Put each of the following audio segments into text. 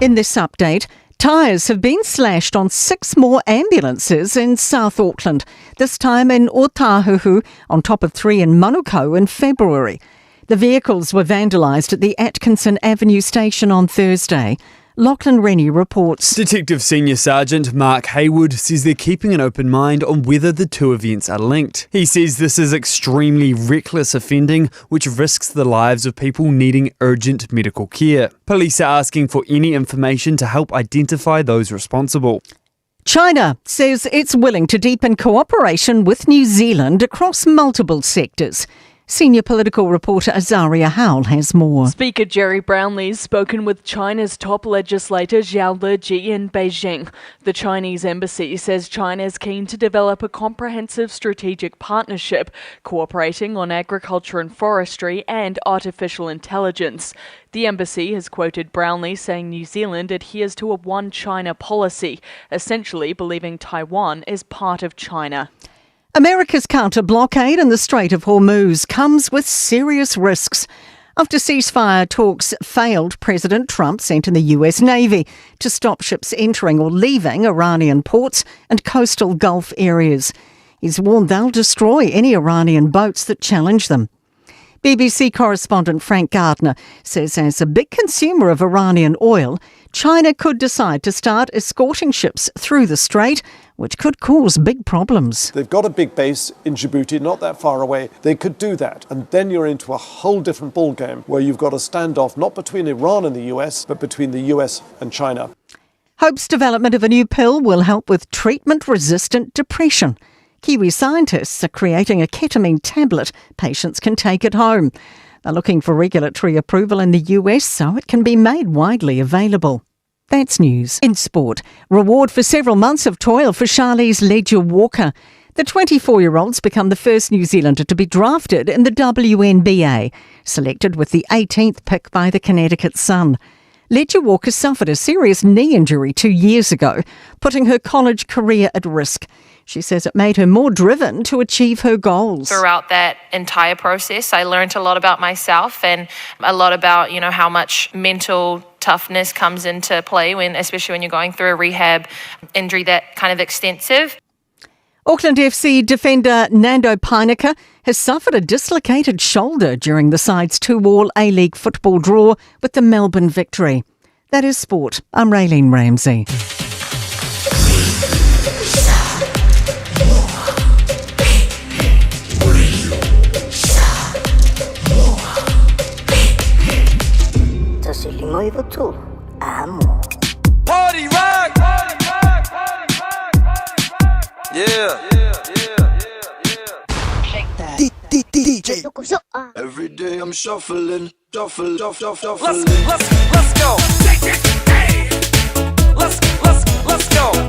In this update, tyres have been slashed on 6 more ambulances in South Auckland, this time in Otahuhu, on top of 3 in Manukau in February. The vehicles were vandalised at the Atkinson Avenue station on Thursday. Lachlan Rennie reports. Detective Senior Sergeant Mark Haywood says they're keeping an open mind on whether the two events are linked. He says this is extremely reckless offending, which risks the lives of people needing urgent medical care. Police are asking for any information to help identify those responsible. China says it's willing to deepen cooperation with New Zealand across multiple sectors. Senior political reporter Azaria Howell has more. Speaker Gerry Brownlee's spoken with China's top legislator Zhao Leji in Beijing. The Chinese embassy says China is keen to develop a comprehensive strategic partnership, cooperating on agriculture and forestry and artificial intelligence. The embassy has quoted Brownlee saying New Zealand adheres to a one China policy, essentially believing Taiwan is part of China. America's counter-blockade in the Strait of Hormuz comes with serious risks. After ceasefire talks failed, President Trump sent in the US Navy to stop ships entering or leaving Iranian ports and coastal Gulf areas. He's warned they'll destroy any Iranian boats that challenge them. BBC correspondent Frank Gardner says as a big consumer of Iranian oil, China could decide to start escorting ships through the strait, which could cause big problems. They've got a big base in Djibouti, not that far away. They could do that. And then you're into a whole different ballgame where you've got a standoff not between Iran and the US, but between the US and China. Hope's development of a new pill will help with treatment-resistant depression. Kiwi scientists are creating a ketamine tablet patients can take at home. They're looking for regulatory approval in the US so it can be made widely available. That's news. In sport, reward for several months of toil for Charlize Leger-Walker. The 24-year-old's become the first New Zealander to be drafted in the WNBA, selected with the 18th pick by the Connecticut Sun. Leger-Walker suffered a serious knee injury 2 years ago, putting her college career at risk. She says it made her more driven to achieve her goals. Throughout that entire process, I learned a lot about myself and a lot about, you know, how much mental toughness comes into play when, especially when you're going through a rehab injury that kind of extensive. Auckland FC defender Nando Pijnaker has suffered a dislocated shoulder during the side's 2-2 A-League football draw with the Melbourne Victory. That is sport. I'm Raylene Ramsey. Party rock! Yeah. Shake that. DJ. Every day I'm shuffling, shuffle, shuffle, shuffle. Let's go. Let's go. Let's go. Let's go. Let's go.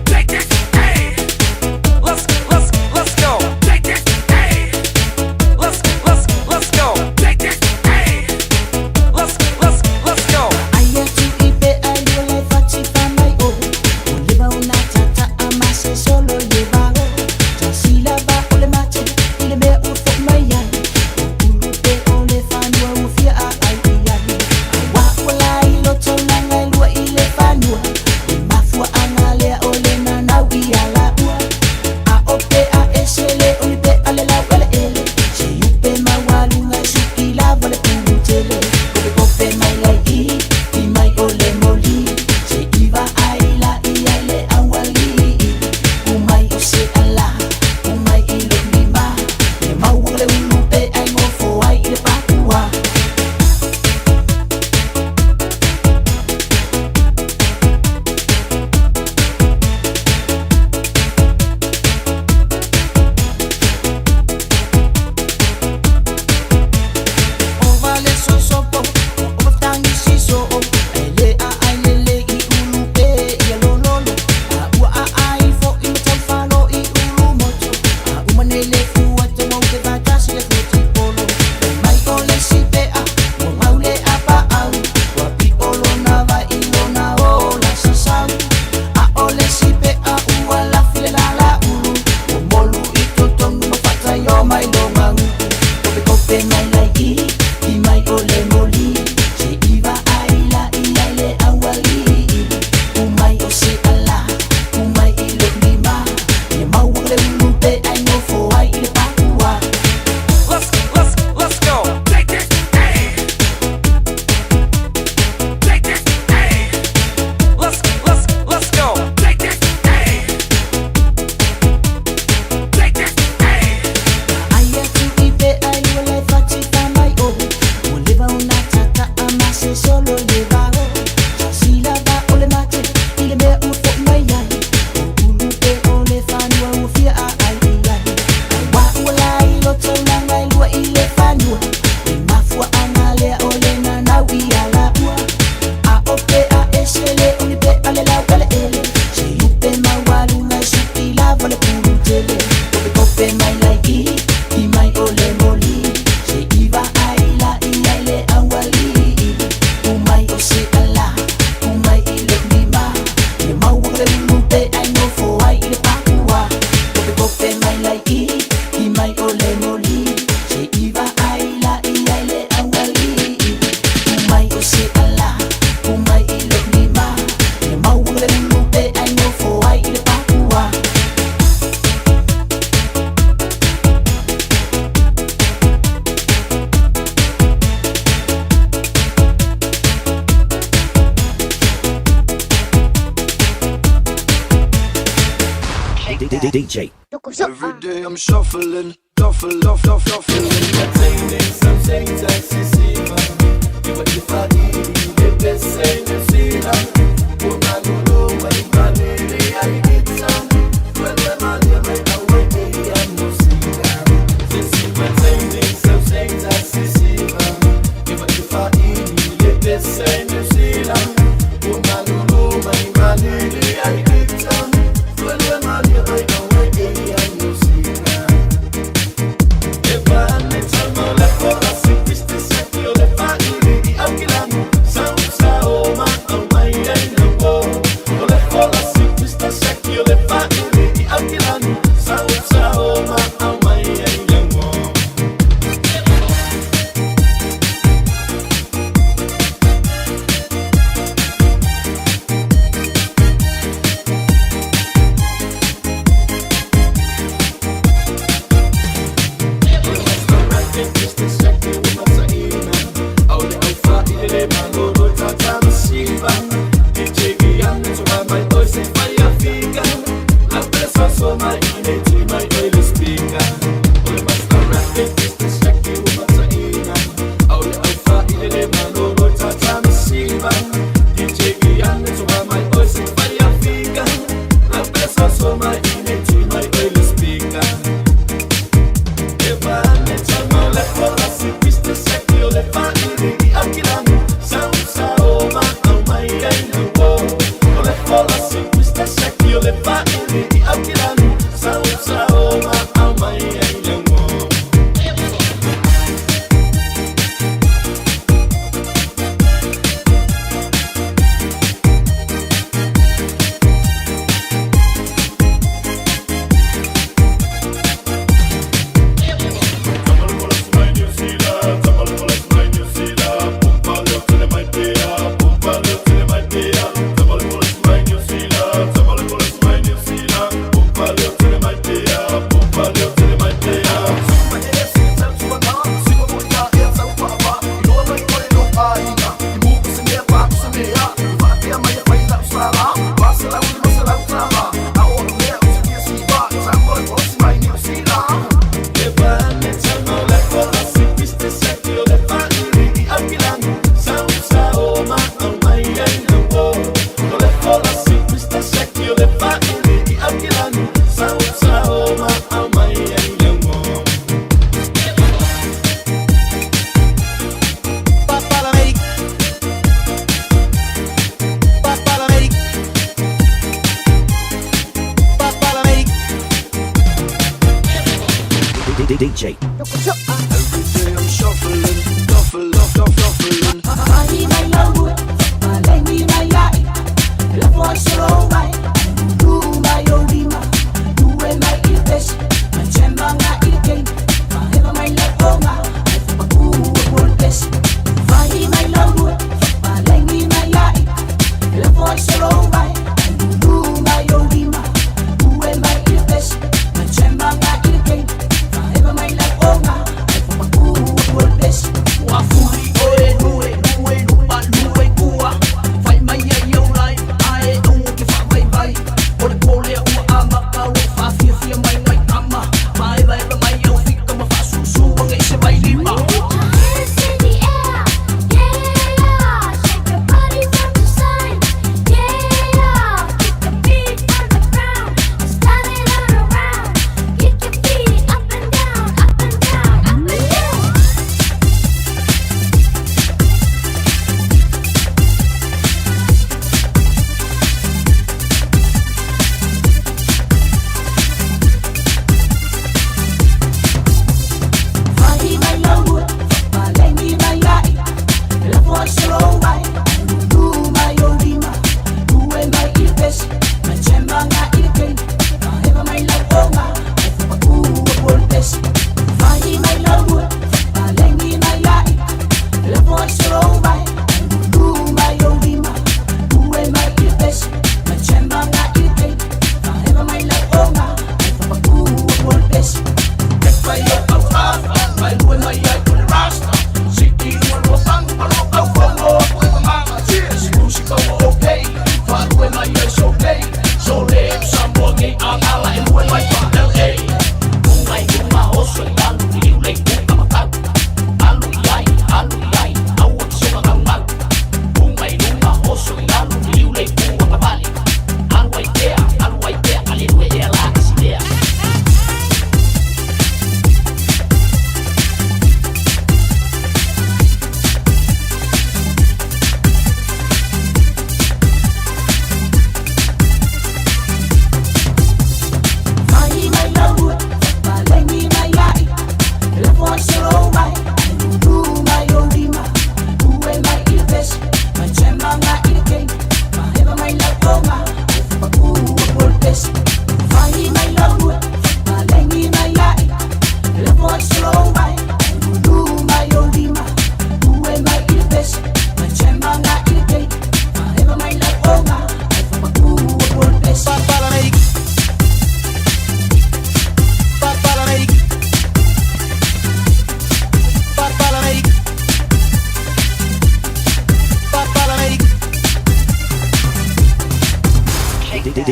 DJ. Every day I'm shuffling, shuffle, shuffle, shuffling. DJ. Every day I'm shuffling, shuffle, shuffle, shuffling. Mai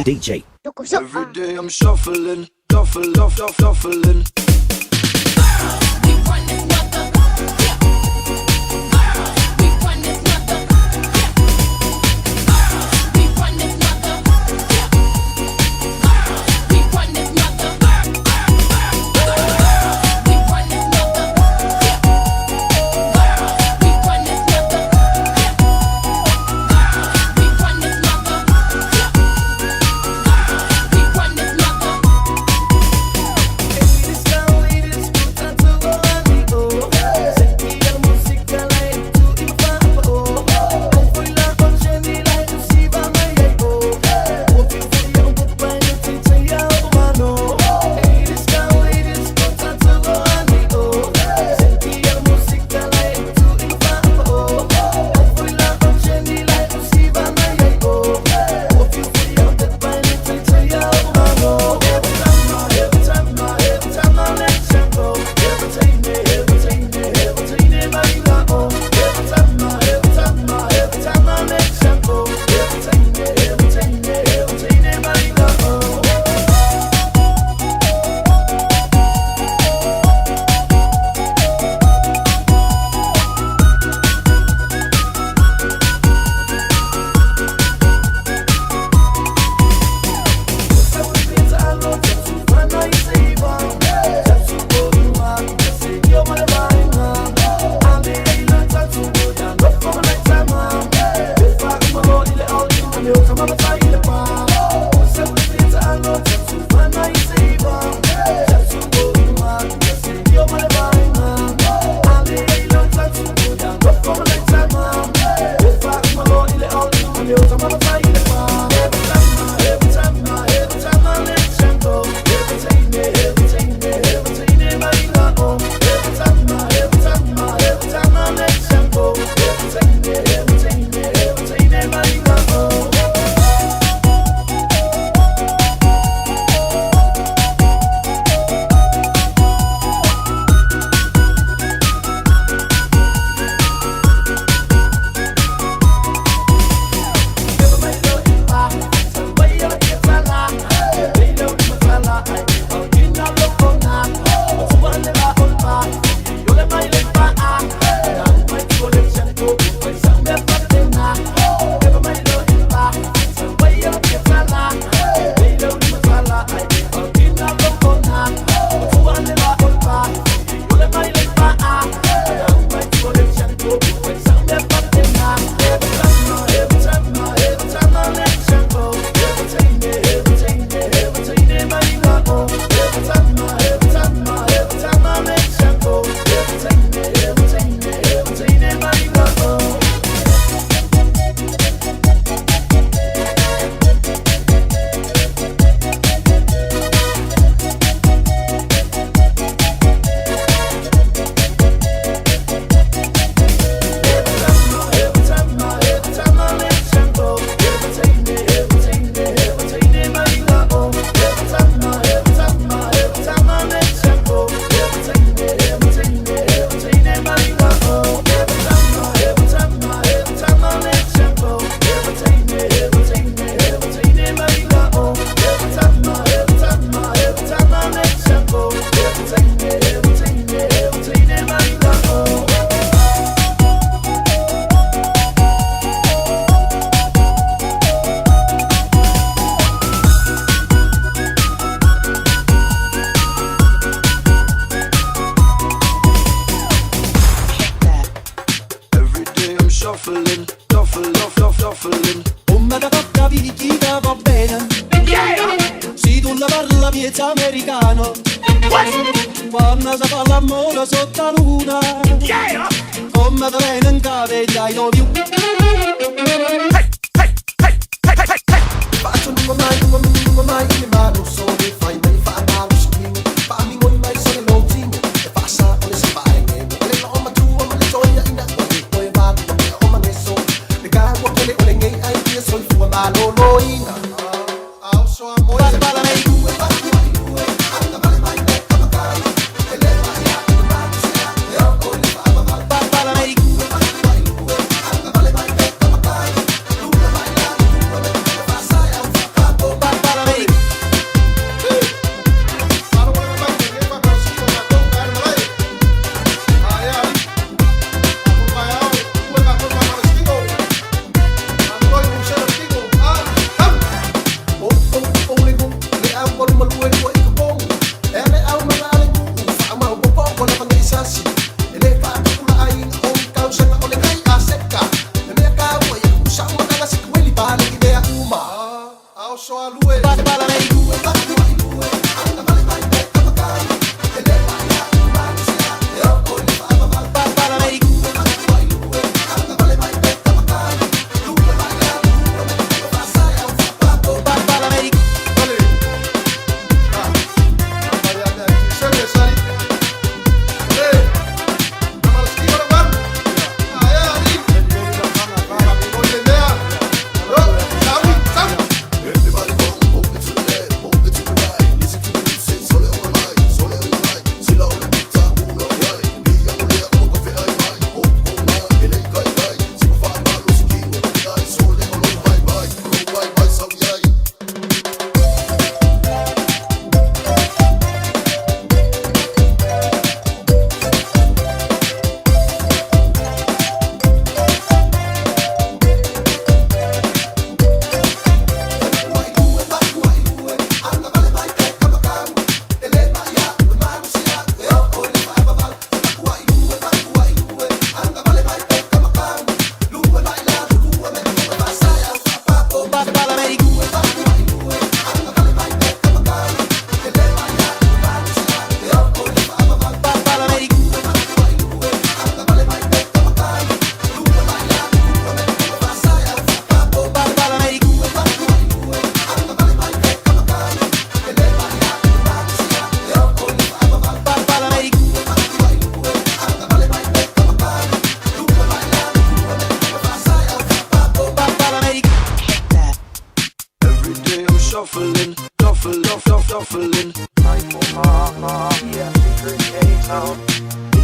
DJ. Every day I'm shuffling, shuffle, shuffle, shuffling.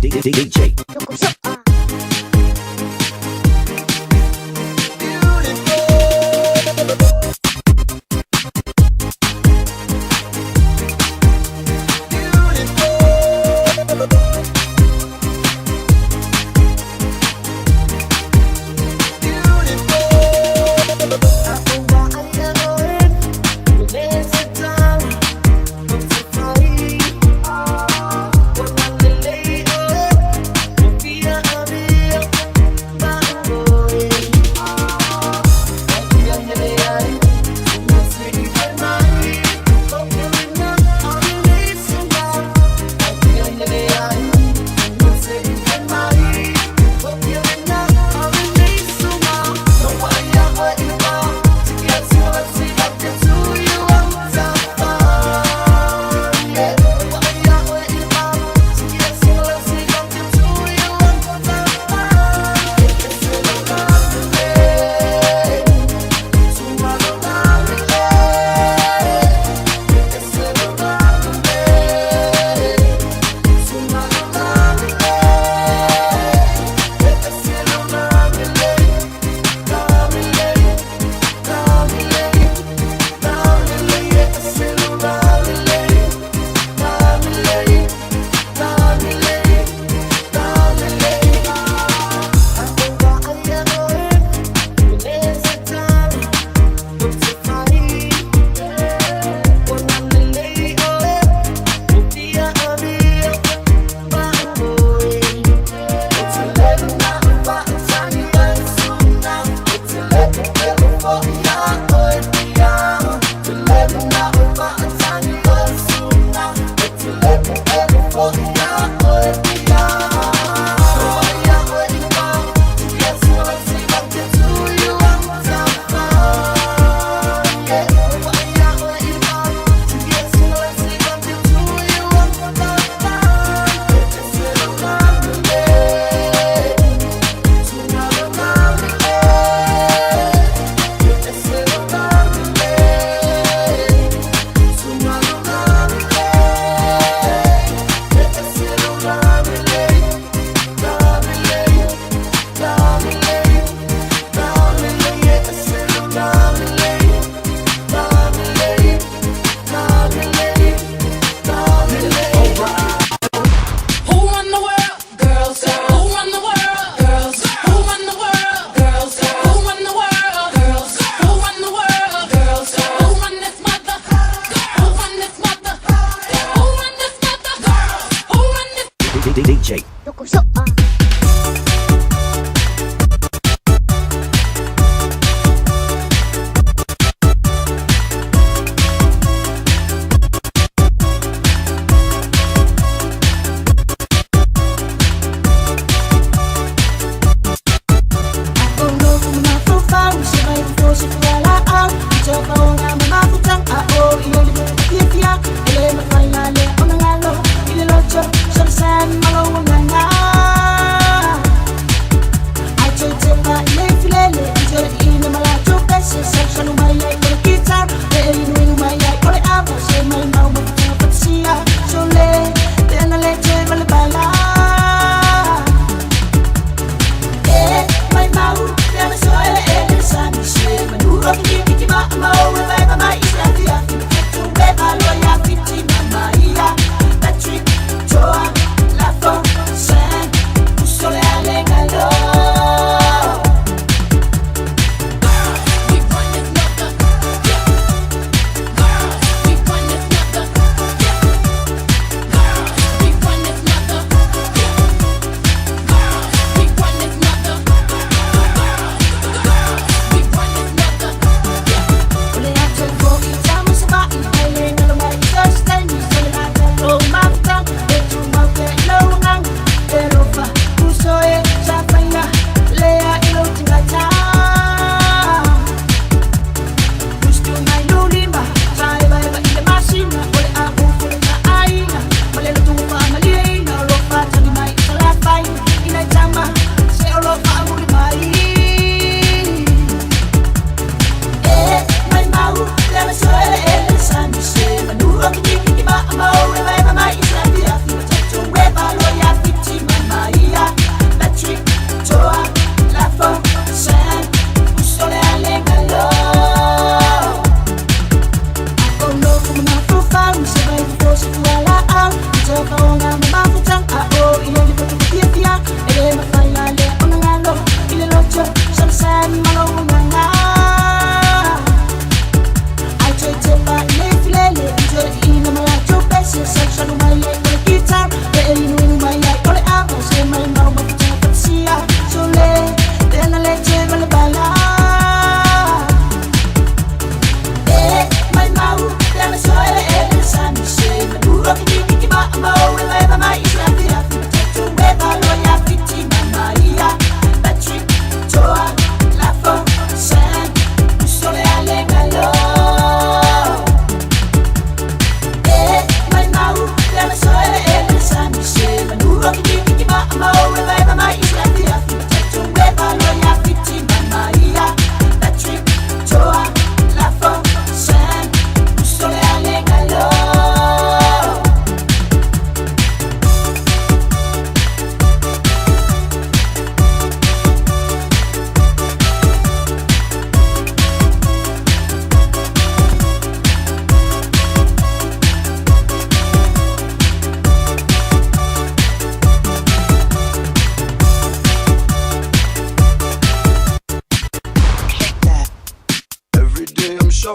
DJ. DJ. San malo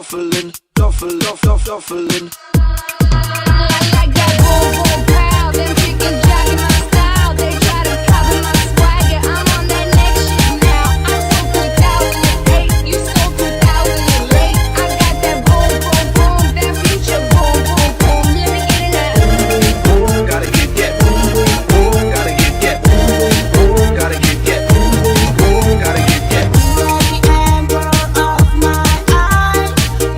shuffling, shuffle, shuffle, shuffling. I like that boom boom pow. Them chickens jocking my style. They try to copy my swagger. I'm on that next shit now. I'm so 2008, you so 2008. I got that boom boom boom, that future boom boom boom. Let me get it now. Gotta get that boom boom boom. Gotta get that boom boom boom. Gotta get that boom boom boom. Gotta get that. You are the amber of my eye.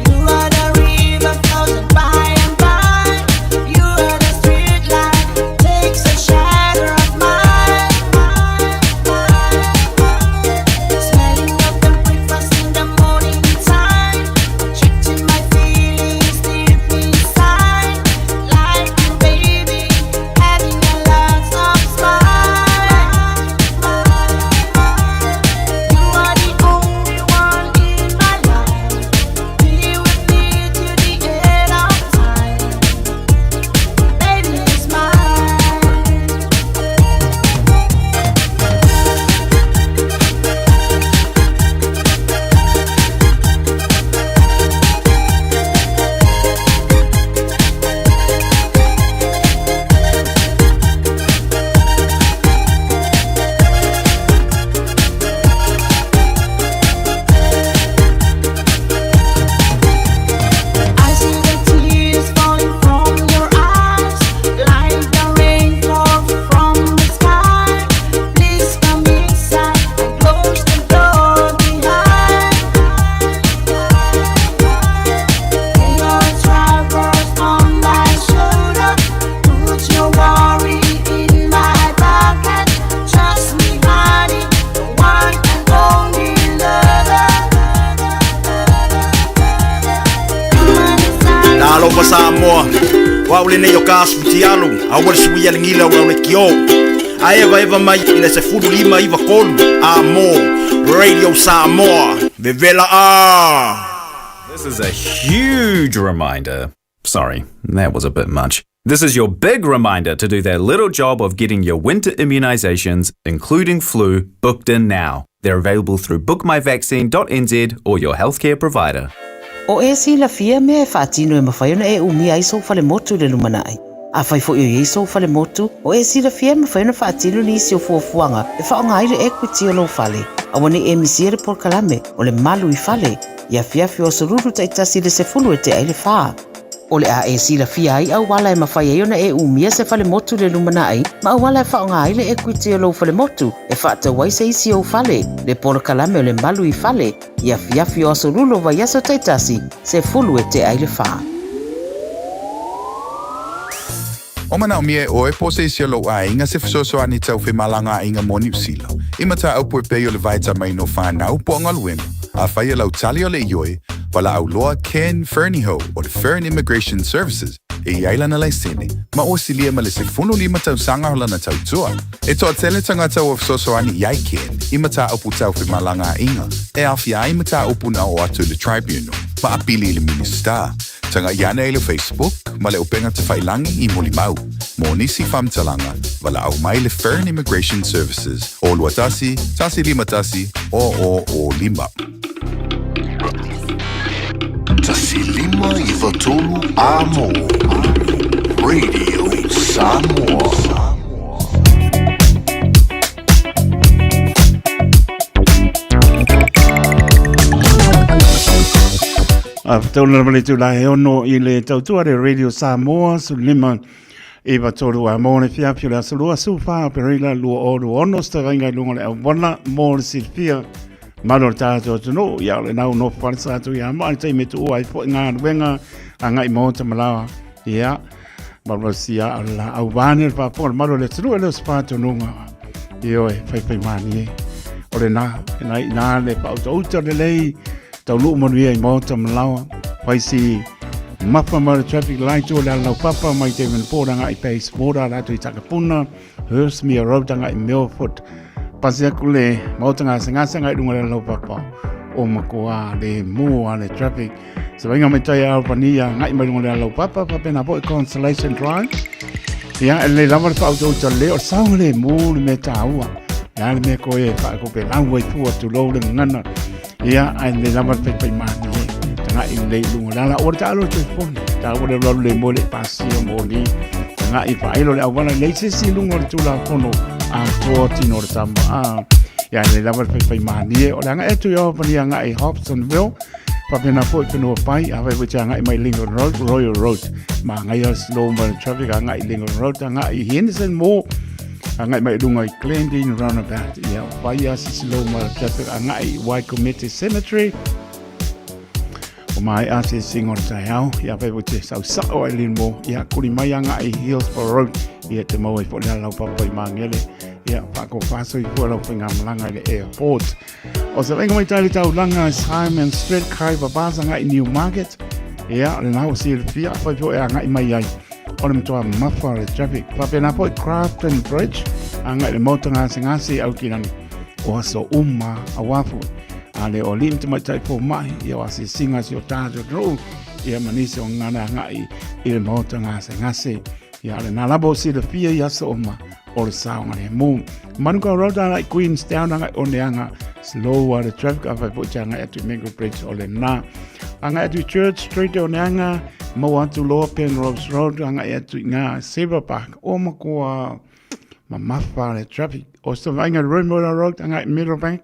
You are the river flows by and by. You are the street light takes a shadow of mine. Smelling of the breakfast in the morning time, checking my feelings deep inside. Like you, baby, having a lot of smile. You are the only one in my life. Be with me to the end of time. Baby, it's mine. I see the tears falling from your eyes, like the rainfall from the sky. Please come inside and close the door behind. Lay your troubles on my shoulder. Put your worry in my pocket. Trust me, honey, the one and only lover. Talofa Samoa Wa ule nei o ka asu tialu A ua le sui ale ngila ua le kio A eva eva mai i le sefulu lima iva kolu A mo Radio Samoa Vevela a This is a huge reminder. Sorry, that was a bit much. This is your big reminder to do that little job of getting your winter immunisations, including flu, booked in now. They're available through bookmyvaccine.nz or your healthcare provider. O e silafia mea e faatino e mafai ona e umia ai sou falemotu i le lumanai. Afai foi o i ai sou falemotu, o e silafia e mafai ona faatino nisi o fuafuaga e faaaoga ai le equity o lou fale. Aua ne i e misia le polokalame o le Malu i Fale i afiafi o Aso Lulu taitasi i le 10 e tea i le 4. O le a e silafia ai auala e mafai ai ona e umia se falemotu i le lumanai ma auala e faaaoga ai le equity o lou falemotu e faatau ai se isi ou fale, le polokalame o le Malu i Fale i afiafi o Aso Lulu o vaiaso taitasi, 10 e tea i le 4. O manaomia e ʻoe po o se isi o lou aiga se fesoasoani tau femalagaaiga mo Niu Sila, i mataupu e pei o le vaetamaina o fanau po o galuega, afai e lau tali o le ioe, valaau loa Ken Fernihough o le Fern Immigration Services e i ai lana laisene, ma ua silia ma le 15 tausaga o lana tautua. E toatele tagata ua fesoasoani i ai Ken i mataupu tau femalagaaiga e aofia ai mataupu na oo atu i le Tribunal ma apili i le Minisita. Tagai ane i le Facebook ma le upega tafailangi i Molimau. Mo nisi faamatalaga, valaau mai le Fern Immigration Services o 21 151 00 05. 1593 A Mo Radio Samoa. A whatauna lava le tū la he ono i le tautua le Radio Samoa su lima iwa tolu a mō le fiafia o le aso lua su whā Aperila lua o lua ono se tagainga i lunga o le auwana mō le silafia malo le tātou atunuu ia o le nau nofo falesa atu ia maa le taimi e tuua ai foi galuega agai maota ma laoa ia malolosia o le laau wane o le faafofoga o le malo o le atunuu e le o se faatonuga ioe faifai malie o lena ina ina le faautauta lelei taunuu manuia i maota ma laoa faisi mafa ma le traffic light o le ala laupapa mai Devonport agai Bayswater latou i Takapuna Hurstmere Road agai Milford pasi aku le maota gasegase agai luga o le ala laupapa o makoa le mua le traffic Se vainga mai tai Albany agai mai luga o le ala laupapa faapena foi Constellation Drive ia e lelei lava le faautauta lelei o le saogalemu le mea taua le a le mea koe e faakopelau ai fua tulou le gagana ia ae lelei lava le faifai malie. agai lelei i luga o le ala. Aua le taalo i le telefoni, taua le alualu le moe le i pasia moli, agai faailo le auala, e leai se isi i luga o le Tulafono atoa tino o le tama. A, ia e lelei lava le faifai mālie. O le agai atu i Albany agai i Hobsonville, faapena foi whenua pai, a whai te agai mai Lincoln Road, Royal Road. Māngaia slow ma traffic agai Lincoln Road, agai i Henderson Mall, agai mai runga i Glendene Roundabout. Ia, whai a slow ma traffic agai i Waikumete Cemetery. O mai a se singo le taeao, ia whai te sau sao ai lin mo, ia kuri mai agai i Hillsborough Road, ia te mau ai fo le alau papa i Māngere, ia whako whaso i fua lau whainga malanga i le airport. O se vainga mai tai le taulaga Simon Street kai babasa ngai Newmarket. Ia, le nau si le fia fai fo e ngai mai ai. O le matoa mafa le traffic. Faapena foi Crafton Bridge a ngai le mota ngase ngase au kilani. O aso uma a wafu. A le o lim te mai tai fo mai ia o se singa si o tātou tru. Ia manisi o ngana ngai i le mota ngase ngase. Ia le nā lava o silafia i aso uma o le saogalemu. Manukau Road ana i Queenstown anga i Oneanga, slow a le traffic a whai po te anga atu i Mango Bridge o le nā. Anga atu i Church Street o Oneanga, mau atu Lower Penrose Road anga i atu i ngā Zebra Park o makoa mamafa le traffic. O sa vainga Rimroda Road anga i Meadowbank,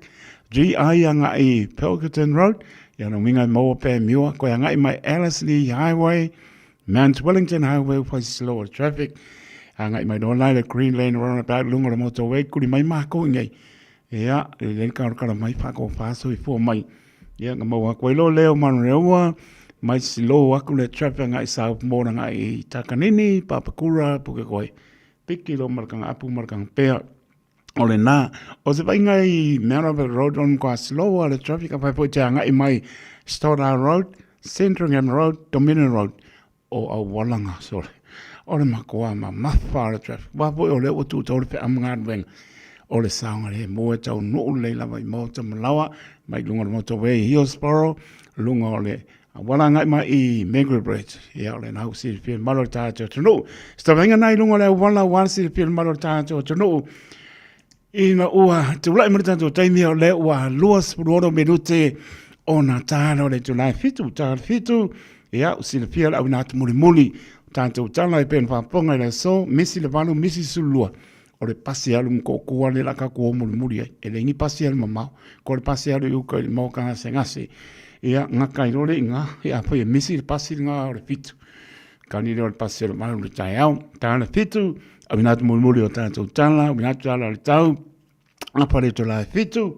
GI anga i Pilkerton Road, ia no winga i maua pē miua, koe anga i mai Ellerslie Highway, Mount Wellington Highway whai slower traffic. A ngai mai no lai le Green Lane roundabout lunga le motorway kuri mai mākou i nei. Ia, le le kara mai whako whaso i fua mai. Ia, nga mau ako ilo leo manureua, mai slow aku le traffic ngai South Mora ngai i Takanini, Papakura, Pukekohe. Piki lo marakanga apu marakanga pea. O le nā, o se vainga i Mount Albert Road on kua slow a le traffic a whai te angai mai Stoddard Road, Sandringham Road, Dominion Road, o Aualanga, sorry. O le makoa ma mawha le traffic. Wā foi o le ua tūtau le whea amangānuenga. O le saonga le moe tau nuu lei lava i Maota Malawa, mai lunga le motorway Hillsborough, lunga o le Wala ngai mai i Mangere Bridge. Ia, o le nau si pia malo le tātou atunuu. Stavenga nai lunga le wala wala si pia malo le tātou atunuu. Ina ua tulai mai le tātou taimi o le ua 26 minute o nā tālo le tulai fitu, tālo fitu. Ia, o silafia le au nā mulimuli. Tātou tala e pēna whāponga i le so, misi le valu, misi sulua. O le pasi alu ma kōkō ale la ka kō mulimuli ai. E le ni pasi alu mamao. Ko le pasi alu i uka i le maoka ngase ngase. Ia, ngā kai rore i ngā, ia poi e misi le pasi ngā o le fitu. Ka ni leo le pasi o le malu le tae au. Tā le fitu, au ina atu mulimuli o tātou tala, au ina atu tala le tau, apa le tō la e fitu.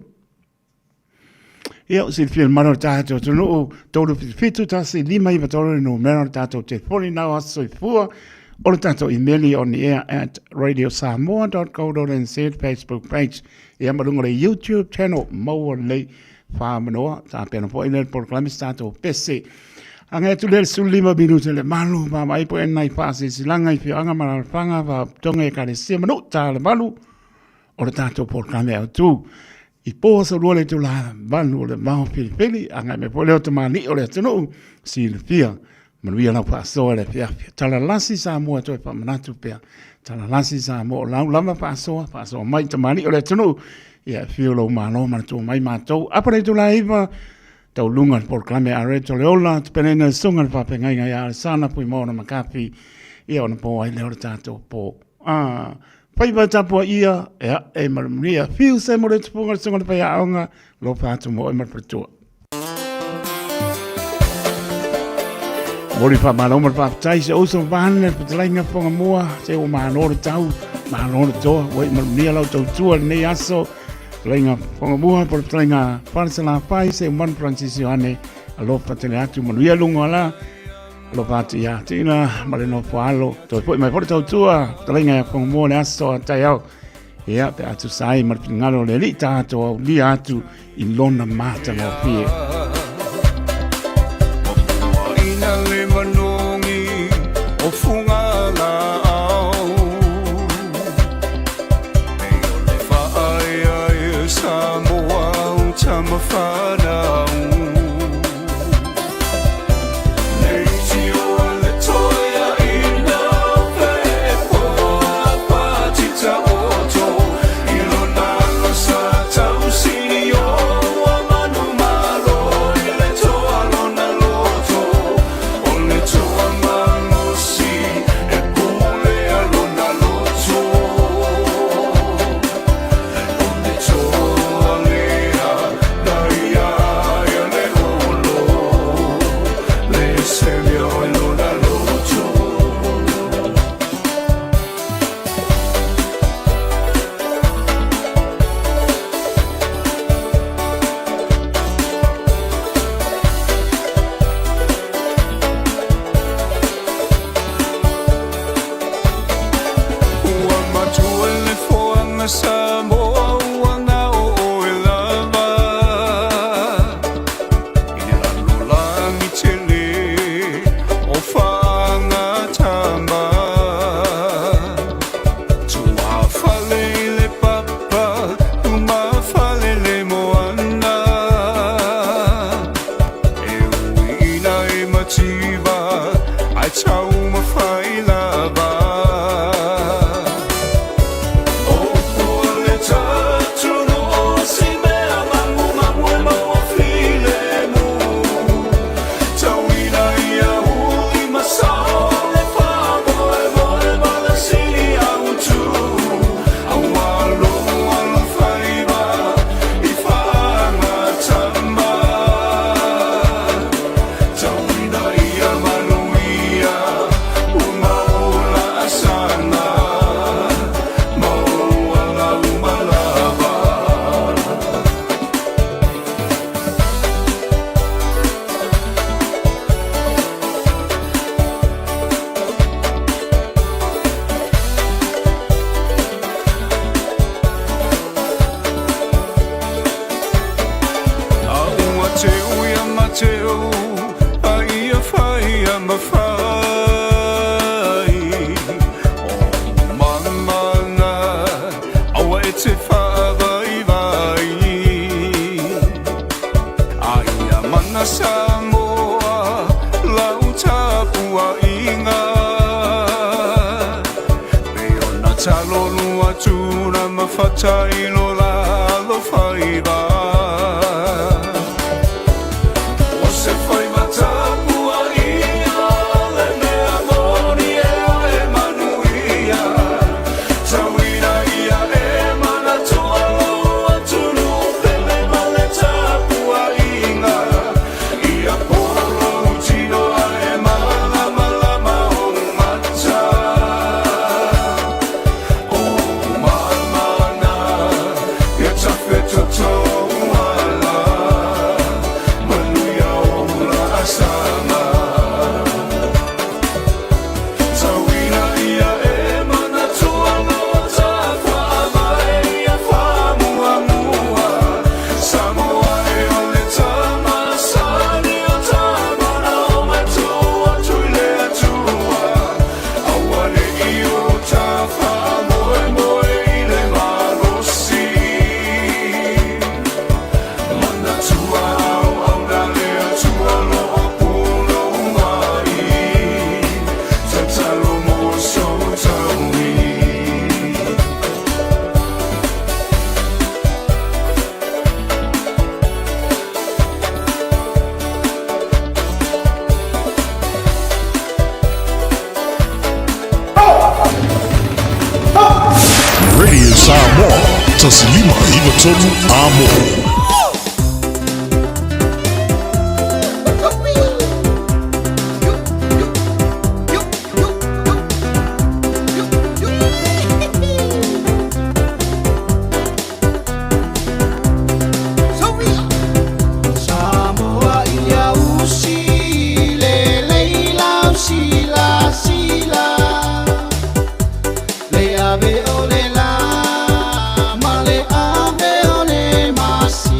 Ia, o silafia le mana o le tātou atunuu, 377 1 5 9 3 le numera o le tātou telefoni nau aso soifua, o le tātou imeli on the air at radiosamoa.co.nz Facebook page, ia ma lunga le YouTube channel, maua lelei whamanoa, tāpena foi le polokalame se tātou pese. Anga atu le 15 minute le malu, ma mai po enai whaasisilaga i whioanga ma ralawhanga, wha tonga e kalesia manu, tā le malu, o le tātou polokalame au tū. I pō sa lua le tula valu o le vao felefele, a ngai mai foi lea o tamalii o le atunuu, silafia, manuia lau faasoa le afiafi. Talalasi Samoa toe faamanatu pea, talalasi Samoa o lau lava faasoa, faasoa mai tamalii o le atunuu, ia e afio lou malo manatua mai matou. Apa le itula e 9, tauluga le polokalame a Red o le Ola, tapenaina le susuga i le faafeagaiga ia Alesana Fuimaono McCarthy, ia ona po ai lea o le tatou po. Ah, Faiva tapua ia, e ae ma le manuia. Whiu se mo le tupunga le susuga le faiaoga, lofa atu mo oe ma le faletua. Moli whamalo ma le whafetai se oso vāne le petalaiga whanga mua, te o māno le tau, māno le toa, wai ma le manuia lau tautua lenei aso, petalaiga whanga mua, po le petalaiga wharesala whai se umanu Francis Ioane, alofa tele atu manuia lunga la, Alofa atu ia Tina ma le nofo alo. Toe foi mai foi le tautua, fetalaiga ia Whangamoa le aso a taiao. Ia, pe atu sai ma le finagalo o le Alii tatou aulia atu i lona matagofie. Ina le manogi o fuga laau Nei o le faaeaea Samoa o tama whanau. Mana Samoa ua na o oe lava I le lalolagi tele o faagatama Tuafale i le papa Umafale le moana E uiina e mativa Ae taumafai lava O pua le tatunu o si mea magumagu e maua filemu Tauina ia uli masao le faamoemoe ma le sili autu Auā lou alofaiva i faagatama Tauina ia manuia uma o laasaga Ma ou ala uma lava. A ua teu ia Mateo a ia fai ia mafai O mamana aua e te faavaivai A ia mana Samoa lau tapuaiga Pei ona talolu atu na mafata i lo la alofaiva O se faiva tapuaia le mea moni e oe manuia Tauina ia e manatua lou atunuu pele ma le tapuaiga Ia polo lou tino ae malamalama ou mata O mamana ia tafetotou ala Manuia o laasaga Tauina ia e manatua lou faavae ia faamuamua Samoa e o le tama sani o tama na o matua atu i le Atua Aua ne i o ta faamoemoe i le malosi Manatua auauna le Atua o lo o pulou mai Tatalo mo sou taui. Radio Samoa, 1 5 93 Amo. Samoa ia usi le leila sila sila le ave o le la ma le ave o le masina.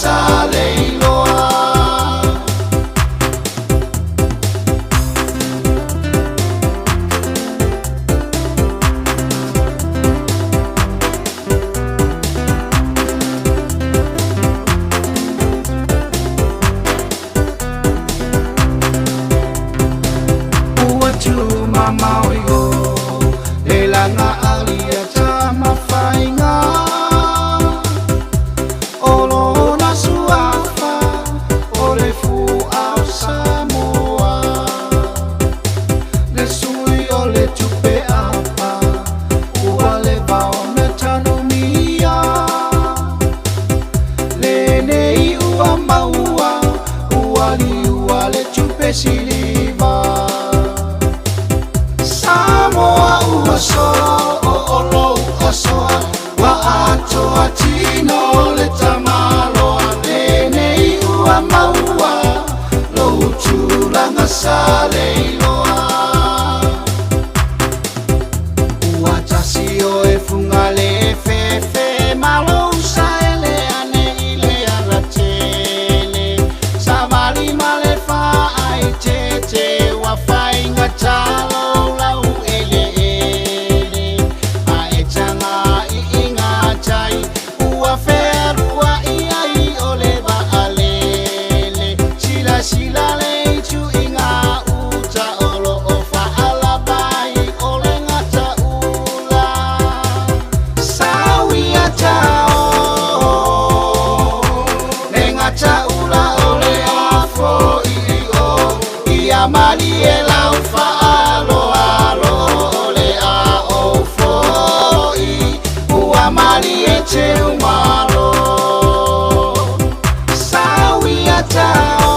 sa leiloa. Ua tumamao i o le laga alia tamafaiga o lona suafa o le fu'ao Samoa le sui o le tupe apa ua leva ona tanumia lenei ua maua ua liua le tupe siliva. Samoa ua soa o olo ua soa ua atoa tino le tamaloa lenei ua maua lou tulaga sa leiloa. Ua tasi o e fuga le fefe malo saele ane i le alatele savali ma le faaitete ua faiga talo lau eleele ae taga iiga tai ua fealuai ai o le vaalele silasila le ituiga uta o loo faalapai o le gataula sauia tao le gataula o le afoii o ia malie lau faaloalo o le aofo'i ua malie teumalo sauia tao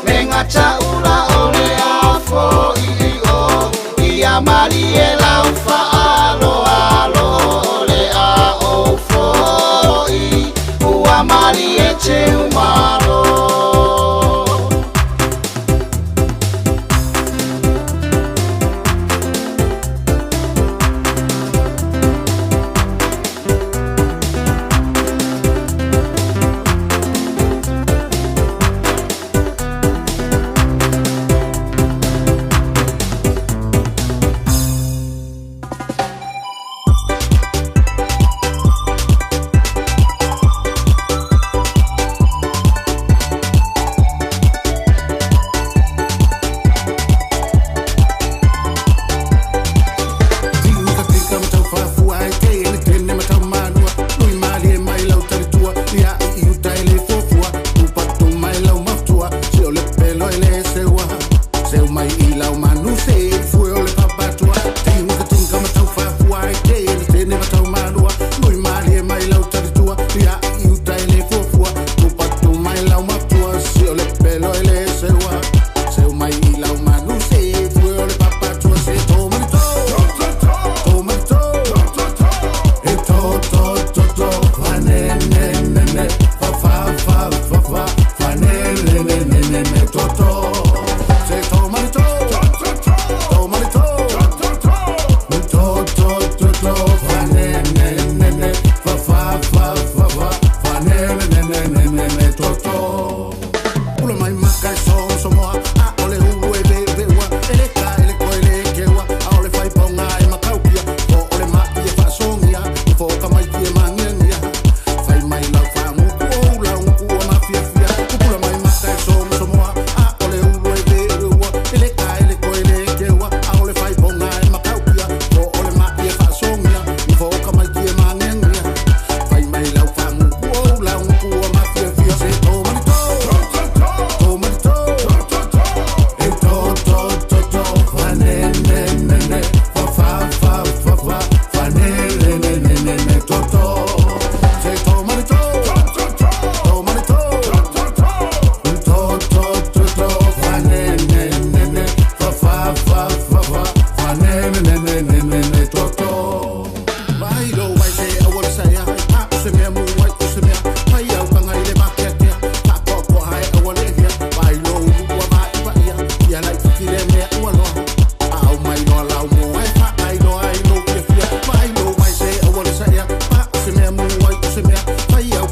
le gataula o le afoii o ia malie lau faaloalo o le aofo'i ua malie teumalo. Se mea mu ai o se mea. Fai au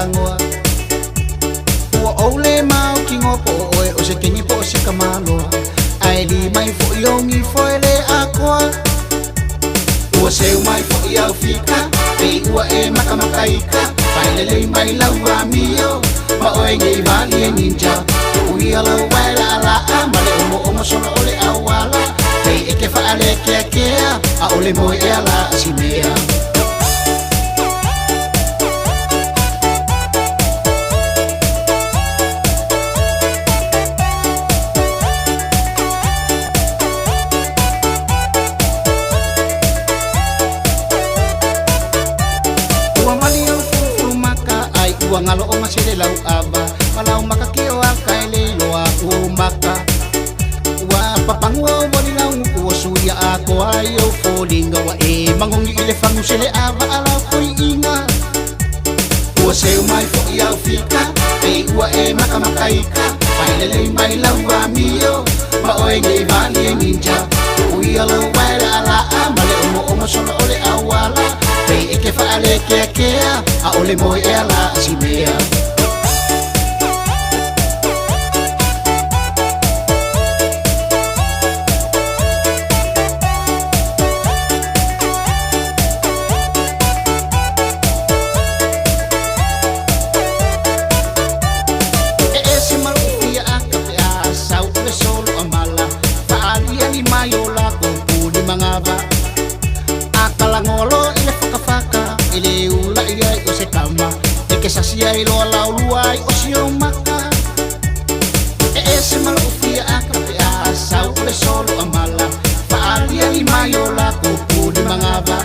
kalagoa. Ua ou le mautinoa po o oe o se kini po o se kamaloa, ae li mai foʻi ou gifo e lē atoa. Ua seu mai foʻi au fika, pei ua e makamakaika, faelelei mai lau amio, ma oe nei vali e ninja. Uia lau wae laalaa, ma le omoomo solo o le auala, pei e ke faalekeakea, aʻole moe e ala asimea. Ua mali au fulufulu maka ai ua ngalo o masele lau ava malau maka ke o aka e le iloa ua maka ua papangua o moli lau nguku o suia atoa ai o foliga ua e magogi i le fagu sele ava ala foiiga. Ua seu mai foʻi au fika, pei ua e makamakaika, faelelei mai lau amio, ma oe nei vali e ninja. Uia lau wae laalaa, ma le omoomo solo o le auala, pei e ke faalekeakea, aʻole moe e ala asimea. E ese malufia a kape a sau o le solo a mala faaliali mai o lakou puli magava a kalagolo i le fakafaka e le ulaʻi ai o se kama e ke sasi ai loa laulua ai o sio maka. E ese malufia a kape a sau o le solo a mala faaliali mai o lakou puli magava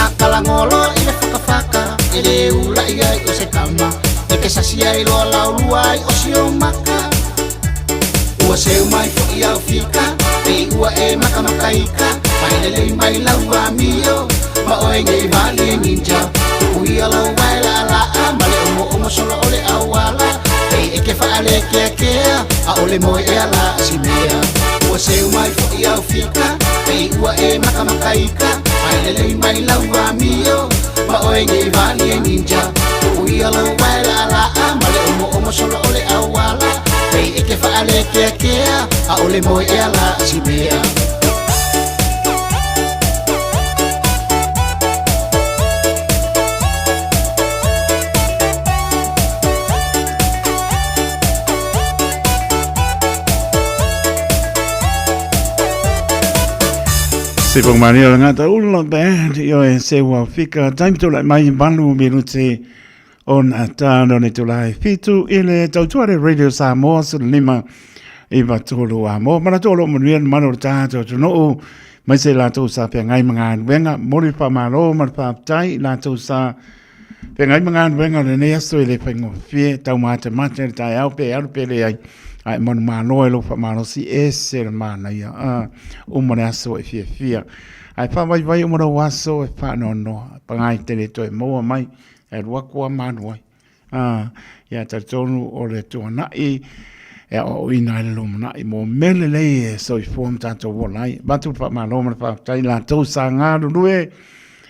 a kalagolo i le fakafaka e le ulaʻi ai o se kama e ke sasi ai loa laulua ai o sio maka. Ua seu mai foʻi au fika, pei ua e makamakaika, faelelei mai lau amio, ma oe nei vali e ninja. Uia lau wae laalaa, ma le omoomo solo o le auala, pei e ke faalekeakea, aʻole moe e ala asimea. Ua seu mai foʻi au fika, pei ua e makamakaika, faelelei mai lau amio, ma oe nei vali e ninja. Uia lau wae laalaa, ma le omoomo solo o le auala, pei e ke faalekeakea, aʻole moe e ala asimea. Se pong mani o le ngata ula band i oe se ua fika taimi tō lai mai malu minute ona tāno ne tō lai fitu i le tautua le Radio Samoa se lima i vatolu a mō. Mana tō lo manuia ni mana o le tātou tunuu mai se lātou sa pia ngai mga anuenga mori wha malo ma le whaatai lātou sa pia ngai mga anuenga le nei aso i le whaingofie tau mate mate le tai au pe alu pe le ai ai manu malo e lo wha malo si e se le mana ia a uma le aso e fia fia ai wha vai vai uma ro aso e wha no no pangai te le toe moa mai e rua kua manu ai a ia talitonu o le tuanai e o ina le lumanai mo mele lei e soifua ma tātou ola ai. Batu pa malo ma le whaatai lātou sa ngā rurue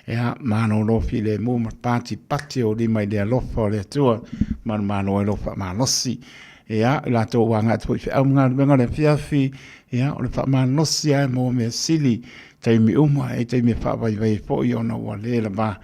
e a malo lofi le mō ma pāti pati o lima i le alofa o le atua manu malo e lofa malosi. E a lātou wā ngā tui whiau ngā ruenga le fiafi e a o le wha malosi ai mō mea sili taimi uma e taimi e whaawaiwai e foi ona ua le la va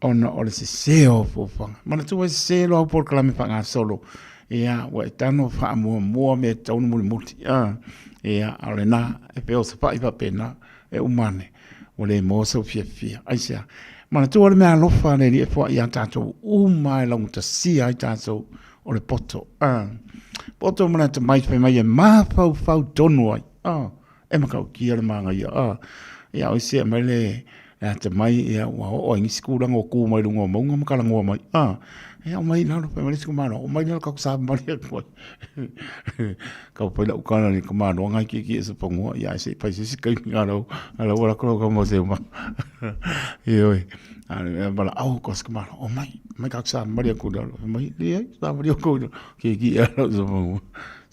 ona o le sese o fuafuaga. Manatua e sese loa au polokalame faagasolo, ia, ua e tago faamuamua mea e tatau ona mulimuli, a, ia, a o lena e feosofa'i faapena, e uma ane, ua le maua sou fiafia. Aisea? Manatua le mea alofa a le Alii e foa'i iā tatou uma e laugatasia ai tatou o le poto, a, poto ma le atamai fai mai e mafaufau tonu ai, a, e matautia le manaia, a, ia, o isi e aumai le le atamai, ia, ua oo ai nisi tulaga ua tu mai luga o mauga ma talanoa mai, a, ia, omai i lalo, fai mai le isi tamaloa, omai i lalo tatou savavali atu ai. Tau fai lau tala i le tamaloa na e tietie i fanua, ia ae se i fai se isi taimi a lau, a lau alu atu lau tama o se uma. Ioe, a o le mea valaau atu a si tamaloa, omai, omai tatou savavali atu i lalo. Fai mai, leai, savavali outou i lalo, tietie lava lau soifua.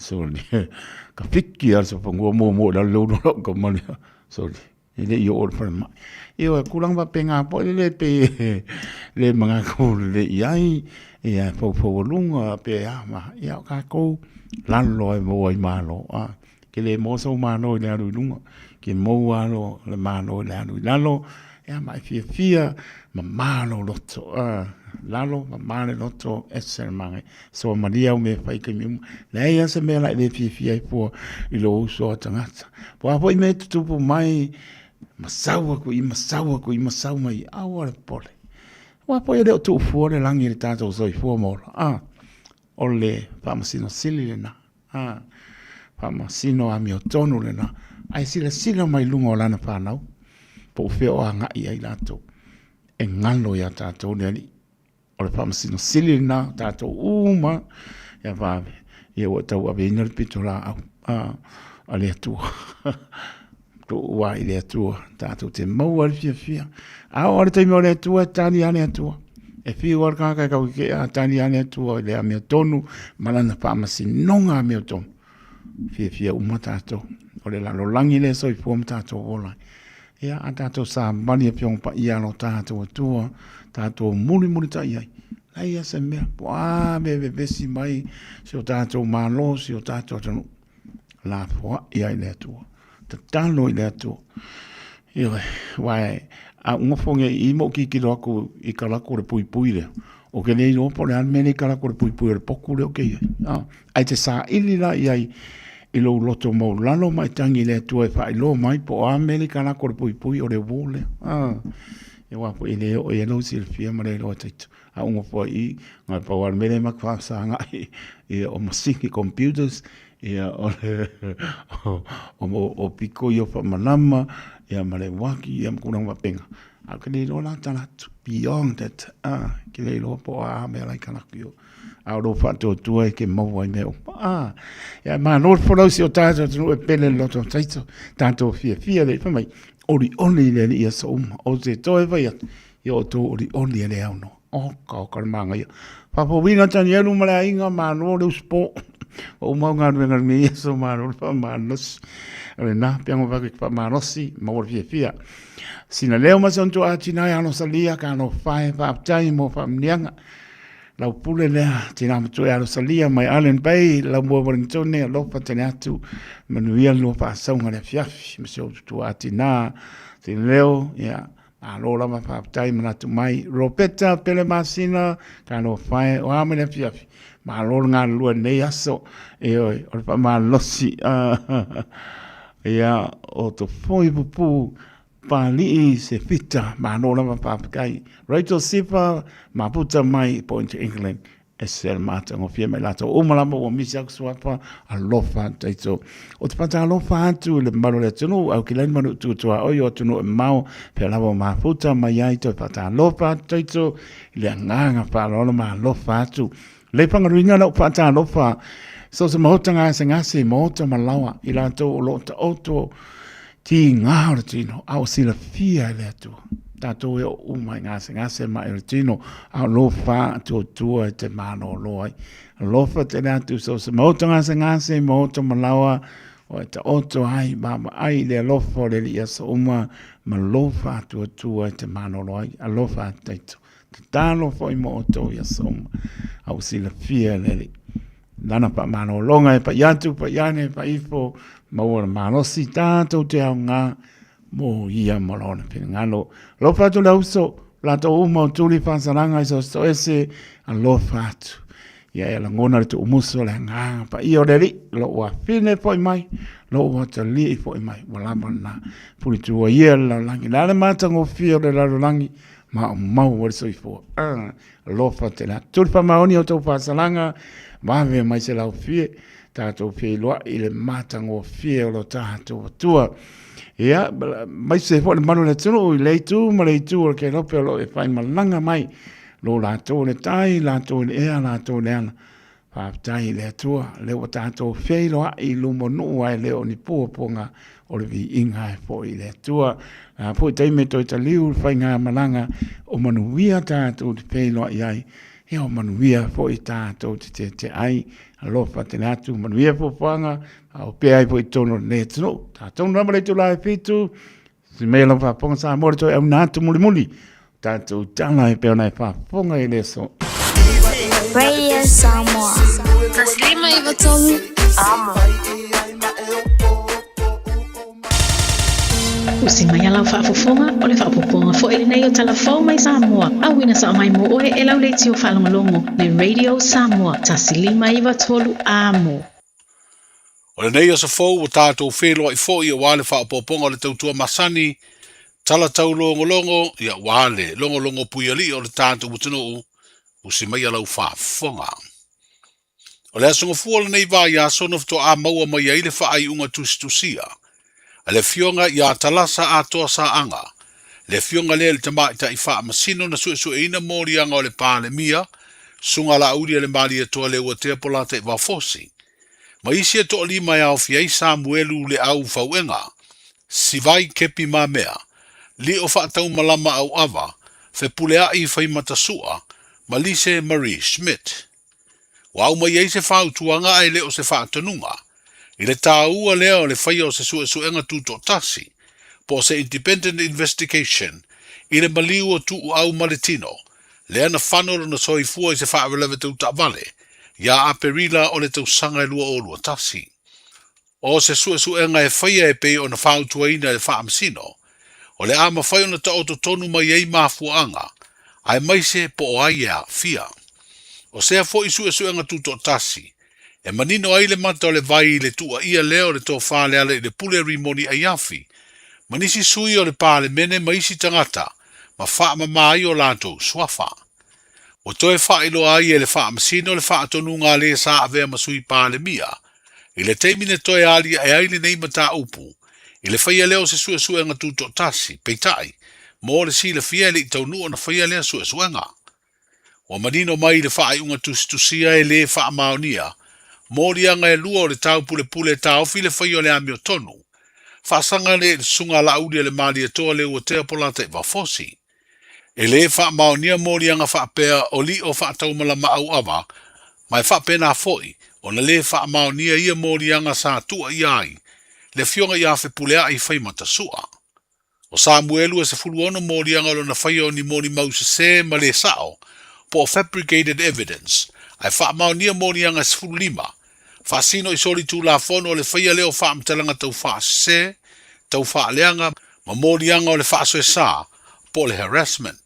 Sole, ka fiki lava le soifua muamua i lalo le ulu o lau tama lea. Sole, e le i oo i le falemai. Ioe, tulaga faapena foi lele pei e le magakou lelei i ai, ia e faufaualuga pe a ma, ia o kākou lalo e maua ai malo, a. Ke le maua sou malo i le alu i luga, ke maua alo le malo i le alu i lalo, ia ma e fiafia mamā lou loto, a. Lalo mamā le loto, ese le manaia. Soa malie au mea e fai i taimi uma. Leai lava se mea la e le fiafia ai fua i lou uso a tagata. Po o a foi mea e tutupu mai, ma sau aku i, ma sau aku i, ma sau mai, aua le popole. Aua foi e le o tuufua le lagi i le tatou soifua ma ola. A, o le faamasino sili lena. A, faamasino amiotonu lena. Ae silasila mai luga o lana fanau, po o fea o agai ai latou. E galo ia tatou le Alii. O le faamasino sili lena o tatou uma ia vave, ia ua tauaveina le pitolaau a, a le Atua. Tuua i le Atua, tatou te maua le fiafia. A oo le taimi o le Atua, e tali lava le Atua. E fiu lava le tagata e tau kekee, a tali lava le Atua i le amiotonu ma lana faamasinoga amiotonu. Fiafia uma tatou. O le lalolagi lea e soifua ma tatou ola ai. Ia, a tatou savali Afioga Paia a lo tatou Atua, tatou mulimulitai ai, leai lava se mea, po o a mea e vevesi mai si o tatou Malo, si o tatou atunuu, lafoai ai le Atua, tatalo i le Atua. Ioe, aua a ou nofo nei i i ma ou tilotilo atu i kalaku o le puipui lea, ou te le iloa po o le a le mea lea i kalaku o le puipui o le potu lea ou te i ai, a. Ae te saili la i ai i lou loto maualalo ma e tagi i le Atua e faailoa mai po o a mea lea i kalaku o le puipui o le uo lea, a. Aua foi e le oo i ai lou silafia ma le iloa taito. A ou nofo ai i i, na o le pau lava o le mea lea e matou faafesagai, ia o masini, computers, ia o le o piko ia o faamalama, ia ma le uaki ia ma tulaga faapena. Ae ou te le iloa la tala atu, beyond that, a, ou te le iloa po o a mea la i kalaku i o. A o lou faatuatua e te maua ai mea uma. A, ia malo le folau i si o tatou atunuu e pele le loto taito, tatou fiafia le fai mai, olioli i le Alii i aso uma. Ou te toe fai atu, ia outou olioli e le aunoa. Oka, oka le manaia. Faafouina Tanielu ma le aiga, malo le usupo. Ua uma au galuega i lenei aso, malo le faamalosi. O lena, peaga vave ke faamalosi, maua le fiafia. Sina leo ma se ontu a tina e alosalia, ka alofa e faafetai mo faamuniaga. Lau pule lea, tina matua e alosalia mai Island Bay, lau mua Wellingtone, alofa tele atu, manuia le lua faasauga le afiafi, ma si ou tutua a tina, sina leo, ia, Malo lava faafetai manatu mai. Ropeta Pele Masina, talofa e, o a mai le afiafi. Malo le galulue i lenei aso. Ioe, o le faamalosi. Ia, o Tofoi Pupu, Pali'i Sefita, malo lava faafetai. Rachel Sifa, maputa mai Point England. Ese le matagofie ma i latou uma lava ua misi aku suafa, alofa atu taito. O te whakatalofa atu i le mamalu o le atunuu, au ki laini manu tutua oi o atunuu e mamao, pea lava o mafuta mai ai toe whakatalofa atu taito i le agaga faaaloalo ma alofa atu. Le whangaruinga lau whakatalofa, so se mahota gasegase, maota ma lawa, i latou o lo o taoto Tīngā o le tino, a o silafia e le Atua. Tātou e o uma i gasegase ma e o le tino, a o lofa atuatua e te malōlō ai. Alofa tele atu so se maota gasegase, maota malaoa, o e taoto ai, vaavaai i le alofa o le Alii aso uma, ma lofa atuatua e te malōlō ai. Alofa atu taito. Tatalo foi mo outou i aso uma, a ua silafia e le Alii. Lana faamalologa e pai atu, pai ane, pai ifo, maua le malosi tātou te aoga mō ia ma lona finagalo. Alofa atu le uso, latou uma o tuli faasalaga i so ese, alofa atu. Ia e lagona le tuumuso le agaga paia o le Alii, lou afine foi mai, lou atalii foi mai, ua lava lena. Pulitua ia le lalolagi, le a le matagofie o le lalolagi, ma o mau ai le soifua. Ah. Alofa tele atu. Tuli faamaoni o tou faasalaga, vave mai se laufie, tatou feiloai i le matagofie o lo tatou Atua. Ia, mai se foi le malu o le atunuu i le itu ma le itu o le kelope o lo o e faimalaga mai, lo latou le tai, latou le ea, latou le ala. Faafetai i le Atua, lea ua tatou feiloai i luma o nuu ae le o ni puapuaga o le viiga e foi i le Atua. A foi taimi e toe taliu le faigamalaga o manuia tatou te feiloai ai, ia o manuia foi tatou te tete ai. Alofa tele atu, manuia fuafuaga, a o pea ai foi i totonu o lenei atunuu. Tatou lava le itula e 7, si mea lau faafofoga Samoa le toe auina atu mulimuli. tatou tala e pei ona e faafofoga i le aso. Radio Samoa. 19 3 Amo. Usi mai a lau faafofoga, o le faaopoopoga foi lenei o tala fou mai Samoa, auina sao mai mo oe e lau leitio faalogologo, le Radio Samoa, 1593 Amo. O lenei aso fou ua tatou feiloai foi aua le faaopoopoga o le tautua masani, tala taulogologo, ia aua le logologo puialii o le tatou atunuu, usi maia lau faafofoga. O le aso Gafua o lenei vaiaso na faatoa maua mai ai le faaiuga tusitusia a le Afioga ia Talasa Atoa Saaga, le afioga lea i le tamaitai faamasino na suesueina moliaga o le Palemia, Susuga Laauli a le Malietoa Leuatea Polataivao Fosi, ma isi e toalima e aofia ai Samuelu Leau Fauega, Sivai Kepi Mamea, Lio Faataumalama Auava, Fepuleai Faimatasua, ma Lise Marie Schmidt. Ua aumai ai se fautuaga ae le o se faatonuga, i le tāua lea o le faia o se suesuega tutoatasi, po o se independent investigation, i le maliu o Tuuau ma le tino, lea na fano lona soifua i se faalavelave tau taavale, ia Aperila o le tausaga e 2021. O se suesuega e faia e pei ona fautuaina e le Faamasino, o le a mafai ona taoto tonu mai ai mafuaaga, aemaise po o ai e aafia. O sea foi suesuega tutoatasi, e manino ai le mata o le vai i le tuuaia lea o le tofa Lealailepule Rimoni Aiafi, ma nisi sui o le Palemene ma isi tagata, ma faamama ai o latou suafa. Ua toe faailoa ai e le Faamasino le faatonuga a le sa avea ma Sui Palemia, i le taimi na toe aliae ai lenei mataupu, i le faia lea o se suesuega tutoatasi, peitai, mo le silafia e le i taunuu ona faia lea suesuega. Ua manino mai i le faaiuga tusitusia e lē faamaonia moliaga e lua o le taupulepule e taofi le faia o le amiotonu, faasaga lea i le Susuga a Laauli a le Malietoa Leuatea Polataivao Fosi. E lē faamaonia moliaga faapea o lio faataumalama auava, ma e faapena foi ona lē faamaonia ia moliaga sa tuuaia ai le Afioga ia Fepuleai Faimatasua. O Samuelu e 16 moliaga o lona faia o ni molimau sesē ma lē sa'o, po o fabricated evidence, ae faamaonia moliaga e 15, faasino i solitulafono o le faia lea o faamatalaga tau faasesē, tau faaleaga, ma moliaga o le faasoesa, po o le harassment.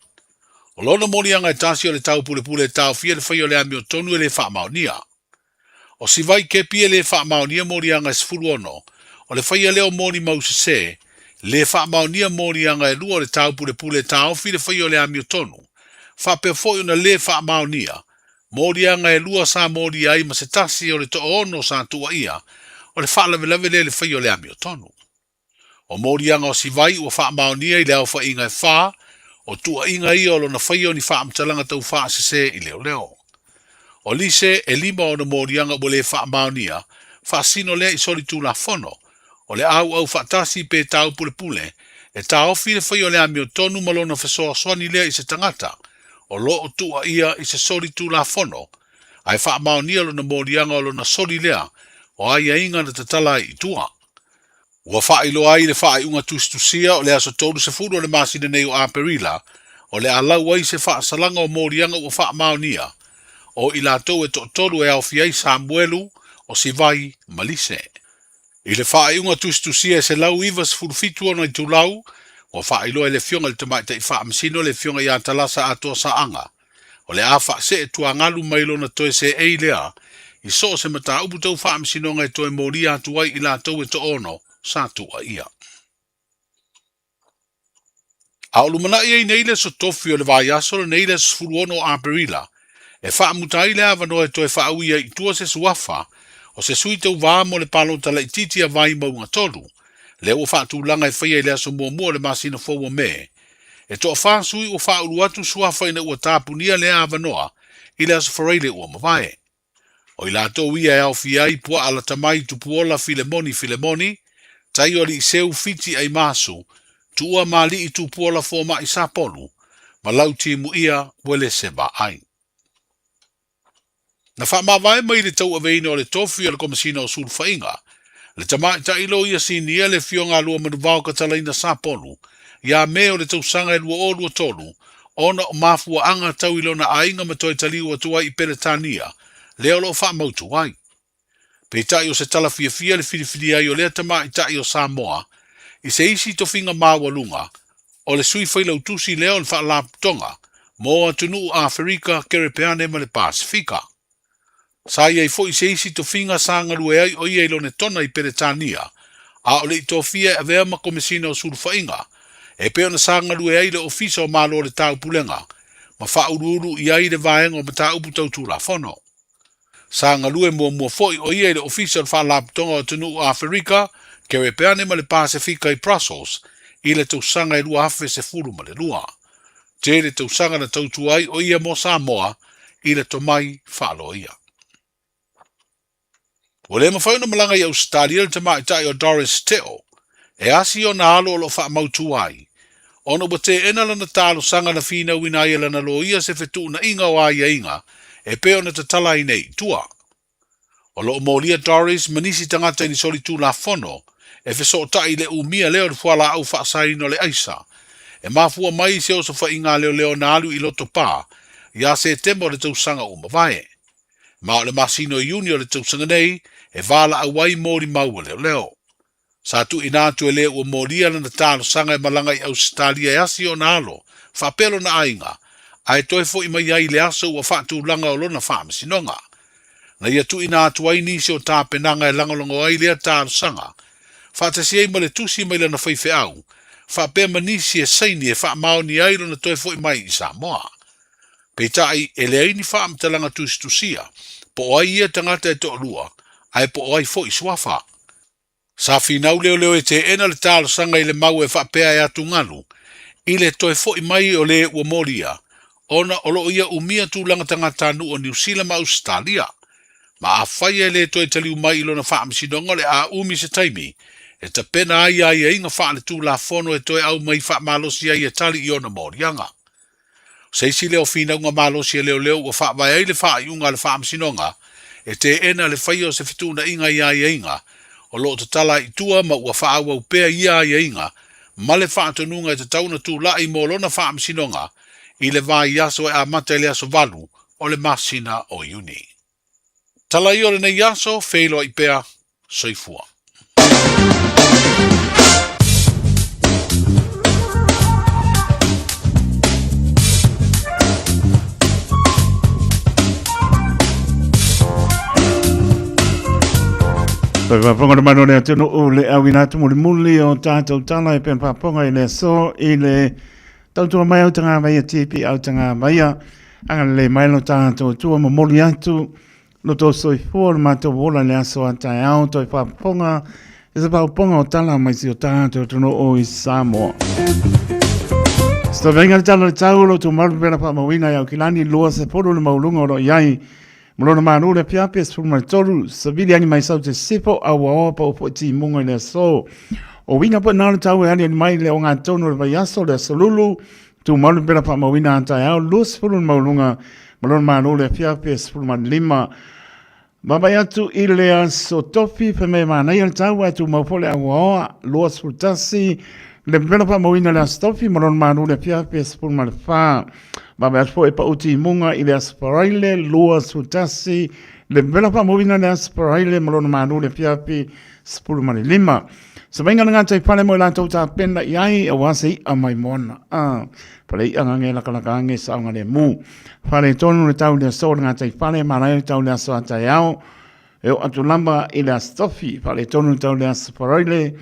O lona moliaga e tasi o le taupulepule e taofia le faia o le amiotonu e lē faamaonia. O Sivai Kepi e lē faamaonia moliaga e 16, o le faia lea o molimau sesē, lē faamaonia moliaga e lua o le taupulepule e taofi le faia o le amiotonu, faapea foi ona lē faamaonia moliaga e lua sa molia ai ma se tasi o le toaono sa tuuaia, o le faalavelave lea i le faia o le amiotonu. O moliaga o Sivai ua faamaonia i le aofaiga e fa o tuuaiga ia o lona faia o ni faamatalaga tau faasese i leoleo. O Lise e lima ona moliaga ua le faamaonia, faasino lea i solitulafono, o le auau faatasi pe taupulepule e taofi le faia o le amiotonu ma lona fesoasoani lea i se tagata o lo o tuuaia i se solitulafono, ae faamaonia lona moliaga o lona soli lea o aiaiga na tatala ai i tua. Ua faailoa ai le faaiuga tusitusia o le aso 30 o le masina nei o Aperila, o le a lau ai se faasalaga o moliaga ua faamaonia, o i latou e toatolu e aofia ai Samuelu, o Sivai ma Lise. I le faaiuga tusitusia e 197 ona itulau, ua faailoa e le Afioga i le Tamaitai Faamasino le Afioga ia Talasa Atoa Saaga, o le a faasee tuagalu mai lona toe seei lea i so o se mataupu tau faamasinoga e toe molia atu ai i latou e toaono sa tuuaia. A o lumanai ai nei le aso tofi o le vaiaso lenei le aso 16 o Aperila, e faamuta ai le avanoa e toe faaui ai i tua se suafa o se sui tauvā mo le palota laitiiti a Vaimauga 3, lea ua faatulaga e faia i le aso muamua o le masina fou o Me. E toafā sui ua faaulu atu suafa ina ua tapunia lea avanoa i le aso Faraile ua mavae. O i latou ia e aofia ai Puaa Latamai Tupuola Filemoni Filemoni, Taio Aliiseu Fiti Aimasu, Tuua Mali'i Tupuola Foma'i Sapolu, ma Lautimuia Uelese Vaai. Na faamavae mai le tauaveina o le tofi o le Komesina o Sulufaiga, le tamaitai loia sinia le Afioga a Luamanuvao Katalaina Sapolu, ia Me o le tausaga e 2023, ona o mafuaaga tau i lona aiga ma toe taliu atu ai i Peretania, lea o lo o faamautu ai. Peitai o se tala fiafia le filifili ai o lea tamaitai o Samoa i se isi tofiga maualuga o le Sui Failautusi lea o le Faalapotopotoga mo atunuu Aferika, Kerepeane ma le Pasefika. Sa i ai foi se isi tofiga sa galue ai o ia i Lonetona i Peretania, a o le i tofia e avea ma Komesina o Sulufaiga, e pei ona sa galue ai i le Ofisa o Malo o le Taupulega ma faauluulu i ai le Vaega o Mataupu Tau Tulafono. Sa galue muamua foi o ia i le Ofisa o le Faalapotopotoga o Atunuu Aferika, Kerepeane ma le Pasefika i Brussels i le tausaga e 2012. Tele tausaga na tautua ai o ia mo Samoa i le tomai faaloia. Ua le mafai ona malaga i Ausetalia le tamaitai o Doris Teo e asi ona alo o lo o faamautu ai, ona ua teena lana talosaga na finauina ai e lana loia se fetuunaiga o aiaiga e pei ona tatala ai nei i tua. O lo o molia Doris ma nisi tagata i ni solitulafono e fesootai i le umia lea o le fualaau faasaina o le aisa, e mafua mai i se osofaiga leoleo na alu i Lotopa ia Setema o le tausaga ua mavae. Ma o le masina o Iuni o le tausaga nei e valaau ai molimau a leoleo. Sa tuuina atu e le ua molia lana talosaga e malaga i Ausetalia e asi ona alo faapea lona aiga, ae toe foi mai ai i le aso ua faatulaga o lona faamasinoga. Na ia tuuina atu ai nisi o tapenaga e lagolago ai lea talosaga, faatasi ai ma le tusi mai lana faifeau, faapea ma nisi e saini e faamaoni ai lona toe foi mai i Samoa. Peitai, e leai ni faamatalaga tusitusia po o ai ia tagata e toalua, ae po o ai foi suafa. Sa finau leoleo e teena le talosaga i le mau e faapea e atugalu i le toe foi mai o le ua molia ona o lo o ia umia tulaga tagatanuu o Niu Sila ma Ausetalia. Ma afai e le toe taliu mai i lona faamasinoga o le a umi se taimi e tapena ai aiaiga faaletulafono e toe aumai faamalosi ai e tali i ona moliaga. O se isi lea o finauga malosi a leoleo ua faavae ai le faaiuga a le Faamasinoga e teena le faia o se fetuunaiga i aiaiga o lo o tatala ai i tua ma ua faaauau pea ia aiaiga ma le faatonuga e tatau ona tulai mo lona faamasinoga i le vaiaso e amata i le aso 8 o le masina o Iuni. Tala ia o lenei aso, feiloai pea, soifua. Toe faafofoga le mano le atunuu le auina atu mulimuli o tātou tala e pea faafofoga i le aso i le tautua mai au tanga mai tipi au tanga mai agalelei mai lo tātou tua momoli atu lo tō soifua o le mātou ola i le aso a taeao toe faafofoga i se faafofoga o tala mai si o tātou atunuu i Samoa. Sitavenga le tala le tau lo tūmaru pera whaamauina i Aukilani, lua se polu le maulunga o lo iai. Molona mānu le piapi 13, savili angi mai sau te sifo a ua oa pa upo ti munga i le aso. O winga po nā le tau e ali ali mai le o ngā tonu le vai aso le aso lulu, tūmaru pera whaamauina a taeao, lua se polu le maulunga, molona mānu le piapi 15. Vaavaai atu i le aso tofi fai mai e manaia le tau ae tumau foi le auaoa 21 le pepela faamauina i le aso tofi ma lona malu i le afiafi 14. Vaavaai atu foi e pau timuga i le aso Faraile 21 le pepela faamauina i le aso Faraile ma lona malu i le afiafi 15. Savaiga le gatai fale mo i latou tapena i ai aua se i'a mai moana. Ah, fale i'a ngange lakalaka ange saoga le mu. Fale tonu le tau le aso le gatai fale manaia le tau le aso a taeao. E o atu lava i le aso tofi, fale tonu le tau le aso faraile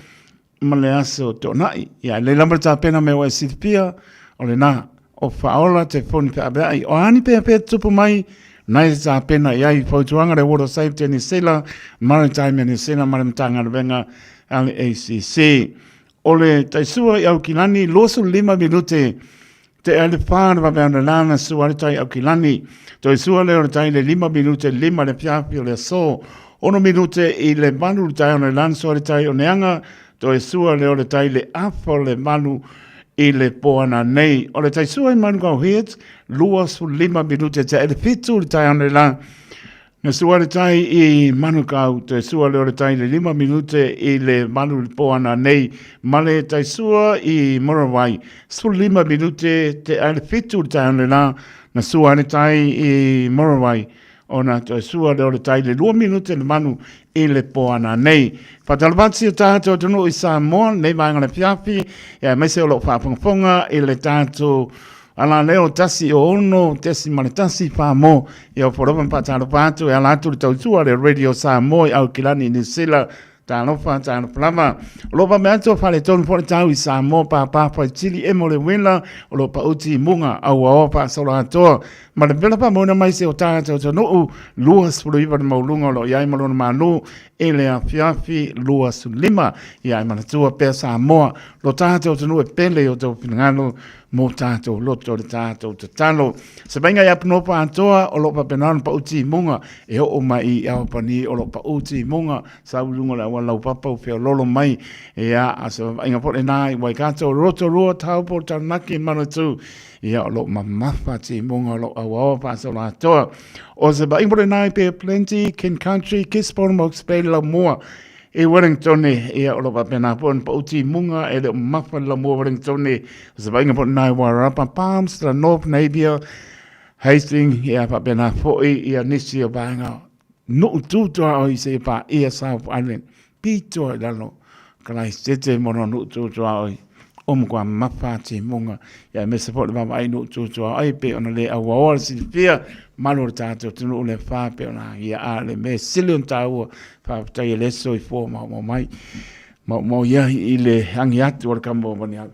ma le aso toonai. Ia, le lava le tapena me o e silafia, o lena, o faaola te foni feaveai. O a ni pea pea tupu mai, nai te tapena i ai fautuaga le Water Safety New Zealand, Maritime New Zealand ma le Matagaluega a le ACC. O le taisua i Aukilani, 25 minute te ale whā le wawe ana lana sua le tai Aukilani. Toi sua le o le tai le 5 minute 5 le fiafi o le aso. 6 minute i le malu le tai o le lana sua le tai o neanga. Toe sua le o le tai le afa o le malu i le poana nei. O le tai sua i Manukau Heads, 25 minute te ele fitu le tai o le la. Na sua le tai i Manukau, toe sua lea o le tai i le 5 minute i le 8 i le po ana nei, ma le tai sua i Murarrie, 15 minute te ai le 7 i le taeao lena, na sua ai le tai i Murarrie, ona toe sua lea o le tai i le 2 minute le 8 i le po ana nei. Faatalofa atu si o tātou atunuu i Samoa, lenei vaega o le afiafi, aemaise o lo o faafogafoga i le tātou Ala lea o 106.1 Whamo, ia o Forova Whātāropa atu e ala atu le tautua le Radio Samoa i Aukilani, New Zealand. Talofa, talofa lava. O lo pa atu o whare tonu fo le tau i Samoa, pāpā whai tili e mo le wela, o lo pa uti i munga, au aoa wha sola atoa. Ma le vela pa mauna mai se o tātou tonu, 29 le maulunga o lo iai ma lona mānu, e le afiafi 25. Ia e manatua pea Samoa, lo tātou tonu e pele o tau finangalo, mō tātou loto le tātou tatalo. Se vainga i Apunopa atoa o lo faapena ona pa'uti i munga e oo mai i Aopani o lo pa'uti i munga sau i luga o le auala laupapa o feololo mai ia a se vaaiga foi lenā i Waikato Rotorua Taupo Taranaki Manatū ia o lo mamafa timuga o lo auaoa faasolo atoa. O se vaaiga foi lenā i Bay of Plenty, King Country, Gisborne, Hawke's Bay, Laumua I Wellingtone, ia o lo faapena foi ona pauti i muga e le o mamafa le lamua Wellingtone, o se vaaiga foi lena i Wairarapa, Palms, North Napier, Hastings, ia faapena foi ia nisi o vaega nuu tu tuaoi seia paia South Island, pito i lalo Karaisete mo lona nuu tu tuaoi o matua mamafa timuga, ia aemaise foi le vaavaai i nuu tu tuaoi pei ona le auaoa le silafia malu o le tatou atunuu le afa pei ona agia a le mea sili ona taua. Faafetai e le soifua maumau mai, maumau ia i le agi atu o le kama o Vanialu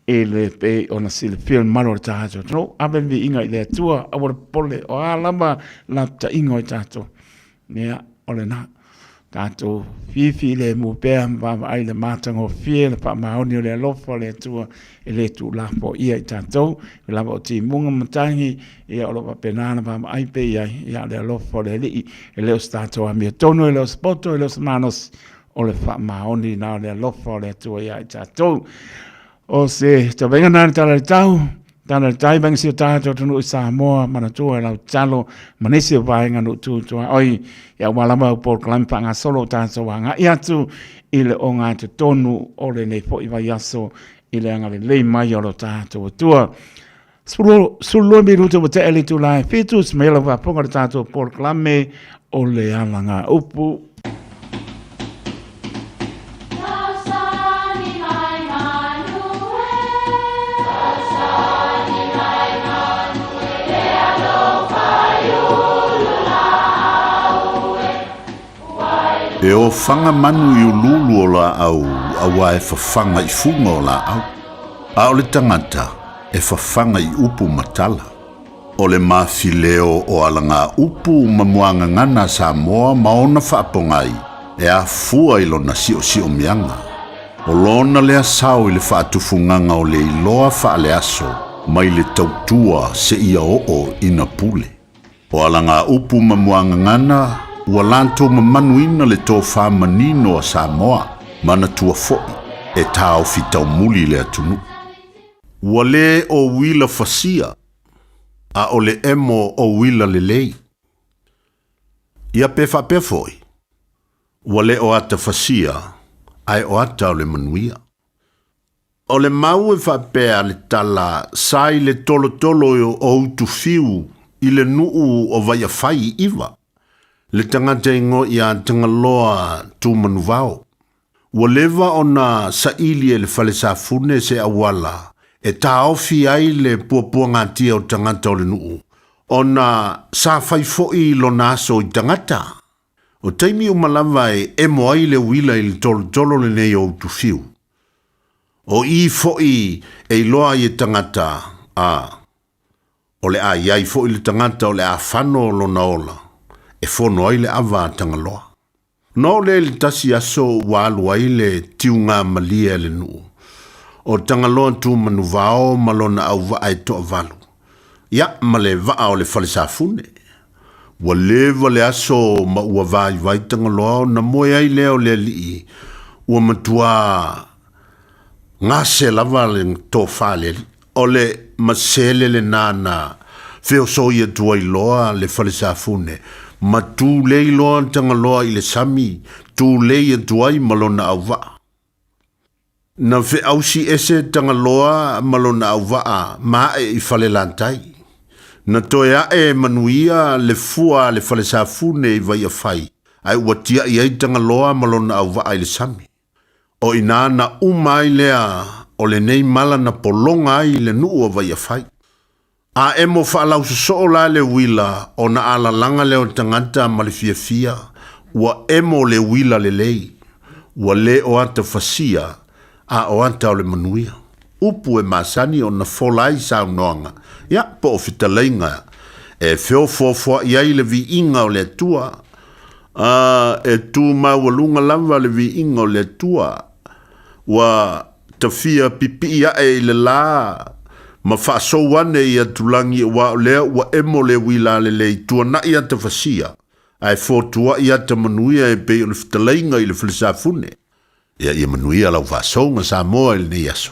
e le pei ona silafia le mamalu o le tatou atunuu. Ave le viiga i le Atua, aua le popole, o a lava lapataiga o i tatou. Ia, o lena. Tatou fifi le mu pea ma vaavaai le matagofie, le faamaoni o le alofa o le Atua e le tuulafoaia i tatou. E lava o timuga ma matagi, ia o lo o faapena ona vaavaai pea i ai, ia le alofa o le Alii, e le o se tatou amiotonu, e le o se poto, e le o se malosi, o le faamaoni na o le alofa o le Atua ia i tatou. O se tauvainga na le tala le tau, tala le tai vainga si o tātou atunuu i Samoa, manatua e lau tatalo, ma nisi o vaega nuu tu tuaoi, ia ua lava au polokalame faagasolo o tātou agai atu i le ogatotonu o lenei foi vaiaso i le agalelei mai o lo tātou Atua. 12 minute ua tea le itula e 7, se mai lau faafofoga le tātou polokalame o le alanga upu. E ofaga manu i uluulu o laau auā e fafaga i fuga o laau, a o le tagata e fafaga i upu ma tala. O le mafileo o alagaupu ma muagagana a Samoa ma ona faapogai e afua i lona siosiomiaga. O lona lea sao i le faatufugaga o le iloa faaleaso mai le tautua seia oo ina pule. O alagaupu ma muagagana ua latou mamanuina le tofa manino a Samoa, manatua foi e taofi taumuli le atunuu. Ua le o uila fasia, a o le emo o uila lelei. Ia pe faapea foi, ua le o ata fasia, ae o ata o le manuia. O le mau e faapea le tala sa i le tolotolo o Utufiu i le nuu o Vaiafai i Iva, le tagata igoa ia Tagaloa Tumanuvao. Ua leva ona saili e le fale safune se auala e taofi ai le puapuagatia o tagata o le nuu, ona sa fai foi lona aso i tagata. O taimi uma lava e emo ai le uila i le tolotolo lenei o Utufiu. O i foi e iloa ai e tagata, a, o le a i ai foi le tagata o le a fano lona ola, e fono ai le ava a Tagaloa. Ona oo lea i le tasi aso ua alu ai le tiuga malie a le nuu o Tagaloa Tumanuvao ma lona auvaa e toavalu, ia ma le vaa o le fale safune. Ua leva le aso ma ua vaivai Tagaloa ona moe ai lea o le alii ua matuā gase lava le tofa a le alii. O le masele lenā na feosoi atu ai loa le fale safune Ma tulei loa Tagaloa i le sami, tulei atu ai ma lona auvaa. Na feausi ese Tagaloa ma lona auvaa ma ae i Falelatai. Na toe ae manuia le fua a le falesafune i Vaiafai, ae ua tiai ai Tagaloa ma lona auvaa i le sami. O i ina na uma ai lea o lenei mala na pologa ai le nuu o Vaiafai. A emo faalausosoo la le uila, ona alalaga lea o tagata ma le fiafia, ua emo le uila lelei, ua le o ata fasia, a o ata o le manuia. Upu e masani ona fola ai saunoaga, ia po o fetalaiga e feofoofoai ai le viiga o le Atua. A e tu maualuga lava le viiga o le Atua, ua tafia pipii ae i le la ma faasou ane i atulagi aua o lea ua emo le uila lelei tuanai ata fasia, ae fotuai ata manuia e pei o le fetalaiga i le falesafune. Ia ia manuia lau faasouga Samoa i lenei aso.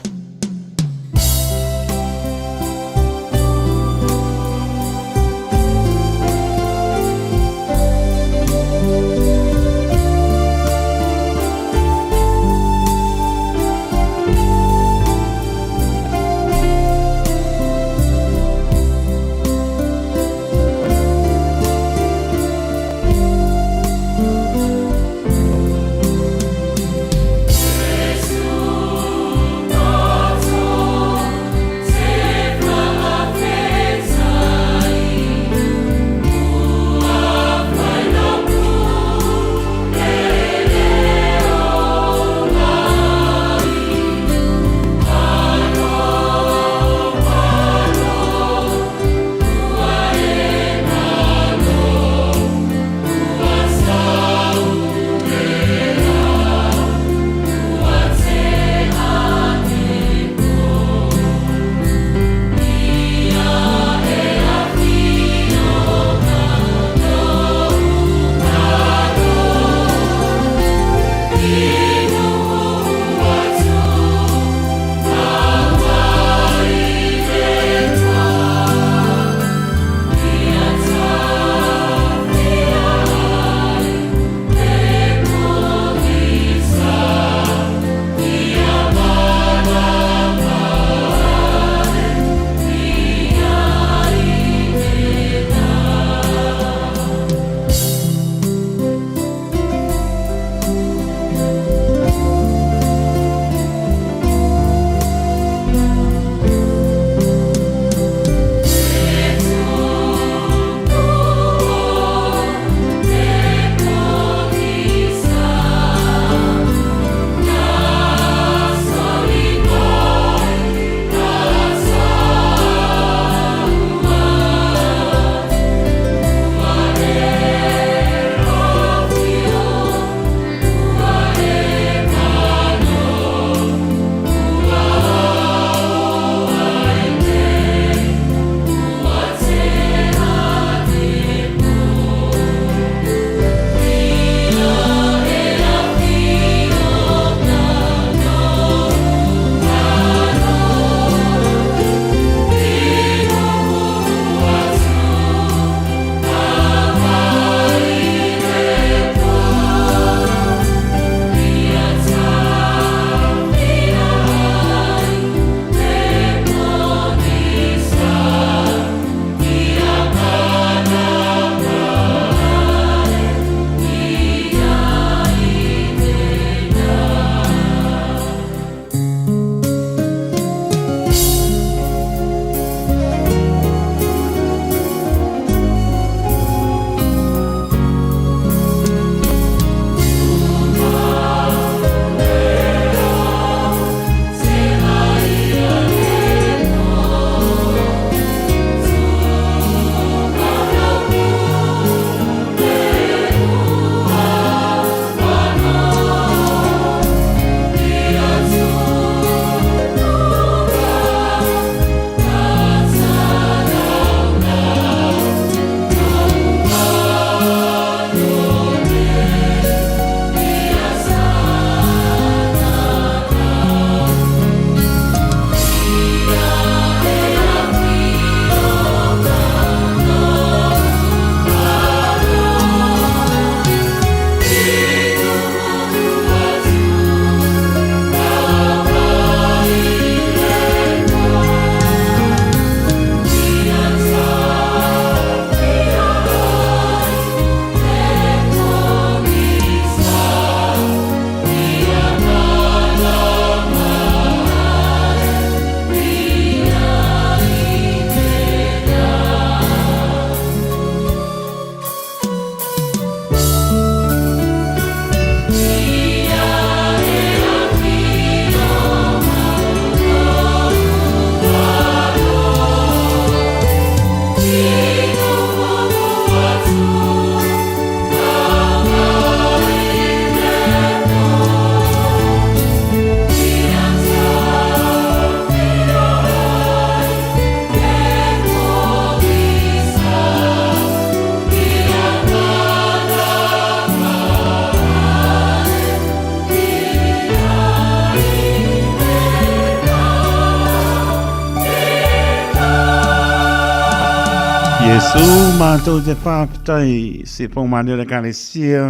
Iesu mātou te whāpitai se pōmāne o le Ekalesia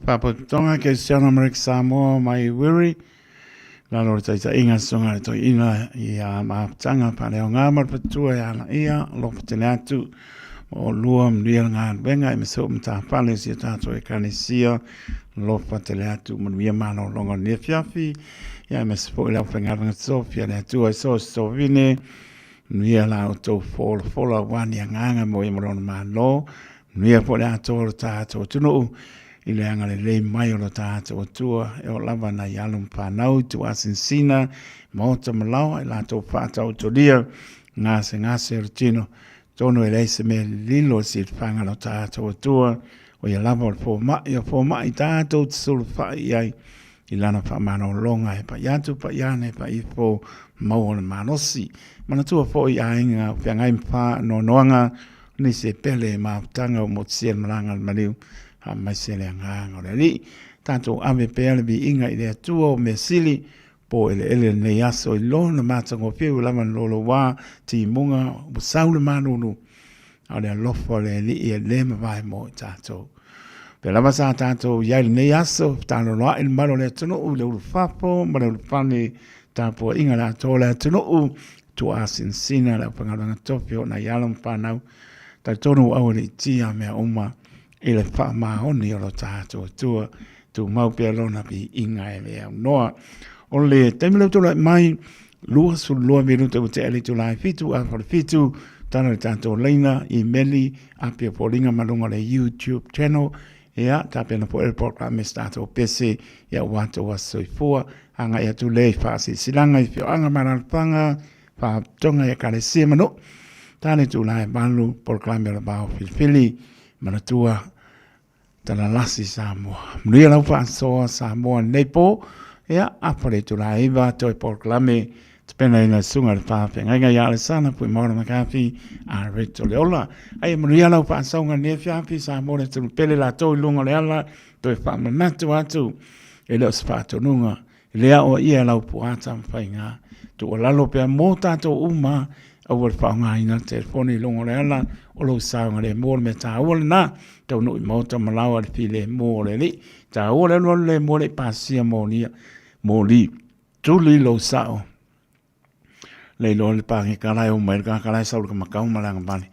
Whāpototonga Keristiano Amerika Samoa mai Wiri Lalo le taitaiga sunga le toeaina i a mafutaga faaleaoga ma le patua e ala ia alofa tele atu ma olua manuia le galuega e mese o matafale o si o tatou ekalesia alofa tele atu manuia malologa o lenei afiafi ia aemaise foi le aufaigaluega totofi a le Atua i so o se tovine manuia la outou folafola aua ni agaga mo ia ma lona Malo Manuia foi le atoa o lo tatou atunuu i le agalelei mai o lo tatou Atua e oo lava nai alo ma fanau i tuuasinasina, maota ma laoa i latou faataotolia gasegase o le tino. Atonu e leai se mea lilo i silafaga lo tatou Atua, o ia lava o le fomai o fomai tatou te sulufai i ai i lana faamalologa e pai atu pai ane pai ifo maua le malosi. Manatua foi aiga o feagai ma faanoanoaga Nisi e pele e mafutaga ua motusia le malaga a le maliu, faamaise le agaga o le Alii. Tatou ave pea le viiga i le Atua o mea sili, po eleele lenei aso i lona matagofie ua lava na loulou timuga ua sau le malulu, a o le alofa o le Alii e le mavae mo i tatou. Pea lava sa tatou i ai lenei aso, fetaloloa'i le mamalu o le atunuu i le ulufafo ma le ulufale tapuaiga le atoa o le atunuu, tuuasinasina le aufaigaluega tofi o nai alo ma fanau, talitonu ua aualiitia mea uma i le faamaoni o lo tatou Atua, tumau pea lona viiga e le aunoa. O le taimi lea ua tulai mai, 22 minute ua tea le itula e 7 afa le 7, tala le tatou laina, imeli, api o foliga ma luga o le YouTube channel, ia, tapena foi le polokalame se tatou pese, ia ua tou aso soifua, agai atu lea i faasilasilaga i afioaga ma alaalafaga, faalapotopotoga i ekalesia ma nuu, ta le itula e 8, polokalame o le vao filifili, manatua, talalasi Samoa. Manuia lau faasoa Samoa i lenei po, ia, afa le itula e 9, toe polokalame Tapenaina e Susuga i le Faafeagaiga ia Alesana Fuimaono McCarthy a Reto Leola. Ai manuia lau faasauga i lenei afiafi Samoa le atunuu pele latou i luga o le ala toe faamanatu atu e le o se faatonuga e le aoaia e lau puata ma faiga. Tuualalo pea mo tatou uma aua le faaaogaina le telefoni i luga o le ala o lou saogalemu. O le mea taua lena, taunuu i maota ma laoa le filemu o le Alii. Taua le alualu lemu e le i pasia molia, moli. Tuli lou sao. Le iloa le pageka la e o mai le tagata la e sau i le kamakau ma le agavale.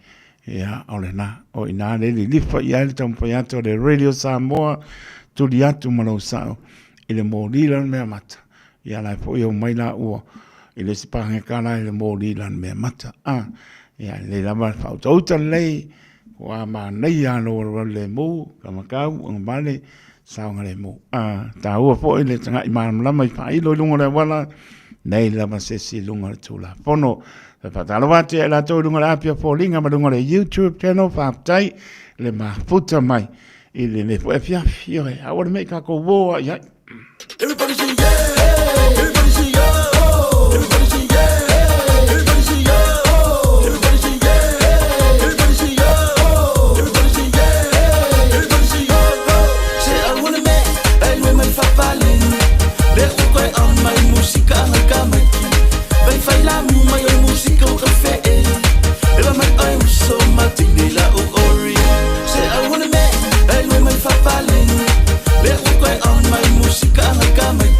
Ia, o lena. O i ina le lilifa i ai le taumafai atu o le Radio Samoa, tuli atu ma lou sao i le moli la le mea mata. Ia la e foi o mai la ua i le isi pageka la i le moli la le mea mata. Ah, ia lelei lava le faautauta lelei, ua manaia lou alualu lemu, kamakau, agavale, saogalemu. A taua foi le taga'i malamalama i faailo i luga o le auala, nei lava se isi i luga o le Tulafono. E faatalofa atu ia i latou i luga o le api o foliga ma luga o le YouTube channel, faafetai le mafuta mai i lenei foi afiafi. Ioe, aua le mea i tatou o ai ai. Everybody say yeah, everybody say oh, everybody say yeah, everybody say oh, everybody say yeah, everybody say oh, everybody say yeah, everybody say oh. Se aua le mea e lue mai fapaleni Le ukoe au mai musika ngai ka mai Vai fai la mu mai o le musika o ka fe e Eva mai oi uso ma tine la u ori Se aua le mea e lue mai fapaleni Le ukoe au mai musika ngai ka mai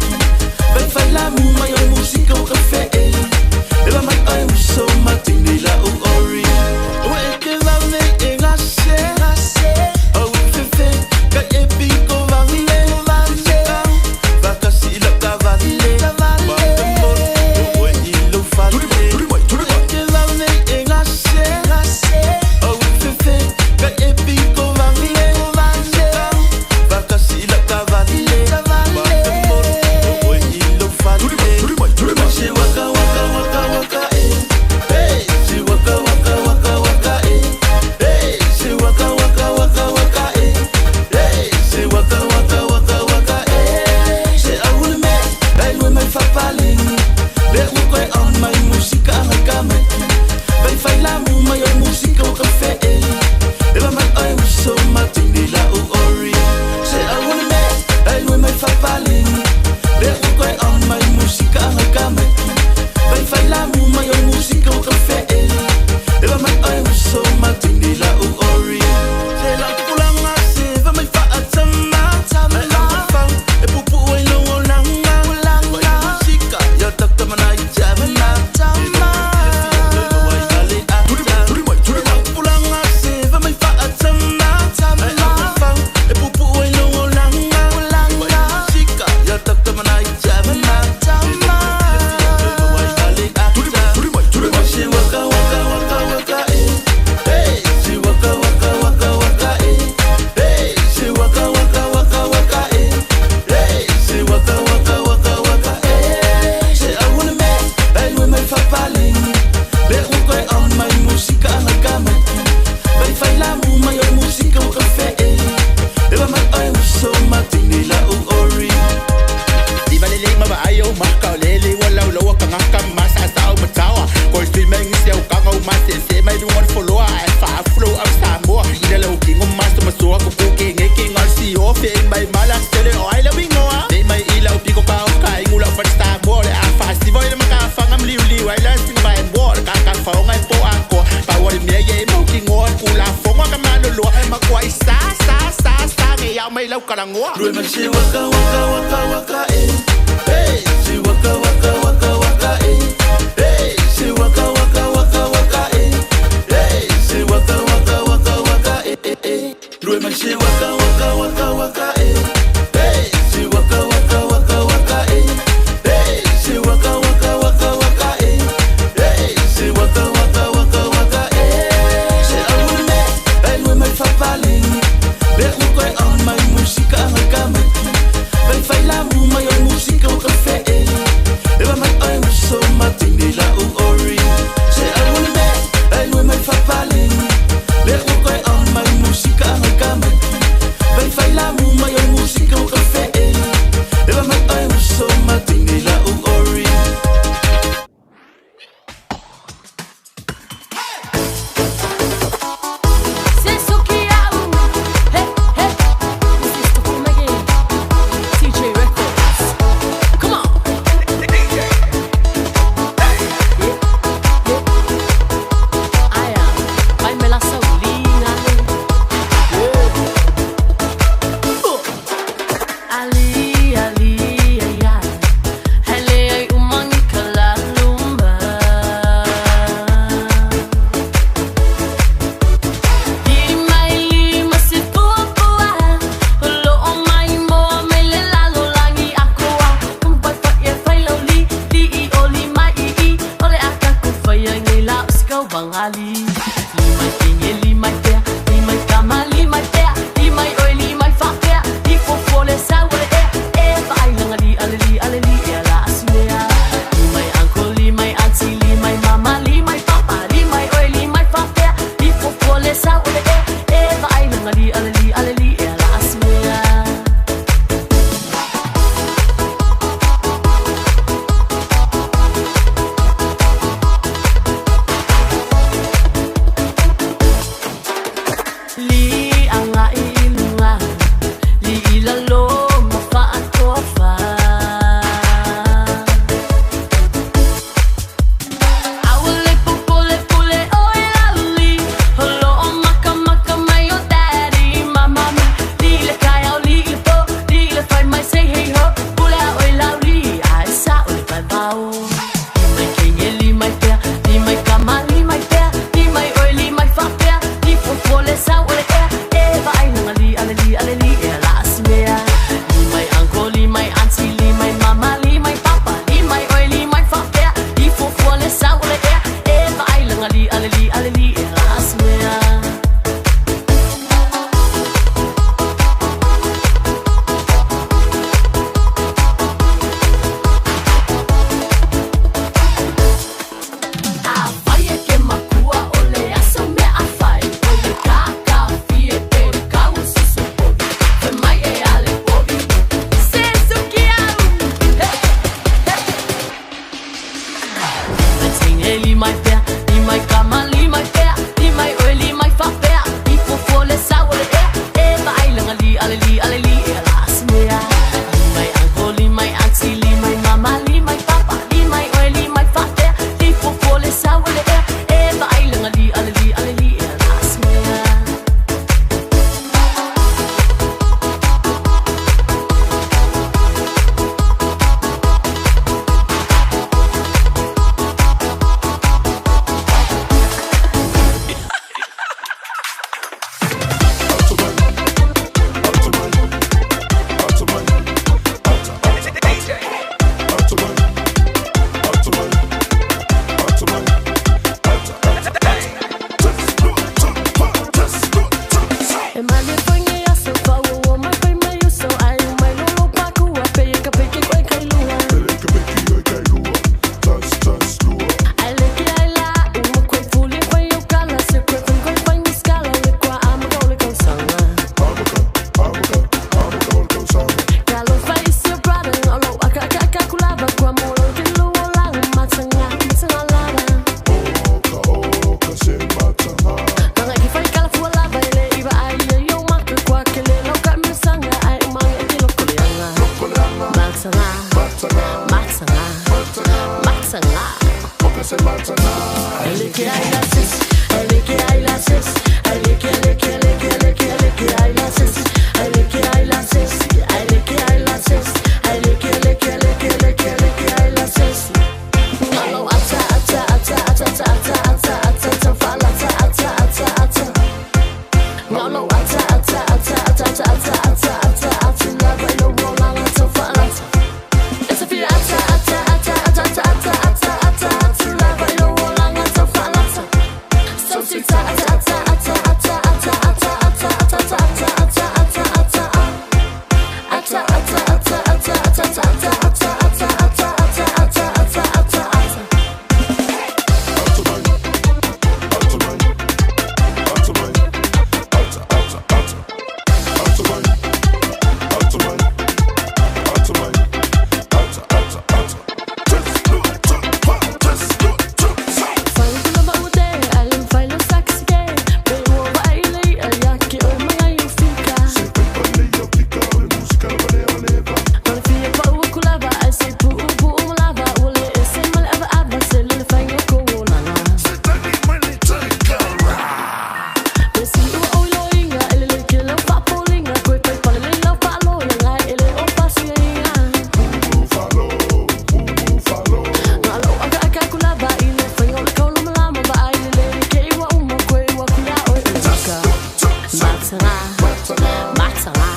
musika o ka fe'e. Ewa mai oe uso matini la u ori. Iva le lima ba ayo maka o lele wa lau lau ka ngaka masa sa o matawa. Ko stream mai ngisi au kanga o mase se mai du ngon follow ai fa flow up Samoa. Ina lau ki ngom maso masoa ko ku ke nge ke ngal si o fe mai mala sele o ai la wingoa. Te mai ila o piko ka o ka ingula fa Samoa le a fa si voi le maka fa ngam liu liu ai la sing ba en wa ka ka fa o ngai po a ko. Pa wa le mea ye mo ki ngoa ku la fonga ka mano loa. Ai ma kwa i sa sa sa sa nge yao mai lau kalangoa. Rue mai se waka waka waka waka e. Hey, se waka waka waka waka e. Hey, se waka waka waka waka e. Hey, se waka waka waka waka e e e. Rue mai se waka waka waka waka e. Hey, se waka waka waka waka e. Hey, se waka waka waka waka e. Hey, se waka waka waka waka e. Se aune, ai rue mai fa paling. Le u koe on mai musika ngai ka mai. Vai fai la mu mai o musika o ka fe'e. Ewa mai oe uso matini la u ori. Se aune, ai rue mai fa paling. Le u koe on mai musika ngai ka mai. Vai fai la mu mai o musika o ka fe'e. Ewa mai oe uso matini la u ori. Ali, ali, ai, ai. Hele ai umangi kalalumba. Lima lima si pupua, lo o mai moa me le lalo langi akoa. Kumpai fa ia fai lau li, li i o li mai i i, o le aka ku fai a ngai la o si kau bangali. Li mai tinge, li mai tea, li mai kama, li mai tea, li mai oi, li mai whakea, li fofo le sau o le ea, e vaai langa li ale li ale li ea la asunea. Li mai uncle, li mai auntie, li mai mama, li mai papa, li mai oi, li mai whakea, li fofo le sau o le ea, e vaai langa li ale li ale li ea la asunea. Li anga i lunga, li i lalo ma whaatoa. Aua le pupule pule o i lauli, holo o maka Mataga, mataga,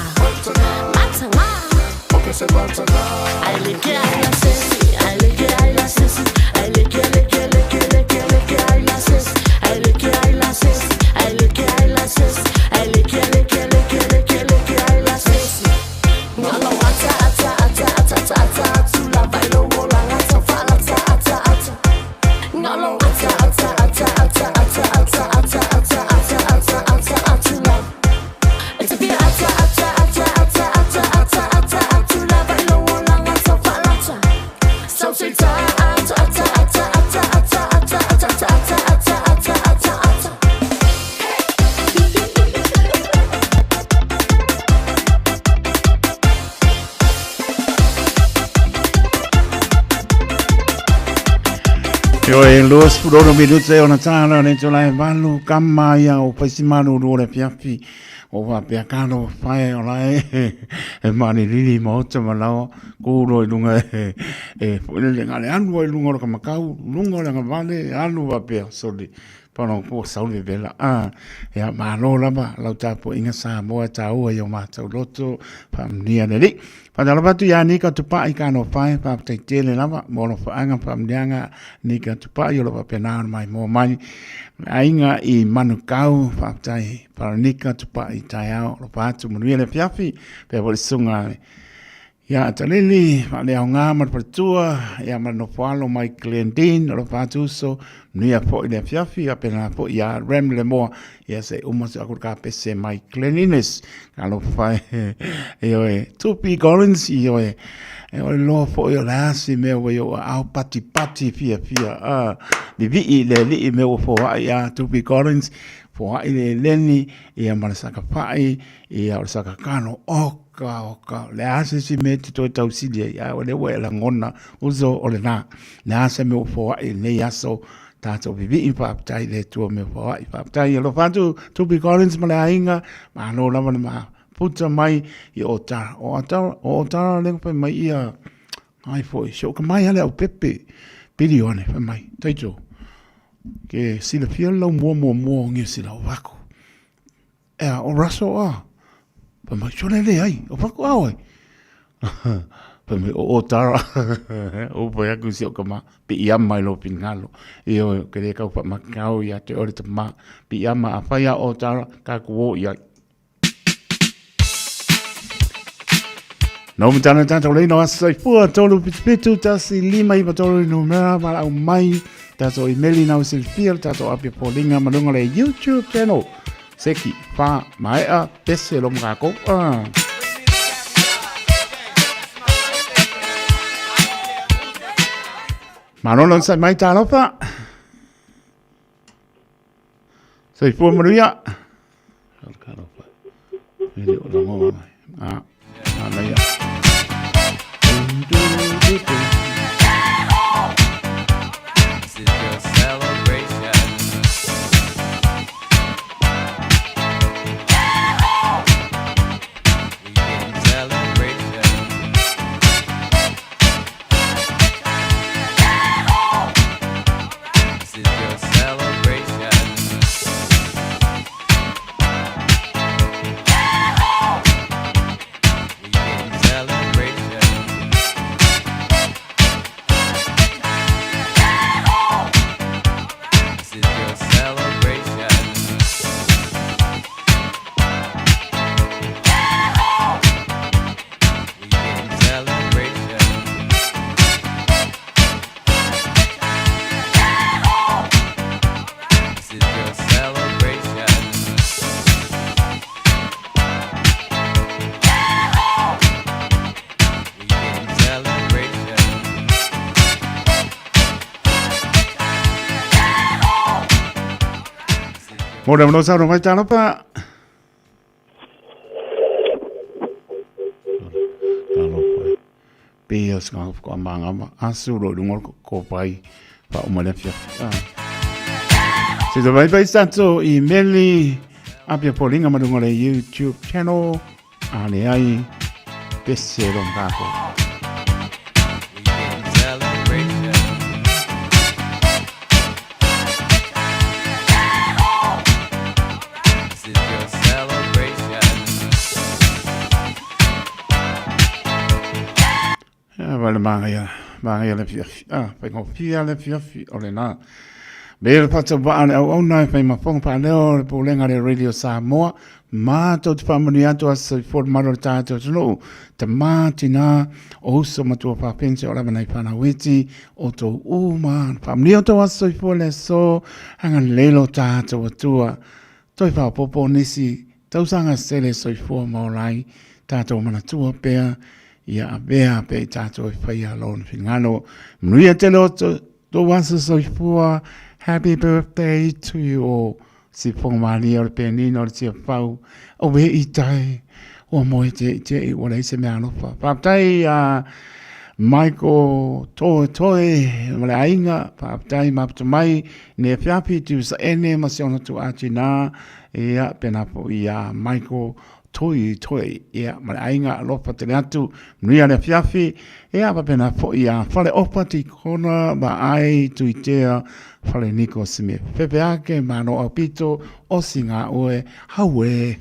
mataga. Ai leke ai la sesi, ai leke ai la sesi, ai leke leke leke leke leke ai la sesi, ai leke ai la sesi, ai leke ai la sesi, ai leke leke leke leke leke ai la sesi. Ngalo ata ata ata ata ata ata tula vai lo ola ngata fala ata ata ata. Ngalo ata ata ata ata ata ata ata ata ata ata ata ata la. It's a bit ata ata ata ata ata ata ata ata la vai lo ola ngata fala ata. So say ta ata ata ata ata ata ata ata ata ata ata ata ata ata. Io e luas purono minuta e ona tāna ne tō lai valu kama ia o paisimalu rua le fiafi o wā pia kalo whae o lai e mani riri ma ota ma lawa kūro i lunga e e le ngā le anu i lunga o ka makau lunga o le ngā vale anu wā pia soli pano po sauli vela a ia malo lava lau tapo inga Samoa tāua i o mātou loto whaamnia le li. Whatalapa atu ia Nika Tupai ka no whai whapatei tele lava mo lo whaanga whaamnianga Nika Tupai o lo whapenā mai mō mai ainga i Manukau whapatai para Nika Tupai tai ao lo pātu manuia le fiafi pea po le sunga ia atalili wha leo ngā ma le patua ia ma no whalo mai Glendine o lo pātu uso manuia po i le fiafi a pena po ia Rem le moa ia se uma se aku ka pese mai Glenines ka lo whai e oe Tupi Collins i oe e oe loa fo i o le asi mea ua i o au pati pati fia fia a li vii le lii mea ua foai a Tupi Collins foai le leni ia ma le saka pai ia o le saka kano oka oka le ase si me te toe tausili ai a o le ua e lagona uso o le nā le ase mea ua foai nei aso tātou vivii whaapatai le tua mea foai whaapatai alofa atu Tupi Collins ma le aiga malo lava le ma puta mai i o tara o atara o tara le fai mai ia ai foi so ka mai ale au pepe pili one fai mai taito ke silafia lau mua mua mua o ngia sila o vako e o raso a fai mai sole le ai o vako au ai fai mai o tara o pai aku si o ka ma pi ia mai lo pingalo i o ke le kau fa makau ia te ore te ma pi ia ma a fai a o tara ka ku o ia No matana tātou leina o asa i fua tolu pitu pitu tasi lima iwa tolu i numera wala au mai tātou i meli nau silfia tātou apia pōlinga malunga le YouTube channel Seki wha maea pese lo mkako. Manono sa mai tālopa. Soifua manuia. E le o lango mai. Ah, ah, mai. This is your celebration. Weekend celebration. This is your celebration. Weekend celebration. This is your celebration. Weekend celebration. This is your celebration. Weekend celebration. Mo le mano sa mai tālopa. Tālopa. Pe o sanga ko amanga ma asu lo lunga ko pai pa o male fia. Se te vai pai sato i meli apia polinga malunga le YouTube channel a le ai pese lo ngako. Weekend celebration. This is your celebration. Ia, le magaia, magaia le afiafi. Ah, faigofie le afiafi o lena. Me le faatauvaa le auauna e fai mafoga faaleo le pulega le Radio Samoa matou te faamanuia atu aso soifua le mamalu o le tatou atunuu, tamā, tinā, o uso ma tuafafine o lava nai fanau iti o tou uma. Faamanuia o tou aso soifua le aso, agalelei lo tatou Atua. Toe faaopoopo nisi tausaga sele soifua ma ola ai tatou manatua pea ia avea pea i tatou e faia lona finagalo. Manuia tele o tou aso soifua. Happy birthday to you all. Sifoga malie o le penina o le tiafau. Auē i tai. Ua moe te i te i ua leai se mea alofa. Faafetai a Michael Toe Toe ma le aiga. Faafetai mafuta mai nei afiafi Tusa ene ma si ona tuaa tinā. Ia, pēnā foi iā Michael Toi Toi, ia, ma le aiga alofa tele atu. Manuia le afiafi. Ia, faapena foi iā Faleofa Tikona Vaai Tuitea Faleniko Smith. Fefe ake malo aupito o singā oe haue.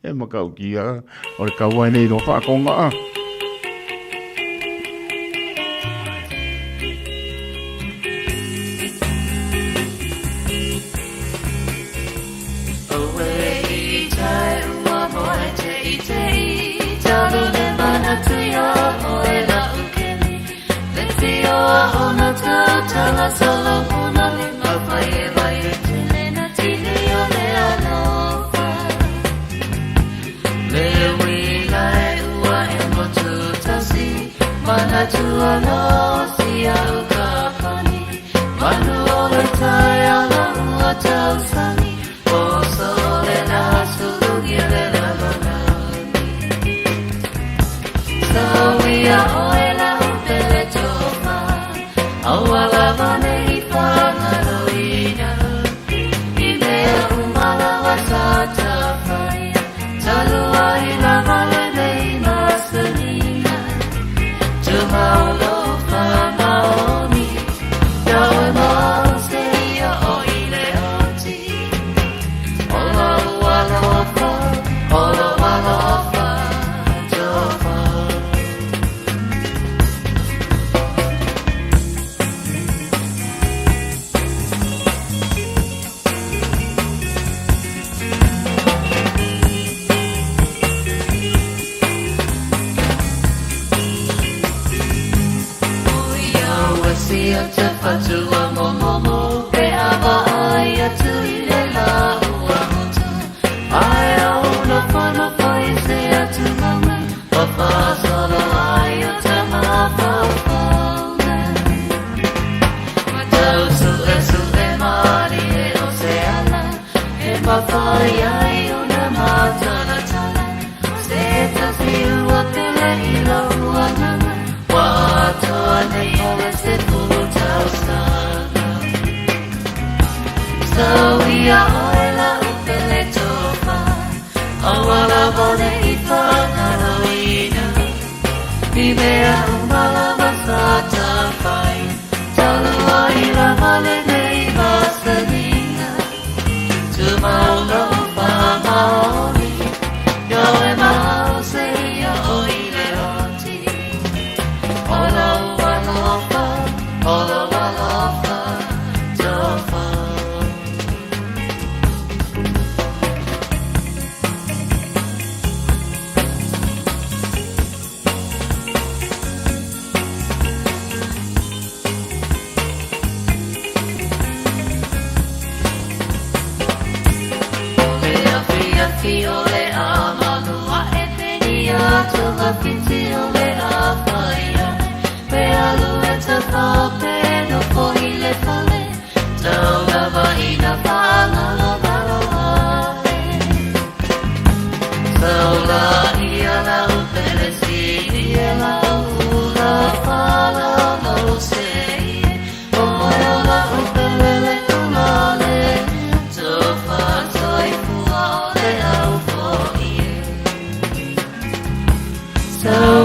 E makaukia o le kaua nei lo whaakonga. So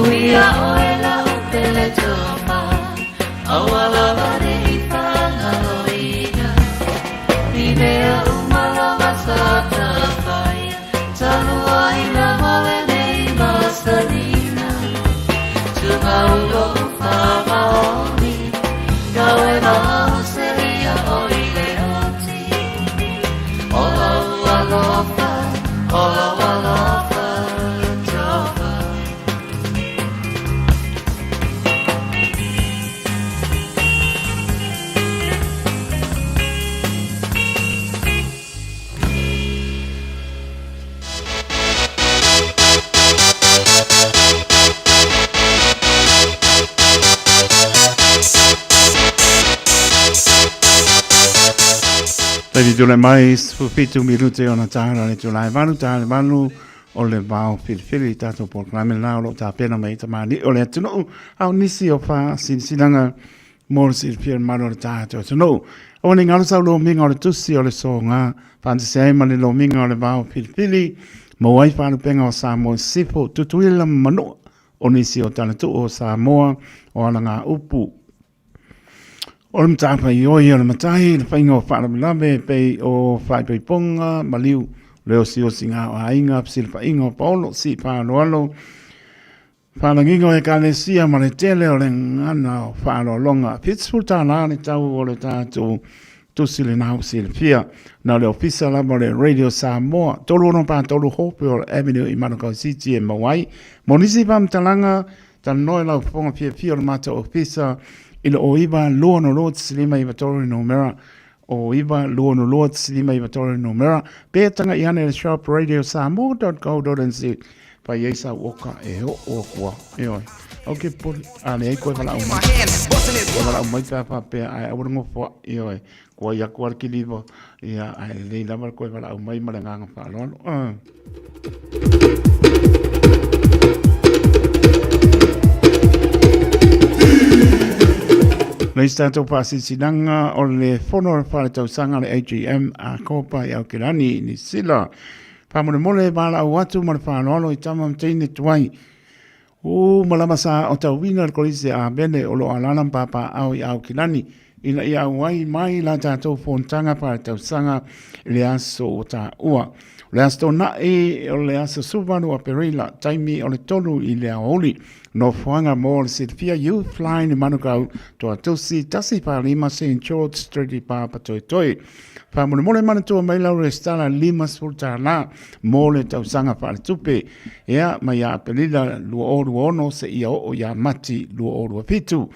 Olo alofa Jova. Taimi tule mai, 17 minute ona tāra le tūlai valu, tāra valu o le vao whiriwhiri i tātou polokalame nā o lo tāpena mai ta māni o le atunuu au nisi o wha sinaga mo le silafia le mamalu o le tatou atunuu. Aua ne i galo sau lomiga o le tusi o le soga, faatasi ai ma le lomiga o le vao filifili, maua ai faalupega o Samoa i Sisifo, Tutuila ma Manua, o nisi o talatuu o Samoa o alagaupu. O le matafaioi o le matai, le faiga o faalavelave e pei o faaipoipoga, maliu, le osiosiga o aiga, fesilafaiga o paolo, sii faaaloalo, Faalagiga o Ekalesia ma le tele o le gagana o faaaloaloga. $70 le tau o le tatou tusi lena ua silafia. Na o le ofisa lava o le Radio Samoa, 3643 Hopewell Avenue i Manukau City e maua ai. Mo nisi faamatalaga, talanoa i lau fofoga fiafia o le matou ofisa i le 09 262 593 numera o 9 262 593 numera pe tagai ane i le shop radiosamoa.co.nz fai ai sau oka e oo aku ai. Ioe. Au ke poli, a leai koe valaau mai. Koe valaau mai pe a faapea, ae aua le gofoa, ioe. Kua i aku a le kiliva, ia, ae lelei lava le koe valaau mai ma le agaga faaaloalo. Uh. Le isi tatou faasilasilaga o le fono o le faale-tausaga le AGM a Kopa i Aokelani i Niu Sila. Faamolemole e valaau atu ma le faaaloalo i tama ma teine tuai. U malama sa o tauina le kolisi a Abele o lo o alaala ma papaaao i Aokelani ina ia auai mai la tatou fonotaga faaletausaga i le aso ua taua. O le Aso Toonai o le aso 18 o Aperila, taimi o le 3 i le aoauli. Nofoaga mo le silafia Youth Line i Manukau, Toatusi, 145 St George Street i Papatoetoe. Faamolemole manatua mai lau resitala $50 mo le tausaga faaletupe. Ea, mai ia Aperila 2026 seia oo ia Mati 2027.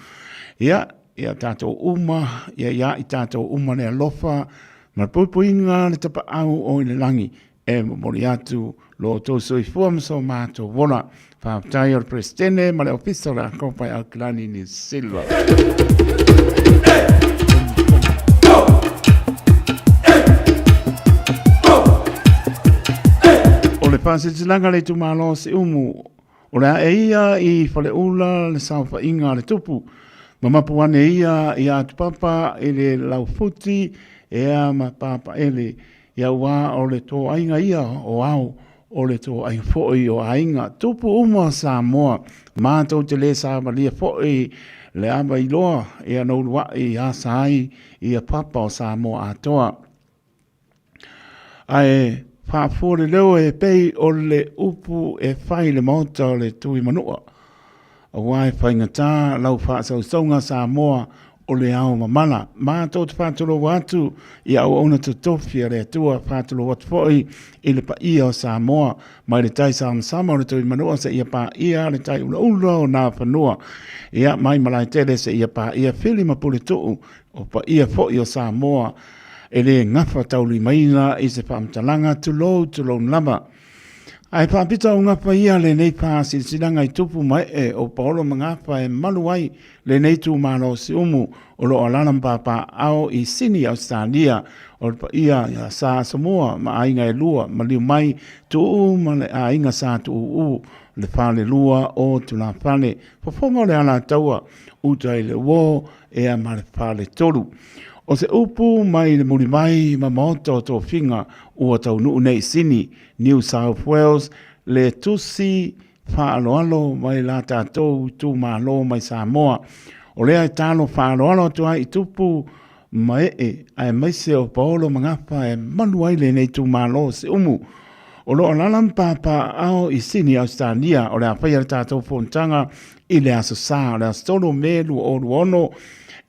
Ia, ia tatou uma, ia ia i tatou uma le alofa ma le puipuiga le tapaau o i le lagi e momoli atu lo outou soifua ma so matou ola. Faafetai o le Peresetene ma le Ofisa o le Akopa i Aokelani, Niu Sila. O le faasilasilaga a le itumalo o Siumu, o le a e ia i Faleula le saofaiga a le tupu, ma mapu ane ia i Atupapa i le laufuti ea ma Papaele, ia ua o le toaiga ia o ao, o le toaiga foi o aiga, tupu uma o Samoa, matou te le savalia foi le ava iloa ia na uluai asa ai ia papa o Samoa atoa. Ae faafua le leo e pei o le upu e fai i le maota o le Tuimanua, aua e faigata lau faasausauga Samoa o le ao mamala. Matou te faatulou atu i auauna totofi a le Atua, faatulou atu foi i le paia o Samoa, mai le tai samasama o le Tuimanua seia paia le tai ulaula o Nafanua, ia mai Malaetele seia paia Fili ma Puletuu, o paia foi o Samoa e le gafa taulimaina i se faamatalaga, tulou, tulou lava. Ae faapito au gafa ia lenei faasilasilaga i tupu ma ee o Paolo ma Gafa e malu ai lenei itumalo o Siumu o lo o alaala ma papaaao i Sini, Ausetalia, o le paia ia Sa Asomua ma aiga e lua, maliu mai Tuuu ma le aiga Sa Tuuu, le falelua o Tulafale, fofoga o le Alataua, uta i le uo, ea ma le faletolu. O se upu mai le mulimai ma maota o tofiga ua taunuu nei i Sini, New South Wales, le tusi faaaloalo mai la tatou itumalo mai Samoa. O lea e talo faaaloalo atu ai i tupu ma ee aemaise o Paolo ma Gafa e malu ai lenei itumalo o Siumu. O lo o alaala ma papaaao i Sini, Ausetalia, o le a faia le tatou fonotaga i le aso Sa, o le aso 3 o Me 2026,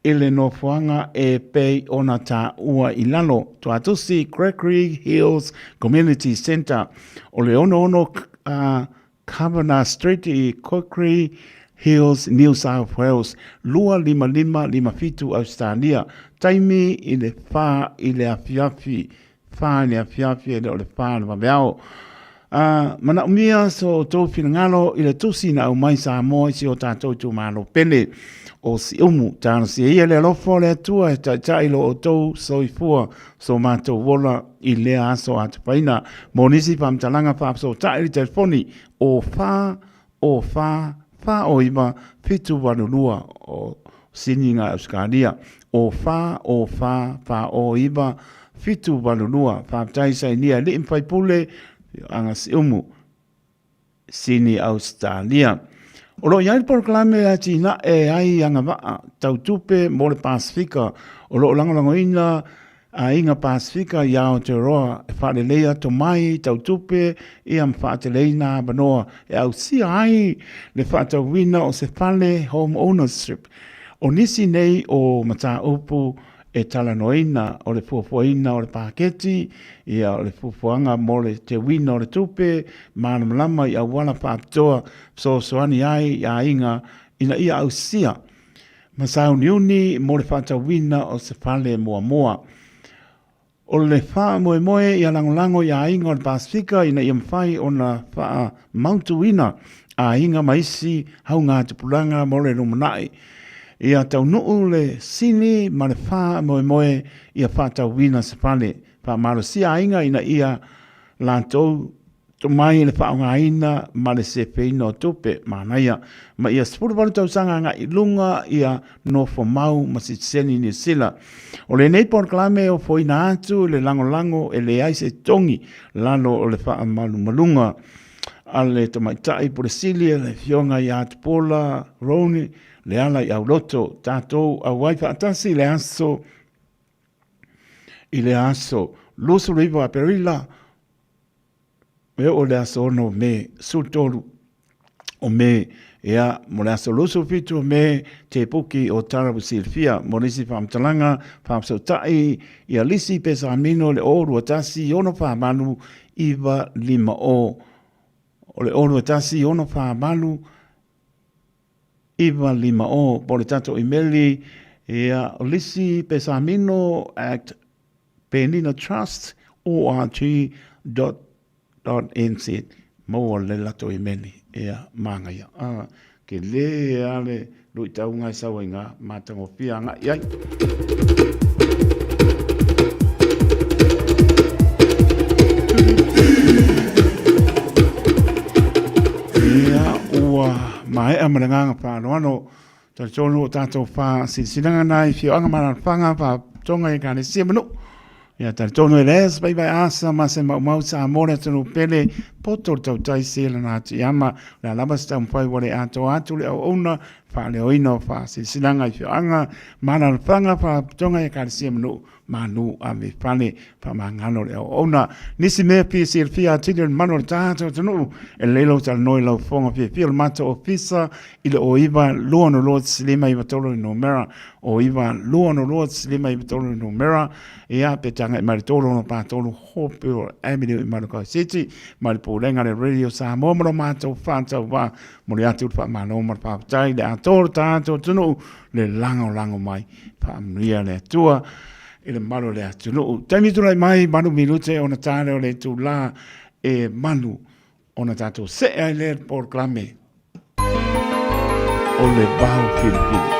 i le nofoaga e pei ona taua i lalo. Tuatusi Gregory Hills Community Centre, o le 66 Kavanagh Street i Gregory Hills, New South Wales, 25557 Ausetalia. Taimi i le 4 i le afiafi, 4 i le afiafi e le o le 4 i le vaveao. A manaomia so outou finagalo i le tusi na aumai Samoa i si o tatou itumalo pele o Siumu. Talosia ia le alofa o le Atua e taitai lo outou soifua so matou ola i lea aso atupaina. Mo nisi faamatalaga faafesootai i le telefoni o 4 o 4 4 o 9 7 8 2 o Sini i Ausetalia o 4 o 4 4 o 9 7 8 2. Faafetai sainia e alii ma faipule Afioaga Siumu, Sini Ausetalia. O lo o i ai le polokalame e atinae ai agavaa tau tupe mo le Pasefika o lo o lagolagoina aiga Pasefika i Aotearoa e faaleleia tomai tau tupe ia ma faateleina avanoa e ausia ai le faatauina o se fale home ownership. O nisi nei o mataupu e talanoaina o le fuafuaina o le paketi, ia o le fuafuaga mo le teuina o le tupe malamalama i auala faapitoa fesoasoani ai i aiga ina ia ausia ma sauniuni mo le faatauina o se fale muamua. O le faamoemoe ia lagolago i aiga o le Pasefika ina ia mafai ona faamautuina aiga ma isi haugatupulaga mo le lumanai. Ia taunuu le sini ma le faamoemoe ia faatauina se fale. Faamalosia aiga ina ia latou Tomai i le faaaogaina ma le sefeina o tupe manaia ma ia 18 tausaga agai i luga ia nofomau ma sitiseni Niu Sila. O lenei polokalame e ofoina atu i le lagolago e leai se togi lalo o le faamalumaluga a le Tamaitai Pule Sili le Afioga ia Tupuola Ronnie Leala i Auloto. Tatou auai faatasi i le aso i le aso 29 Aperila E oo i le aso 6 o Me, 13 o Me, ia, mo le aso 27 o Me, te puki o Tara ua silafia. Mo nisi faamatalaga, faafesootai ia Lisi Pesamino i le 0 2 1 6 4 8 9 5 0. O le 0 2 1 6 4 8 9 5 0 po o le tatou imeli, ia, o Lisi Pesamino at Penina Trust org dot nz maua le latou imeli ia manaia a ke lē a le luitauga e sau ai ngā matagofie agai ai. Ia ua maea ma le agaga faaaloalo. Talitonu o tatou faasilasilaga na i afioaga ma alaalafaga, faalapotopotoga i Ekalesia ma nuu. Ia talitonu e leai se paivai asa ma se maumau Samoa le atunuu pele, poto le tautai se lana atiama. O le a lava se taumafai ua le atoa atu le auauna, faaleoina o faasilasilaga i afioaga ma alaalafaga, faalapotopotoga i Ekalesia ma nuu. Manu ave fale faamagalo le auauna. Nisi mea fia silafia atili o le malu o le tatou atunuu, e lelei lou talanoa i lau fofoga fiafia o le matou ofisa i le 09 262 593 le numera, 09 262 593 le numera, ia pe tagai mai le 3643 Hawfield Avenue i Manukau City, mai le Pulega a le Radio Samoa ma lo matou faatauvaa. Momoli atu le faamalo ma le faafetai i le atoa o le tatou atunuu le lagolago mai. Faamanuia le Atua i le mamalu o le atunuu. Taimi tulai mai, 8 minute ona ta lea o le itula e 8 ona tatou see ai lea i le polokalame o le Vao Filifili.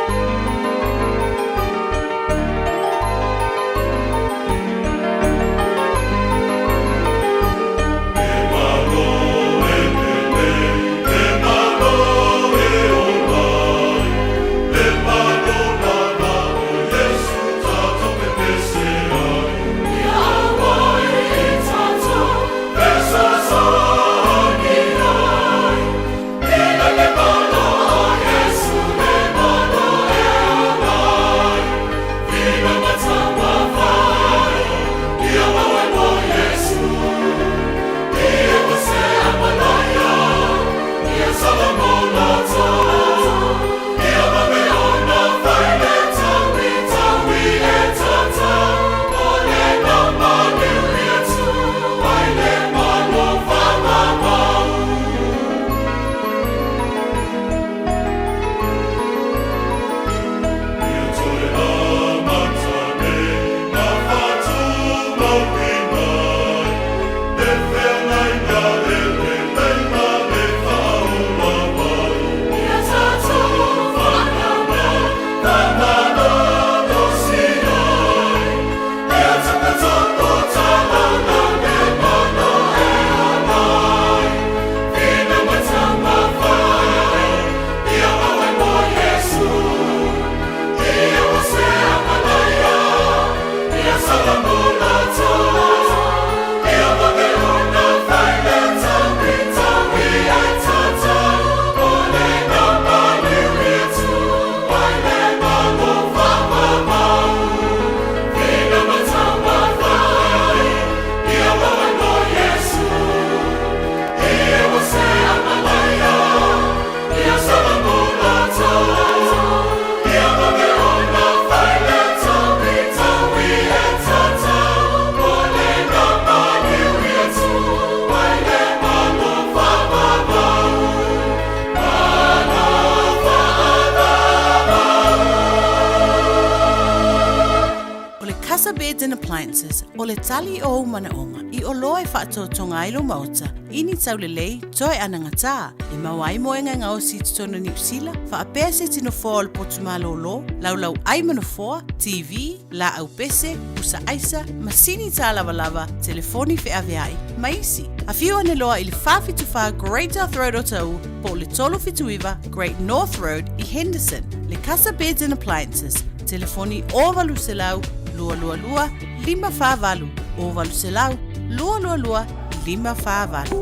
Beds and Appliances, o le tali o ou manaoga i oloa e faatoatoga ai lou maota i ni taulelei toe anagatā, e maua ai moega e gaosi i totonu o Niu Sila, faapea se iti nofoa o le potu malōlō, laulau ai ma nofoa, TV, laau pese, pusa aisa, masini tālavalava, telefoni feaveai, ma isi. Afio ane loa i le 474 Great South Road o Taū po o le 379 Great North Road i Henderson. Le Casa Beds and Appliances, telefoni 0800 222 548, 0800 222 548.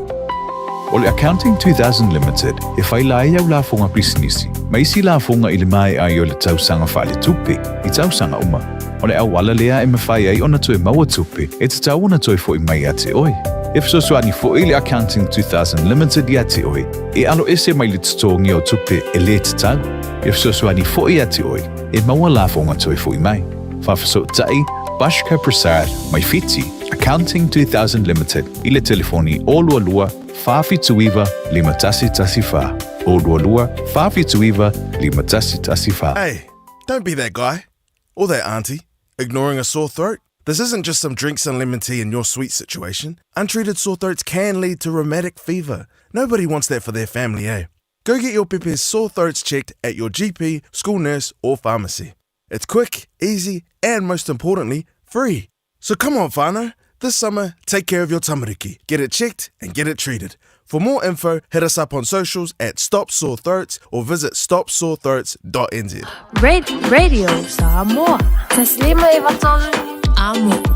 O le Accounting 2000 Limited e faila ai au lafoga pisinisi ma isi lafoga i le maea ai o le tausaga faaletupe i tausaga uma. O le auala lea e mafai ai ona toe maua tupe e tatau ona toe fo'i mai ia te oe. E fesoasoani fo'i le Accounting 2000 Limited ia te oe e aloese mai le totogi o tupe e lē tatau. E fesoasoani fo'i ia te oe e maua lafoga toe fo'i mai. Faafesootai Bashka Prasad mai Fiti, Accounting 2000 Limited i le telefoni 022 479 5114, 022 479 5114. Hey, don't be that guy. Or that auntie. Ignoring a sore throat? This isn't just some drinks and lemon tea in your sweet situation. Untreated sore throats can lead to rheumatic fever. Nobody wants that for their family, eh? Go get your pepe's sore throats checked at your GP, school nurse, or pharmacy. It's quick, easy, and most importantly, free. So come on, whānau. This summer, take care of your tamariki. Get it checked and get it treated. For more info, hit us up on socials at Stop Sore Throats or visit stopsorethroats.nz. Radio Samoa. Taslima Ivatolu. Amo.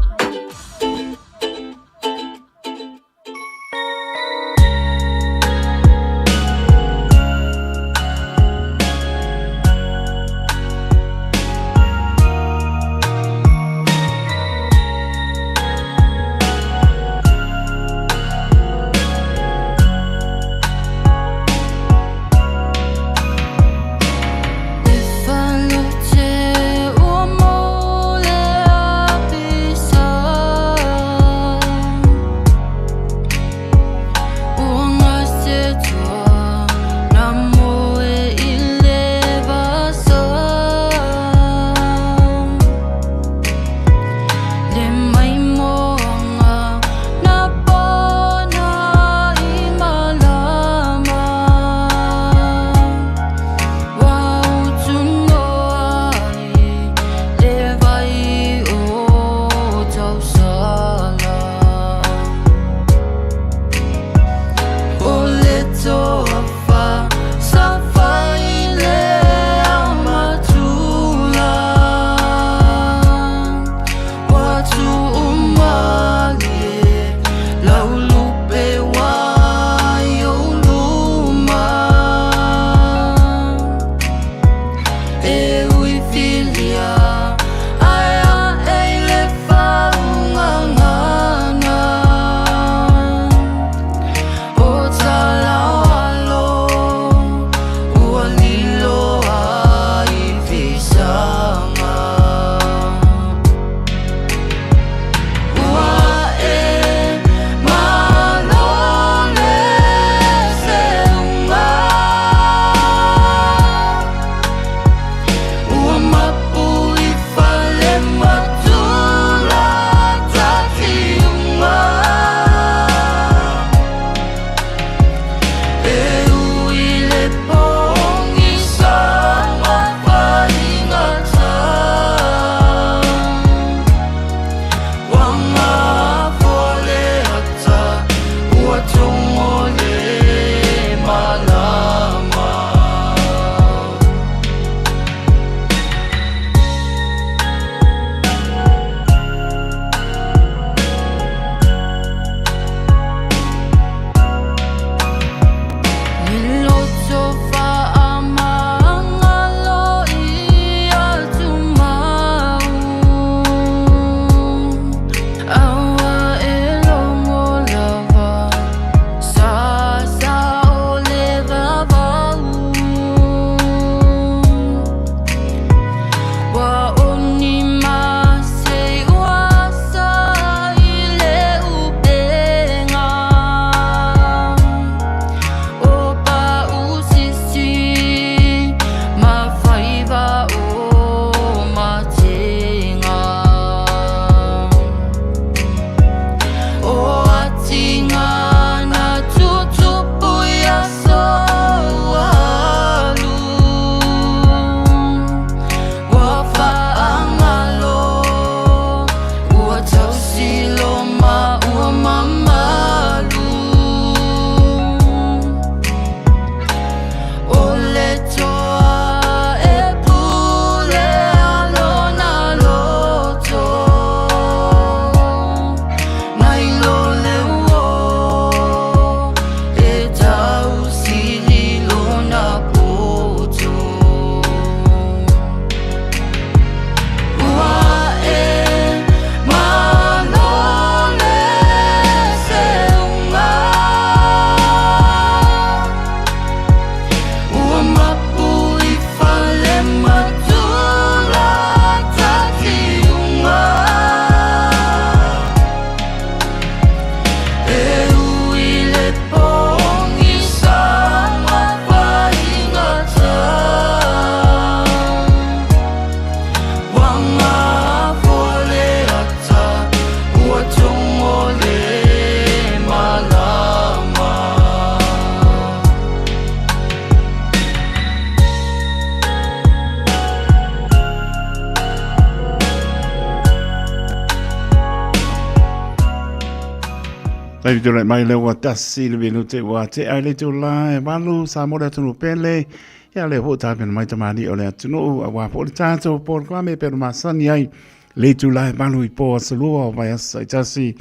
Taimi tūlai mai le ua tasi le minute ua te ai le tūlā e malu sa mo le atunu pele. Ia le ho tāpena mai tamani o le atunu a wā po le tātou po le klame pelo masani ai le tūlā e malu i po asalua o vai asa i tasi.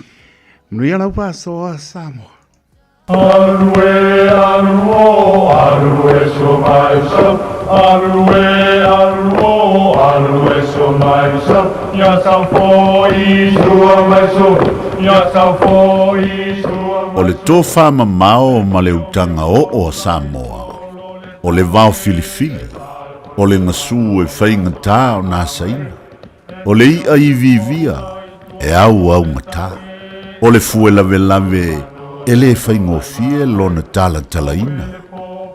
Manuia lau pāsoa Samoa. Alue, aluo, alue so mai so. Alue, aluo, alue so mai so. Ya sa fo i sua mai so. Ya sa fo i sua O le tofā mamao ma le utaga oo a Samoa, o le vao filifili, o le gasū e faigatā ona asaina, o le i'a iviivia e auaugatā, o le fue lavelave e lē faigofie lona talatalaina,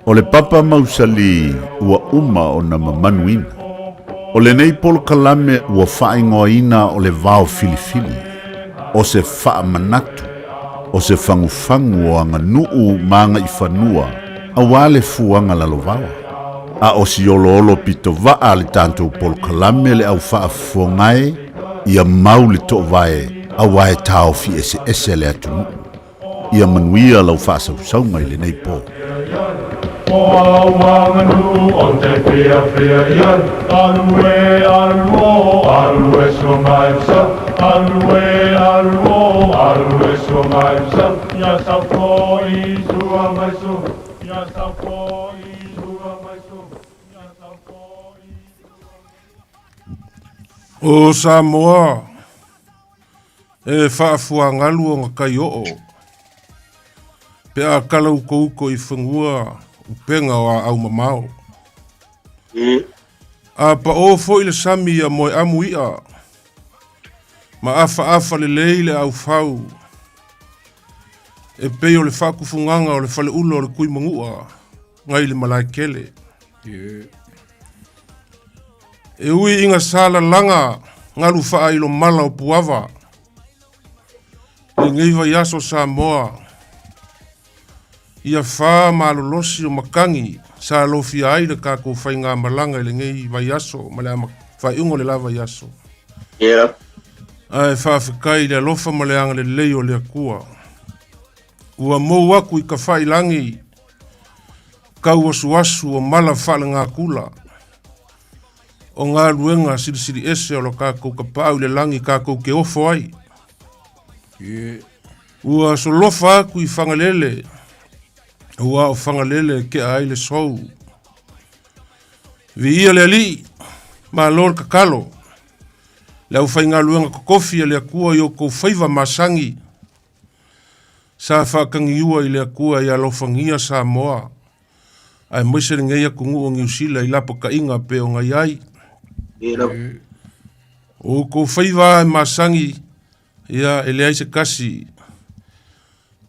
o le papa mausalī ua uma ona mamanuina. O lenei polokalame ua faaigoaina o le vao filifili, o se faamanatu, o se fagufagu o aganuu ma agaifanua auā le fuaga lalovaoa. A o si oloolo pitovaa le tatou polokalame le au faafofogae ia mau le toovae auā e taofi eseese le atunuu. Ia manuia lau faasausauga i lenei po. O au o te fia fia ia Alue, aluo, alue so mai so Alue, aluo, alue so mai so Ya sa fo i sua mai so Ya sa fo i sua mai so Ya sa fo i O Samoa, e faafuagalu o kai oo. Pe a kala uko uko i fagua upega o aau mamao. A paʻō foʻi le sami ia moeamu iʻa, ma afaafa lelei le aufau, e pei o le faakufugaga o le faleula o le kuimaguʻa gai le malaekele. E ui iga sa lalaga galu faailo mala o puava, lenei vaiaso Samoa, ia fā malolosi o makagi sa alofia ai le kakou faigamalaga i lenei vaiaso ma le faaiuga o le la vaiaso. Ae faafetai i le alofa ma le agalelei o le Atua. Ua mou aku i tafailagi tauasuasu o mala faalegakula o galuega silisili ese o lo tatou tapaau i le lagi tatou te ofo ai. Ua solofa aku i Fagalele, ua o Fagalele e tea ai le sou. Viia le Alii, malo le tatalo, le aufaigaluega totofi a le Atua i o outou faiva masagi, sa faatagiua i le Atua ia alofagia Samoa, aemaise lenei atunuu o Niu Sila i lapataiga pei ona i ai. O outou faiva e masagi, ia e leai se kasi,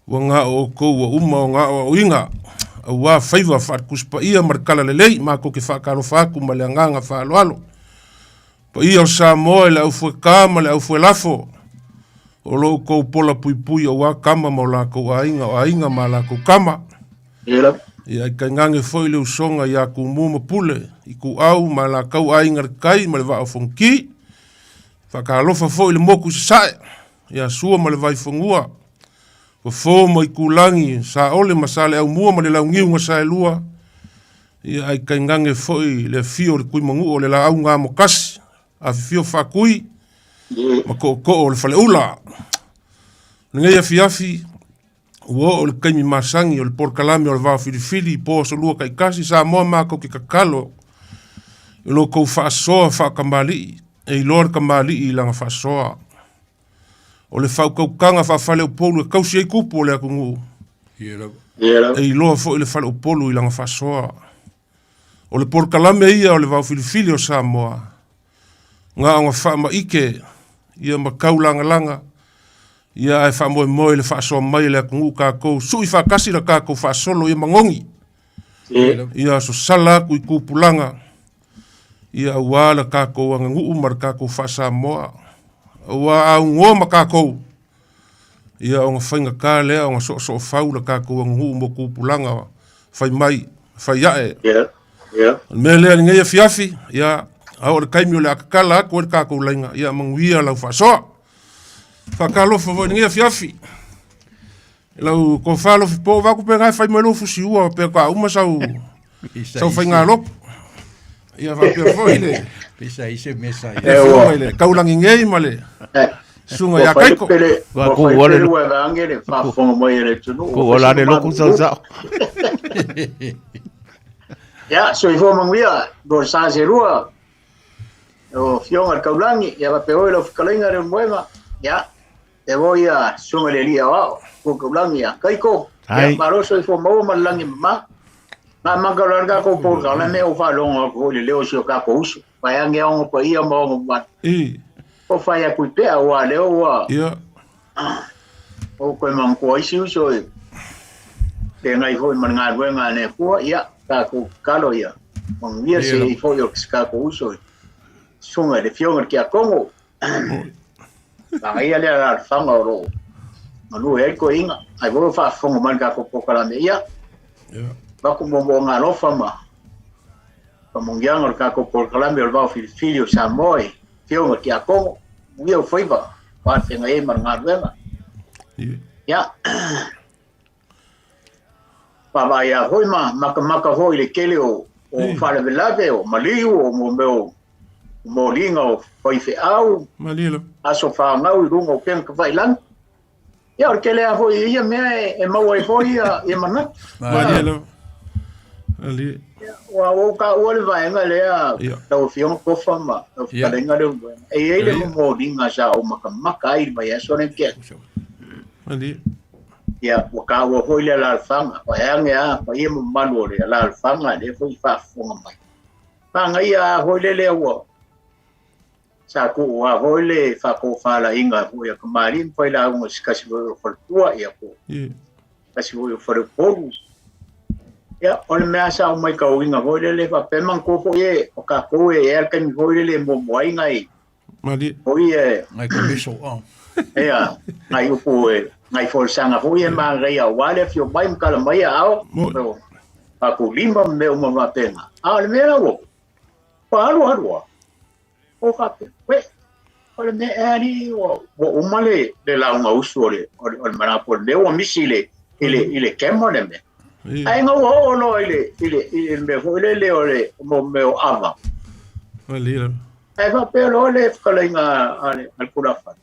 ua gao outou ua uma o aoaoina, auā faiva faaletusipaia ma le talalelei, matou te faatalofa atu ma le agaga faaaloalo. Paia o Samoa i le aufuetā ma le aufuelafo, o lo outou pola puipui auā tama ma o latou aiga, o aiga ma a latou tama. Ia, i tainane foi le usoga iā Tumua ma Pule, Ituau ma Alataua Aiga i le Tai ma le Vaa o Fonoti. Faatalofa foi i le motu i Sasae, ia Sua ma le Vaifanua, Fofo ma Itulagi, Saole ma Saleaaumua ma le Launiu na Saelua, ia ae tainane foi le afio o le Tuimanua o le Laau na Amotasi, afifio Faatui ma Tootoo o le Faleula. O lenei afiafi, ua oo i le taimi masani o le polokalame o le Vao Filifili i po aso lua taitasi Samoa matou te tatalo i lo outou faasoa faatamalii e iloa le tamalii i lana faasoa. O le faautautaga faafaleupolu e tausi ai tupu o le atunuu e iloa foi le faleupolu i lana faasoa. O le polokalame ia o le Vao Filifili o Samoa, na ona faamaite ia ma taulagalaga ia ae faamoemoe i le faasoa mai e le atunuu tatou, sui faatasi la tatou faasolo ia magogi, ia sosala atu i tupulaga, ia auā la tatou aganuu ma le tatou faa-Samoa, auā a augoa ma tatou, ia ona faigata lea ona soosoofau la tatou aganuu mo tupulaga fai mai, fai ae. O le mea lea i lenei afiafi, ia, a oo i le taimi o le a tatala atu ai le tatou laina, ia manuia lau faasoa. Faatalofa foi i lenei afiafi. Lau kofa lo fipo va ku pe ngai fai mai lo fusi ua pe ka uma sau sau fai ngā lopu. Ia fa pe foi le. Pisa ise mesa ia. E le kaulangi ngei ma le sunga ia kaiko. Wa ku wale lo. Wa angele fa fonga mai le tunu. Ku wala le loku sau sau. Ya, soifua manuia, go sa se rua. O fionga kaulangi, ya va pe oi lo fikalinga le moema. Ya, e voi a sunga le lia wao, ko kaulangi ya. Kaiko, ya malo soifua maua ma langi ma. Ngā maka lo ka ko po ka la me o fa longa ko le leo sio ka ko uso. Pa ya nge ongo pa ia ma ongo ma. I. O fa ya kui pea wa leo wa. Ia. O koe mang ko isi uso e. Te ngai hoi man ngā ruenga ne fua ia ka ko kalo ia. Mang ia se i foi o ka ko uso e. Sunga le fionga ki a Kongo. Ka ia le ala fanga o ro. Manu e ko inga. Ai vo fa fongo man ka ko pokala me ia. Ia. Ba ku mo mo ngā lofa ma. Pa mongianga o ka ko pokala me o vao filifili o Samoa e. Fionga ki a Kongo. Muia o faiva. Pa te ngai e man ngā ruenga. Ia. Pa vai a hoi ma maka maka hoi le kele o o whalavelave o maliu o mo meo mo linga o whaiwhe au. Malilo. Aso whangau i runga o penga ka whailangi. Ia, o le kele a hoi ia mea e maua i hoi ia e mana. Malilo. Ali. Ua o ka ua le vaenga lea lau fionga kofa ma lau whakalenga le vaenga. E ei le mo linga sa o maka maka ai mai aso ne kia. Ali. Ia, ua ka ua hoi le alalfanga. Pa eange a, pa ia mamalu o le alalfanga le foi whaafonga mai. Panga ia hoi le lea ua. Sa ku ua hoi le whakowhala inga hoi a kamari mwhai la unga sikasi hoi o whalpua ia ko. Kasi hoi o whalepolu. Ia, o le mea sa o mai ka uinga hoi le le whapemang koko e o ka koe e alkani hoi le le mo moainga i. Mali. Hoi e. Ngai komiso o. Ia, ngai upu e, ngai folisaga foi e magaia aua le afio mai ma kala mai a ao, fakulima ma mea uma faapena. A o le mea lau ua alu alu o faapea, we, o le mea ea alii ua uma le lauga usu o le manapo o le mea ua misi i le kema le mea. Ae ga ua oo loa i le mea foi lele o le mea o ava. Ae faapea loa le fetalaiga a le Kulafale.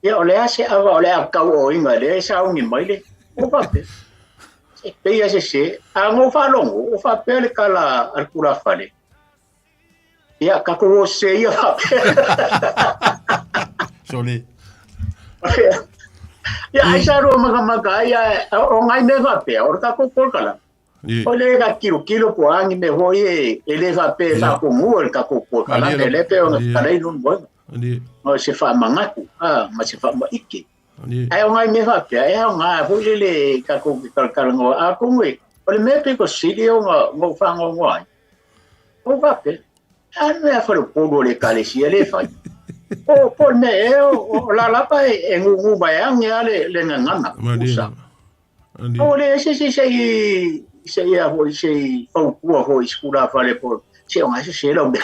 Ia, o le a se ava o le a kau o inga le saungi mai le o faapea. Se pei a se se, a ngō whaalongo, o faapea le kala a le Kulafale. Ia, ka ko o se ia faapea. Sorry. Ia, ai sa rua makamaka, ai o ngai me faapea, o le ka kōkōkala. O le ka kilo kilo po angi me hoi e le faapea whakongua le ka kōkōkala, me le pe o ngā whakalei nunu moenga. O se whamangaku, ma se whamaike. Ai o ngai me whapea, e au ngā hoi lele ka kōkōkala a kongue. O le mea pe ko sili o ngā whangongoa ai. O whapea, a mea wharepolu o le kalesia le whai. O po le mea e o lalapa e ngungu mai ange a le ngangana. O le se se se i se ia hoi se i faukua hoi skula whare po. Se o ngai se se lau mea.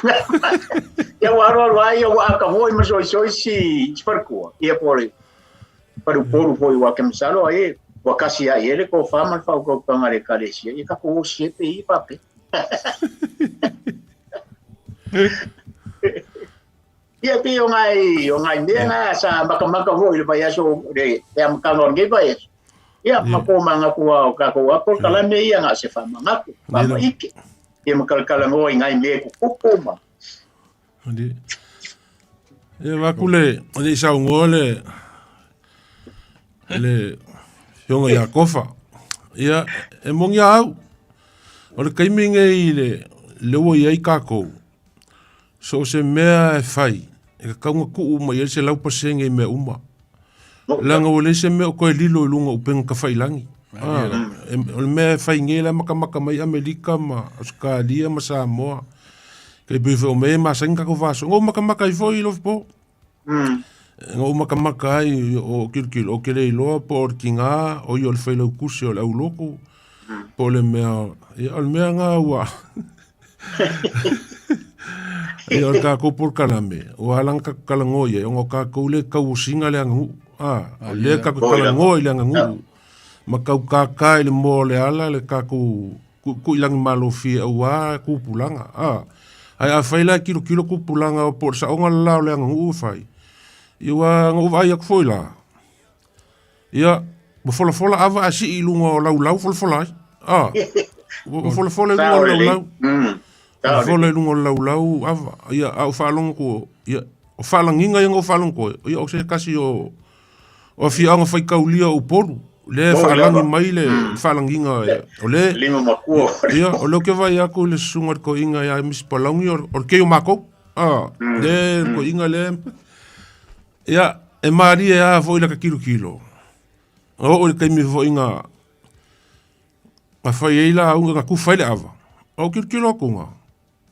Ia wa aru aru ai o aka hoi ma soi soi si wharkua. Ia po le wharepolu hoi wa kemisalo ai wa kasi ai ele ko whaman whaukau le kalesia. Ia ka ko o sepe i pape. Ia pi o ngai mea ngā sa makamaka hoi le vai aso le e amakanga o ngai vai aso. Ia mako manga kua o kako apo kala me ia ngā se whamangaku, whamaike. Ia makalakala ngoi ngai mea kukupu ma. Ia waku le, le isa ungoa le, le fionga ia kofa. Ia e mongi au, o le kaimi ngei le leua i ai kākou. So se mea e whai, e ka kaunga kuu mai e se laupa senge i mea uma. Langa o le se mea o koe lilo i lunga upenga ka whailangi. O le mea e whai ngei la makamaka mai Amerika ma Australia ma Samoa. Kei pui o mea ma sangi kako whaso. Ngō makamaka i foi i lofi po. Ngō makamaka ai o kilokilo o kele iloa po o le kingā o ia o le whailau kuse o le auloku. Po le mea, ia o le mea ngā ua. Ia o le kākou polokalame, ua alanga kaku kalangoa ia, o ngā kākou le kauosinga le anganuu. O le kaku kalangoa i le anganuu. Ma kaukākā i le moa o le ala le kākou kuʻikuʻi malofie auā kupulaga a. Ae afai la e kilokilo kupulaga po o le saʻoga le la o le aganuu e fai, ia ua na ou vaai atu foi la, ia ua folafola ava ae sii i luga o laulau folafola ai a. Ua folafola i luga o laulau. Folafola i luga o laulau ava. Ia a ou faalogo atu, ia o faalagiga ia na ou faalogo atu ai, ia o se tasi o o afioaga faitaulia o Upolu, lea e faalagi mai le faalagiga o le lima makua. Ia, o lea ou te vaai atu i le susuga i le toeaina ia Misi Palauni, o le kei o matou. A, le toeaina lea. Ia, e malie lava foi lata tilotilo. Na oo i le taimi foi na na fai ai lauga na tufa ai le ava. Ou tilotilo atu na,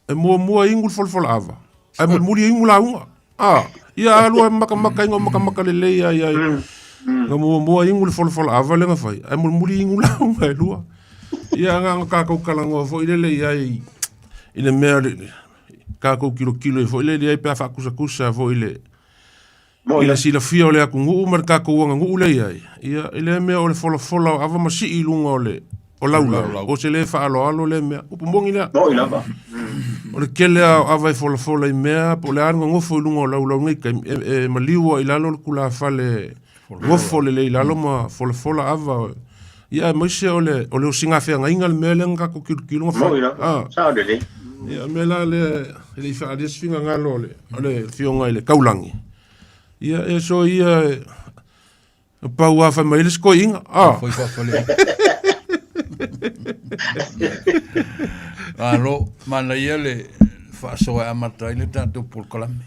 e muamua inu le folafola ava, ae mulimuli inu lauga. A, ia alu ai makamaka ina o makamaka lelei ai ai. Na muamua inu le folafola ava lea na fai, ae mulimuli inu lauga e lua. Ia na ona tatou talanoa foi lele i ai i le mea le tatou tilotilo ai foi lele i ai pe a faatusatusa foi i le i le silafia o le atunuu ma le tatou aganuu lea i ai, ia, i lea mea o le folafola o ava ma sii i luga o le o laulau, o se le faaaloalo lea mea. Upu moni lea. Moni lava. O le tele lava o ava e folafola i mea, po o le a le nonofo i luga o laulau nei taimi, e, e maliu lava i lalo le tulafale nofo lelei i lalo ma folafola ava. Ia, aemaise o le, o le osigafeagaiga le mea lea na tatou tilotilo na fai. Moni lava. Ah. Sao lelei. Ia, o le mea la lea e le i faaalia se finagalo o le, o le Afioga i le Taulagi, ia, e so ia e, e pau lava fai mai ai le isi toeaina. Ah. Foi faafale. Malo, manaia le faasoa e amata ai le tatou polokalame.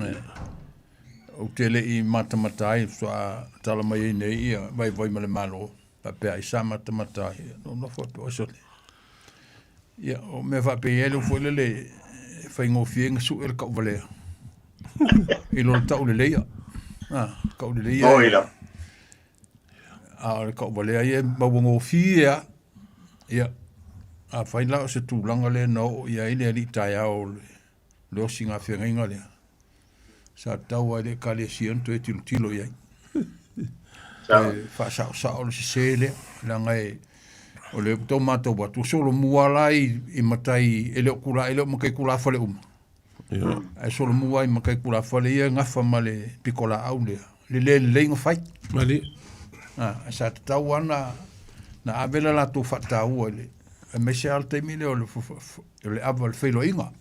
Eh, ou te le i matamata ai faatoa tala mai ai nei ia vaivai ma le Malo faapea ai sa matamata ai no nofo atu ai sole. Ia o mea faapea ai lea foi lele e faigofie na sue le tauvalea i lo le tauleleia. Ah, tauleleia. Oi la. A o le tauvalea ia e mauagofie lava. Ia, afai la o se tulaga lea na oo i ai le alii taeao o le le osigafeagaiga lea, sa tatau lava i le Ekalesia ona toe tilotilo i ai. Toe faasaosao le sese lea, leaga e, o lea ua tau matau atu, ua solomua la i, i matai, e le o kula, e le o matai tulafale uma. Yeah. Ae solomua i matai tulafale ia e gafa ma le pitolaau lea, le le lelei ona fai. Mali. Ah, sa tatau lava na, na ave le latou faataua i le, aemaise lava le taimi lea o le, o le ava o le feiloaiga.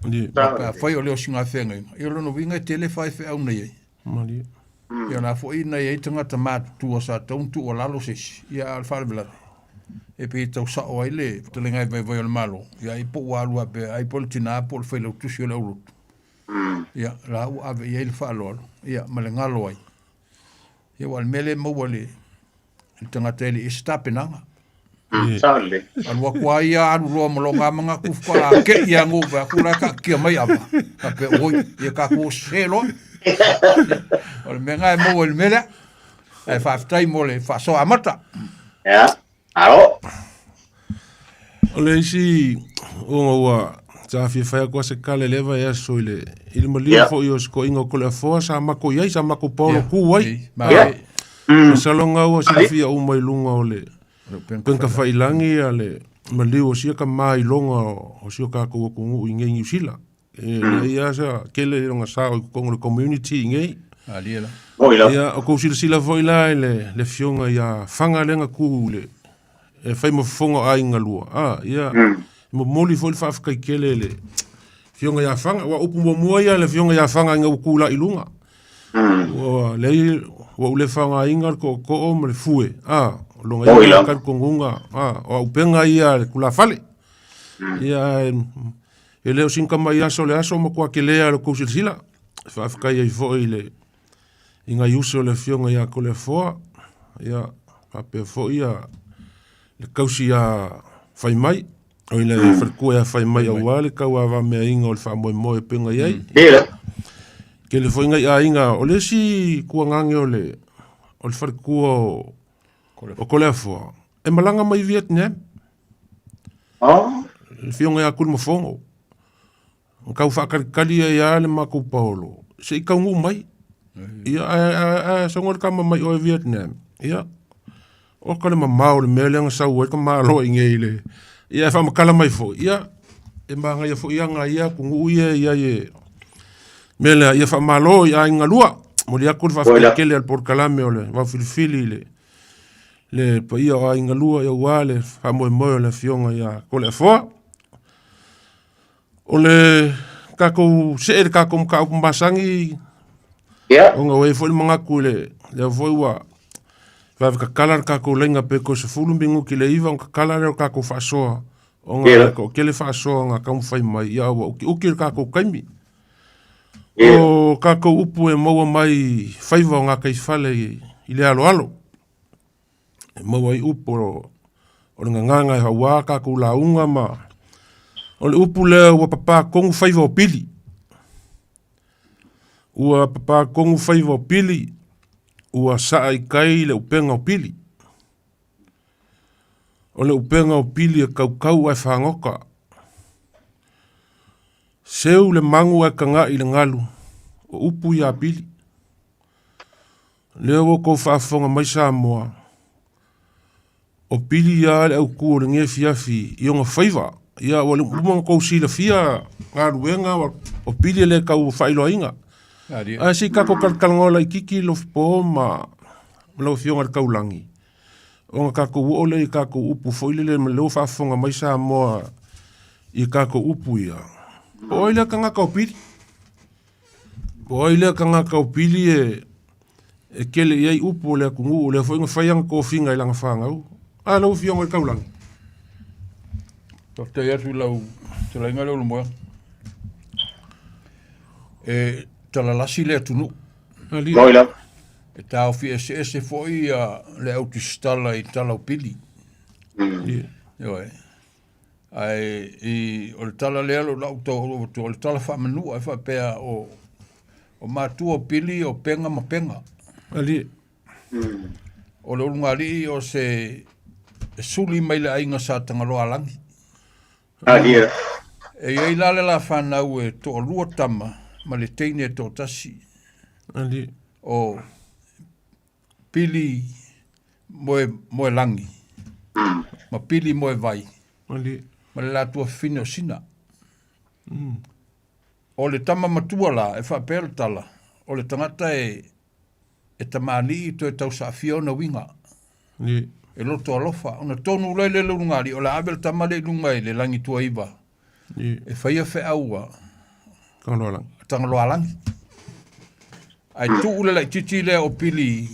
Pe afai o le osigafeagaiga, ia o lona uiga e tele faifeau na i ai. Malie. Ia o la foi na i ai tagata matutua sa tatau ona tuualalo se isi, ia a o le faalavelave, e pei e tau sao ai le fetalaiga e vaivai o le Malo, ia ai po ua alu lava pea, ai po o le tina po o le failautusi o le aulotu. Ia la ua ave i ai le faaaloalo, ia ma le galo ai. Ia aua o le mea lea e maua i le le tagata e le i se tapenaga. Sao lelei. Alu atu lava ia alu loa ma lona manatu faatoa kei ia nuu fai atu la e taatia mai ava. Faapea oi, ia tatou sese loa. O le mea lena e maua i le mea lea. Ae faafetai mo le faasoa amata. Ia, alo. O le isi ona ua sa fia fai atu lava se tala i lea vaiaso i le i le maliu Ia. foi o se toeaina o Toleafoa sa matou i ai, sa matou paolo Ia. ku ai. Ma Ia. Masalo na ua silafia uma i luga o le upega tafailagi a le maliu o sia tama iloga o si o tatou atunuu i nei Niu Sila. E leai lava sa tele lona sao i totonu o le community i nei. Alia la. Oi la. Ia, o kou silasila foi la i le, le afioga ia Faga lea na tu i le, e fai ma fofoga o aiga lua. A, ia, e momoli foi le faafetai tele i le afioga ia Faga. Aua o upu muamua ia a le afioga ia Faga ina ua tu la i luga. Ua leai, ua ou le faaaogaina le tootoo ma le fue, a, o lona Oi ia la. talitonuga, a, o auupega ia a le tulafale. Ia, ae, e le o sina tamai aso o le aso, matua tele lava o le tou silasila. E faafetai ai foi i le, i nai uso o le afioga ia Toleafoa, ia, faapea foi ia le tausi ia Faimai, o i le faletua ia Faimai aua le tauavameaina o le faamoemoe e pei ona i ai. Ia. Tele foi nai aiga, o le isi tuagage o le, o le faletua o, o Toleafoa, e malaga mai Vietnam. Oh. Le afioga ia Tulimafono. Na tau faatalitali ai lava le matou paolo se i taunuu mai. Ia ae, ae, ae sogo le tama mai oe Vietnam. Ia. Oka le mamao o le mea lea na sau ai ka Malo i nei le ia e faamatala mai foi ia e magaia foi aga ia atunuu ia e i ai e mea lea ia faamalo i aiga lua. Momoli atu le faafetai tele a le polokalame o le Vaufilifili i le le paia o aiga lua aua le faamoemoe o le afioga ia Toleafoa. O le tatou see i le tatou mataupu masani, ona ua i ai foi le manatu i le lea foi ua vave tatala le tatou laina pe toe 10 minute i le 9 ona tatala lea o le tatou faasoa ona e toatele faasoa na taumafai mai, ia ua utiuti le tatou taimi. O tatou upu e maua mai faiva o gataifale i le aloalo. E maua ai upu o le gagana e aua tatou lauga ma o le upu lea ua papatonu faiva o pili. Ua papatonu faiva o pili, ua saa i tai le upega o pili. O le upega o pili e kaukau ae fagota. Seu le magu ae taga'i le galu, o upu ia pili. Lea ua outou faafofoga mai Samoa, o pili ia le autu o lenei afiafi i ona faiva. Ia ua uma ona outou silafia galuega o pili e le tau faailoaina. Ae se i tatou talatalanoa laitiiti Lofipo ma lau Afioga i le Taulagi, ona tatou oo lea i tatou upu foi lele ma lea ua faafofoga mai Samoa i tatou upu ia. Po o ai lea tagata o pili? Po o ai lea tagata o pili e e tele i ai upu o le atunuu, o lea foi na fai ana tofiga i lana fanau. A lau Afioga i le Taulagi. Faafetai atu i lau fetalaiga lea o Lemoea. E talalasi le atunuu. E taofi eseese foi ia le au tusitala i tala o pili. Ioe. Ae i, o le tala lea o lau tau o le tala faamanua e faapea o o matua o pili o pega ma pega. Alii. O le ulugalii o se e suli mai le aiga sa Tagaloaalagi. Alii. E i ai la le la fanau e toalua tama ma le teine e toatasi. Alii. O Pili moe Moelagi ma Pili Moevai ma le latua fafine o Sina. O le tama matua la e faapea le tala, o le tagata e e tamalii toe tausaafia ona uiga. E loto alofa. Ona tonu loa lea le ulugalii o le a ave le tama lea i luga i le lagi tuaiva e faia feau a Tagaloaalagi. Ae tuu le laitiiti lea o Pili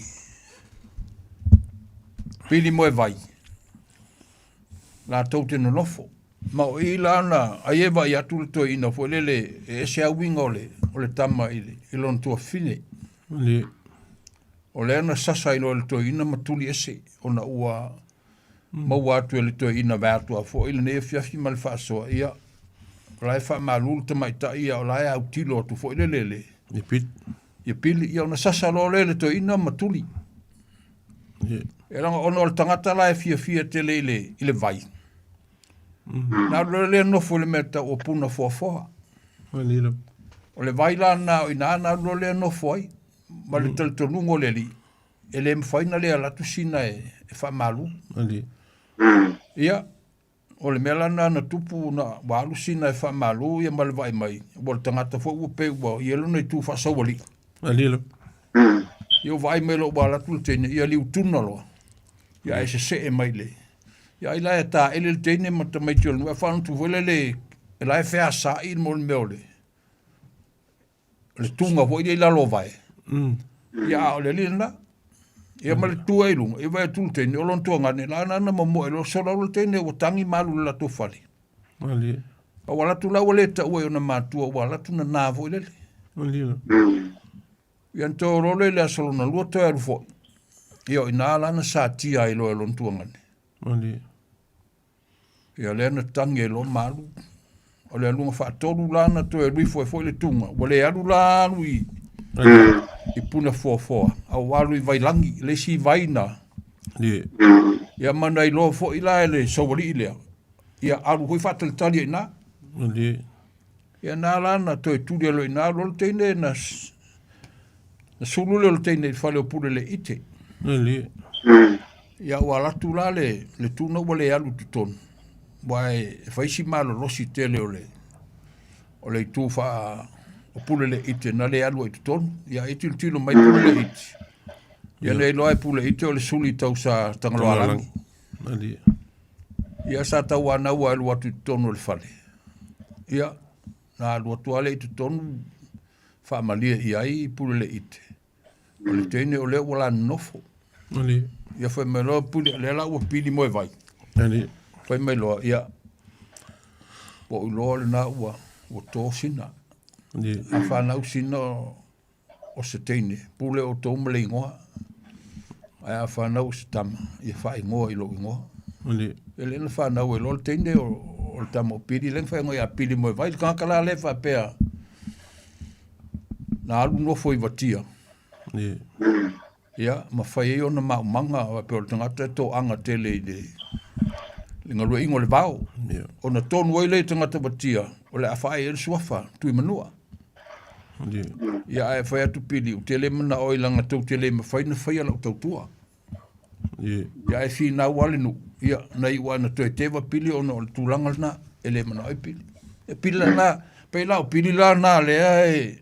Pili Moevai latou te nonofo. Ma o i la na ai e vaai atu le toeaina foi lele e ese lava uiga o le, o le tama i, le, i lona tuafafine. O lea na sasa ai loa e le toeaina ma tuli ese ona ua maua atu e le toeaina vaeatu a foi lenei afiafi ma le faasoa, ia, o la e faamalu le tamaitai, ia, o la e autilo atu foi lele le, Ia pili. Ia pili, ia ona sasa loa lea e le toeaina ma tuli. E leaga ona o le tagata la e fiafia tele i le, i le vai. Na alu loa lea nofo i le mea tau o Puna Foafoa. O le vai la na o i ina na alu loa lea nofo ai. Ma le talitonuga o le alii, e le mafai ona le alu atu sina e, e faamalu. Ia, o le mea la lena na tupu, na, ua alu sina e faamalu ia ma le vaai mai, ua o le tagata foi ua pei ua i ai lona itu faasaualii. Ia ua vaai mai loa ua alu atu le teine, ia liutuna loa. Ia ae sesee mai le... Ia ai la e taele le teine ma tamaiti o le nuu, ae faanotu foi lele, e la e feasaai mo le mea o le o le tuga foi lea i lalo o vae. Ia a o le alii lena. Ia ma le tu ai i luga, ia vaai atu le teine, o lona tuagane, la na na momoe loa sola le teine ua tagi ma alu i le latou fale. A ua alu atu la ua le taua i ona matua, ua alu atu nana foi lele. Ia na toe o loa lea i le aso lona lua toe alu foi. Ia o i ina la na satia ai loa e lona tuagane. Ia lea na tagi ai loa ma alu. O le aluga faatolu la na toe alu ifo ai foi le tuga. Ua le alu la alu i, i Puna Foafoa, a ua alu i Vailagi, le isi vai na. Ia ma na iloa foi la e le saualii lea, ia alu foi faatalitali ai i ina. Ia na la na toe tuli ai loa i ina, alu loa le teine na, na sulu lea o le teine i le fale o Puleleiite. Ia ua alu atu la le, le tuna ua le alu i totonu, aua e, e fai si malolosi tele o le, o le itu faa o Puleleiite na le alu ai i totonu. Ia e tilotilo mai Puleleiite, ia le iloa e Puleleiite o le suli tau sa Tagaloaalagi. Ia sa tauanau a alu atu i totonu o le fale. Ia, na alu atu lava lea i totonu faamalie i ai Puleleiite. O le teine o lea ua la nonofo. Ia fai mai loa Pule, lea la ua pili moe vai. Fai mai loa, ia, ua ou iloa lena ua, ua to sina. A fanau sina o, o se teine, pule outou ma le igoa. Ae a fanau o se tama, ia faaigoa i lou igoa. E le na fanau ai loa le teine o, o le tama o Pili, lea na faaigoa ia Pili Moevai, le tagata la lea e faapea, na alu nofo i Vatia. Ia, ma fai ai ona maumaga, faapea o le tagata e toaga tele i le, le galueaiga o le vao. Ona tonu ai lea i tagata Vatia, o le a faaee ai le suafa, Tuimanua. Ia, ae fai atu Pili, ou te le manao ai leaga tou te le mafai ona faia lau tautua. Ia, ae finau lava le nuu, ia, na iu lava ina toe teva Pili ona o le tulaga lena, e le manao ai Pili. E pili la na, pei la o Pili la na lea e,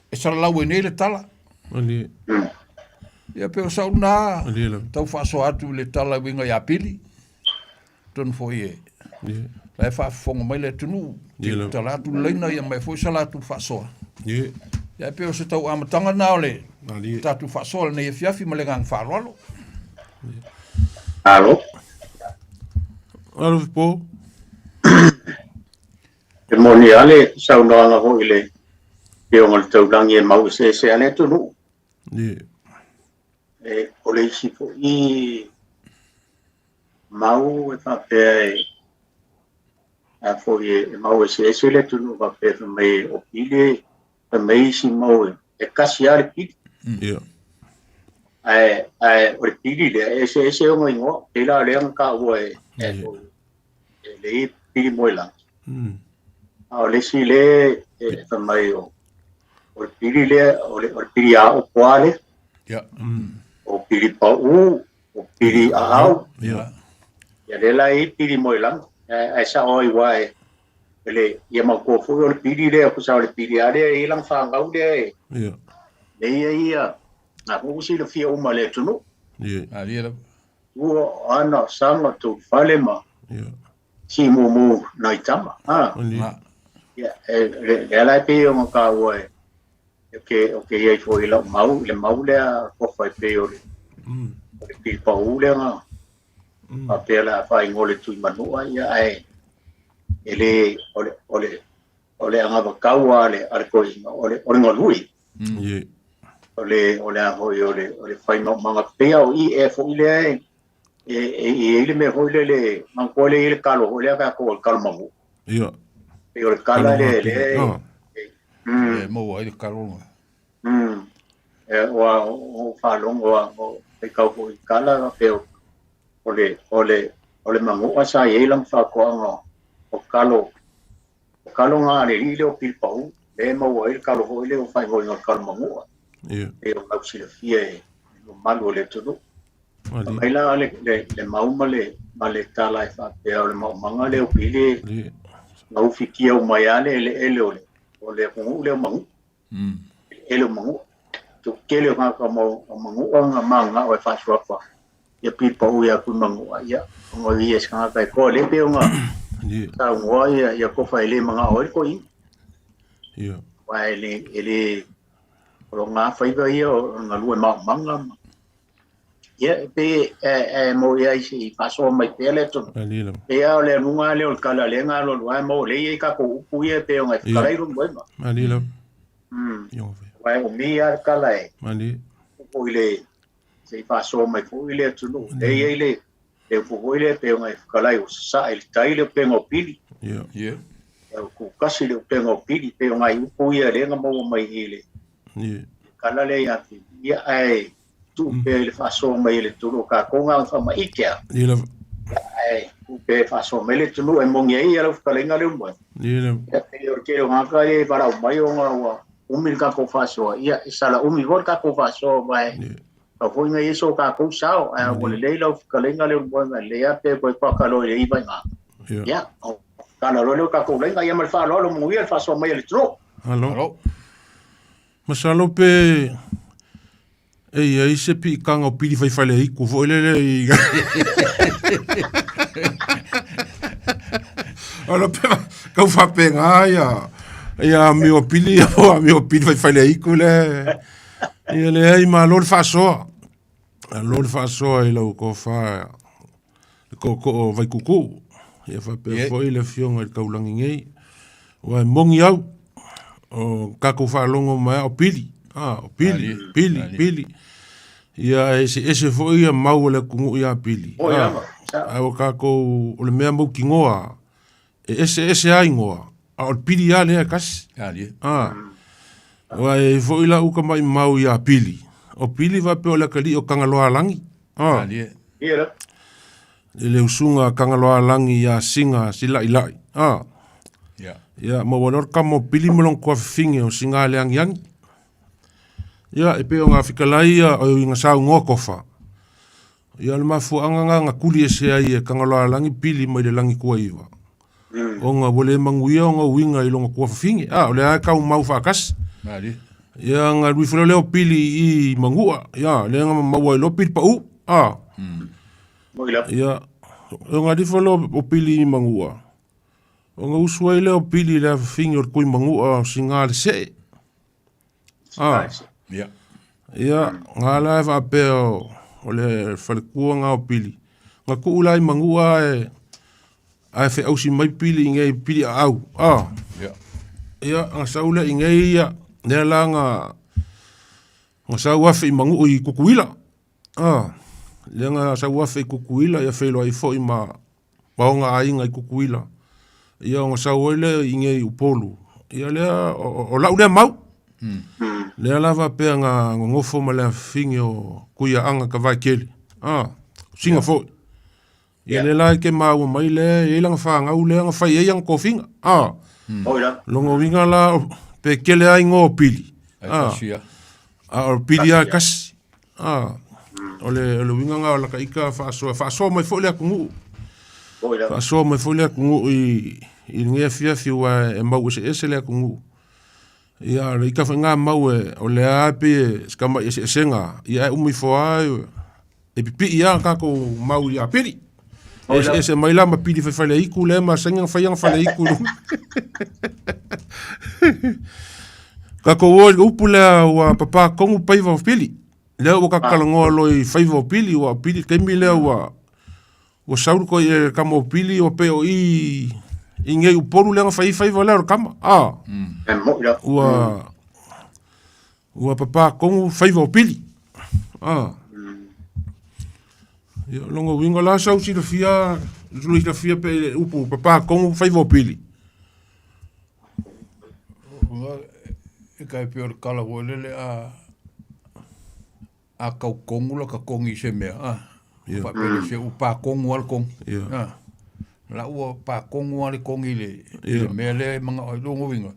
e salalau ai nei le tala. Ia pei o sau na tau faasoa atu i le tala e uiga ia Pili. Atonu foi e la e faafofoga mai le atunuu, tala atu le laina ia mai foi sa latou faasoa. Ia e pei o se tau amataga na o le tatou faasoa lenei afiafi ma le agaga faaaloalo. Alo. Alo Fipo. E moni lava le saunoaga foi i le Afioga i le Taulagi e mau eseese lava le atunuu. E, o le isi foi mau e faapea e a foi e mau eseese le atunuu faapea fai mai o Pili fai mai isi mau e kasi lava le Pili. Ae, ae o le Pili lea e eseese ona igoa. Pei la o lea na taua e, e, e le Pili Moelagi. A o le isi le e fai mai o o le Pili lea, o le, o le Pili Aopoa lea. O Pili Pau, o Pili Aau. Ia lea la e i Pili Moelagi. Ae, ae sao ai aua e, le, ia manatua foi o le Pili lea, tusa o le Pili lava lea e i ai lana fanau lea e, lea ia ia, na foi ua silafia uma e le atunuu. Ua ana saga tou fale ma si mumu nai tama. Ha. Ia, e, le, lea la e pei ona taua e, e ke, o ke iai foi i lau mau, i le mau lea kofa e pei o le, o le pili pau lea na, faapea la faaigoa le Tuimanua, ia ae, e le, o le, o le, o le anavatau a le, a le toeaina, o le, o le galue. O le, o le a foi, o le, o le fai maumaga pea o i e foi lea e, e, e i ai le mea foi lele, manatua lea e i ai le kalo foi lea tatou o le kalo magu. Pei o le kala lea, lea e, E maua ai le kalo na. E, ua o faalogo a o faitau foi i kala pei o le, o le, o le manu'a sa i ai lana faatoaga o kalo, o kalo na a le alii lea o Pilipau, lea e maua ai le kalo foi lea ua faaigoaina o le kalo manu'a. Pei o lau silafia e le mamalu o le atunuu. Mai la le, le, le mau ma le, ma le tala e faapea o le maumaga lea o Pili na ufitia uma ai lava le eleele o le, o le atunuu lea o Manu'a. Eleele o Manu'a. Toatele o tagata o Manu'a na mananao e faasuafa ia Pilipau ia Tuimanua, ia, ona o ia se tagata e toa lea pei ona saunoa ia, ia Tofa e le manao ai le toeaina. Aua e le, e le, o lona faiva ia o le galue maumaga ma Ia, e pei e mo ia i se i faasoa mai pea le atunuu. Pei lava o le aluga lea o le tala lea na alualu ai ma o lea e i ai tatou upu ia e pei ona e fetalai lou moema. Aua e umi lava le tala e foi le se i faasoa mai foi le atunuu. Lea e i ai le le upu foi lea e pei ona e fetalai ua sasaa i le tai le upega o Pili. Ia ua tutasi le upega o Pili, pei o nai upu ia lea na maua mai i le tala lea ia Pili. Ia ae tuu pea i le faasoa mai e le atunuu, o tatou na ona faamaite lava. Ae tuu pea e faasoa mai le atunuu e moni ai lau fetalaiga lea ua Ia pei o le tele o tagata ia e valaau mai ona ua umi le tatou faasoa, ia e sala umi foi le tatou faasoa aua e Tau foi nga i so kākou sao, ae ua lelei lau fetalaiga lea o le moega lelei lava pe toe paka loa i le 9 i ina. Ia, tala loa lea o tatou laina, ia ma le faaaloalo manuia le faasoa mai a le atunuu. Malo. Masalo pe e i ai se piitaga o pili faifaleitu foi lele i Alo pe kau faapena ia ia amio pili ia po amio pili faifaleitu le ia leai malo le faasoa. Malo le faasoa i lau tofa le tootoo o Vaituutuu. Ia faapea foi le afioga i le Taulagi nei. Aua e moni au, o tatou faalogo mai lava o pili, a, o pili, pili, pili. Ia e eseese foi ia mau a le atunuu ia pili. A, ae ua tatou, o le mea mautinoa, e eseese lava igoa, a o le pili lava lea e tasi. A, aua e i ai foi lau tamai mau ia Pili, o Pili faapea o le atalii o Tagaloaalagi. A, i le usuga a Tagaloaalagi ia Siga Silailai. A, ia, maua loa le tama o Pili ma lona tuafafine o Sigaleagiagi. Ia, e pei o ngā fetalai ia, o i ngā saunoa tofa. Ia, o le mafuaaga lena na tuli ese ai e Tagaloaalagi Pili mai le lagi tuaiva. Ona ua le manuia ona uiga i lona tuafafine. A, o lea lava e taumau faatasi. Ia, na alu ifo loa lea o Pili i Manua. Ia, lea na maua ai loa Pili pau. A. Ia, ona alu ifo loa o Pili i Manua. Ona usu ai lea o Pili i le afafine o le Tuimanua o Sigalesee. Ah. Ia. Ia, nga la e faapea o, o le faletua nga o Pili. Nga tuu la i Manua ae, ae feausi mai Pili i nei Pili aau. Ah. Ia. Ia, nga sau lea i nei ia, lea la nga, nga sau afe i Manuu i Tutuila. Ah. Lea nga sau afe i Tutuila, ia feiloai foi ma, ma ona aiga i Tutuila. Ia ona sau ai lea i nei Upolu. Ia lea, o, o lau lea mau. Lea la faapea nga nonofo ma le afafine o Tuiaaga Tavaekele. Ah, o Siga foi. Ia lea la e ke maua mai lea, e i ai lana fanau lea na fai ai ana tofiga. Ah. Lona uiga la, pe kele lava igoa o Pili. Ai Ah. kasi lava. A o Pili lava e kasi. Ah. O le, o le uiga lena o laka ika faasoa, faasoa mai foi le atunuu. Faasoa mai foi le atunuu i, i lenei afiafi aua e mau eseese le atunuu. Ia, o le ika foi lena mau e, o lea lava e pei e si tamai eseesega, ia ae uma ifo lava e pipii lava tatou mau ia Pili. E eseese mai la ma Pili faifaleitu lea e masani ona fai ana faleitu i luga. Tatou o i le upu lea ua papā tonu paiva o Pili. Lea ua tatou talanoa loa i faiva o Pili, ua o Pili taimi lea ua ua sau le toi le tama o Pili ua pei o i i nei Upolu lea na fai ai faiva lea o le tama. A. Ua ua papā tonu faiva o Pili. A. Ia, lona uiga la sau silafia, silafia pe le upu papā tonu faiva o Pili. E kai pei o le kala foi lele a a kau kongu la ka kongi i se mea a. Ia. Faapea le se u pa kongu a le kongi. Ia. A. La ua pa kongu a le kongi i le, i le Ia. mea lea e mangao ai lona uiga.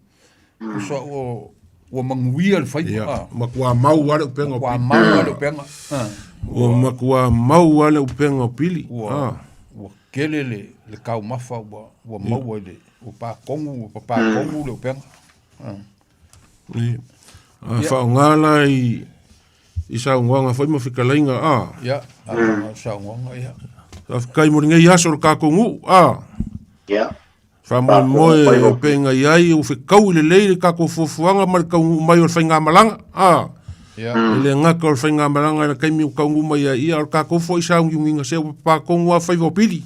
Pusa ua ua manuia le faiva. Ia. A. Matua mau lava le upega o Matua Pili. mau lava le upega. A. Ua matua mau lava le upega o Pili. Ua, A. ua kele le, le taumafa ua, ua maua i le, ua pa kongu, ua papā kongu le upega. A. Ia. A Ia. faaaoga la i, i saunoaga foi ma fetalaiga, a. Ia, a saunoaga, ia. Faafetai mo lenei aso o le tatou nuu, a. Ia. Faamoemoe e pei i ai ua fetaui lelei le tatou fuafuaga ma le taunuu mai o le faigamalaga, a. Ia. E le gata o le faigamalaga i le taimi ua taunuu mai ai, ia o le tatou foi sauniuniga se ua papā tonu lava faiva o Pili.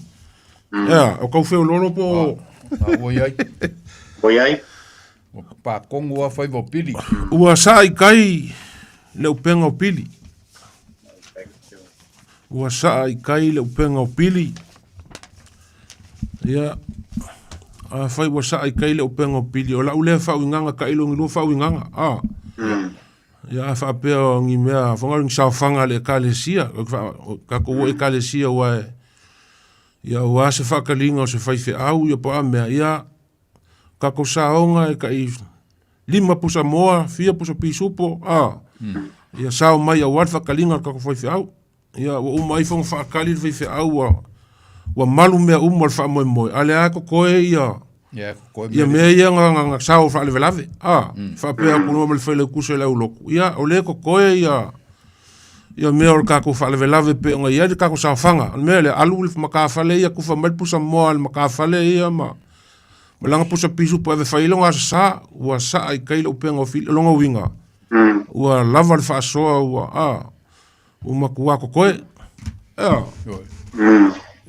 Ia, o tau feoloolo po o... A ua i ai. Ua i ai. Ua papā tonu lava faiva o Pili. Ua saa i kai le upega o Pili. Ua saa i kai le upega o Pili. Ia, afai ua saa i kai le upega o Pili, o lau lea faauigaga tailo i lua faauigaga. A. Ia, a faapea o ni mea, fanga ni saofaga a le Ekalesia, tatou o Ekalesia aua e, ia aua se faataliga o se faifeau, ia po o a mea, ia, tatou saoga e tai 5 pusa moa, fia pusa pisupo, a. Ia sao mai auā le faakaliga a le tatou faifeau. Ia ua uma ifo ona faakali le faifeau ua ua malu mea uma o le faamoemoe, a o lea lava e totoe ia Ia, koe ia mea ia na sao faalavelave. A, faapea atu loa ma le failautusi o le aulotu, ia o lea e totoe ia ia mea o le tatou faalavelave pei ona i ai le tatou saofaga. O le mea lea, alu le matafale ia, tufa mai le pusa moa a le matafale ia ma ma lana pusa pisupo e ave fai ai lona aso sa, ua saa i tai le upega o Fili. O lona uiga, ua lava le faasoa ua a ua matua totoe. Ea.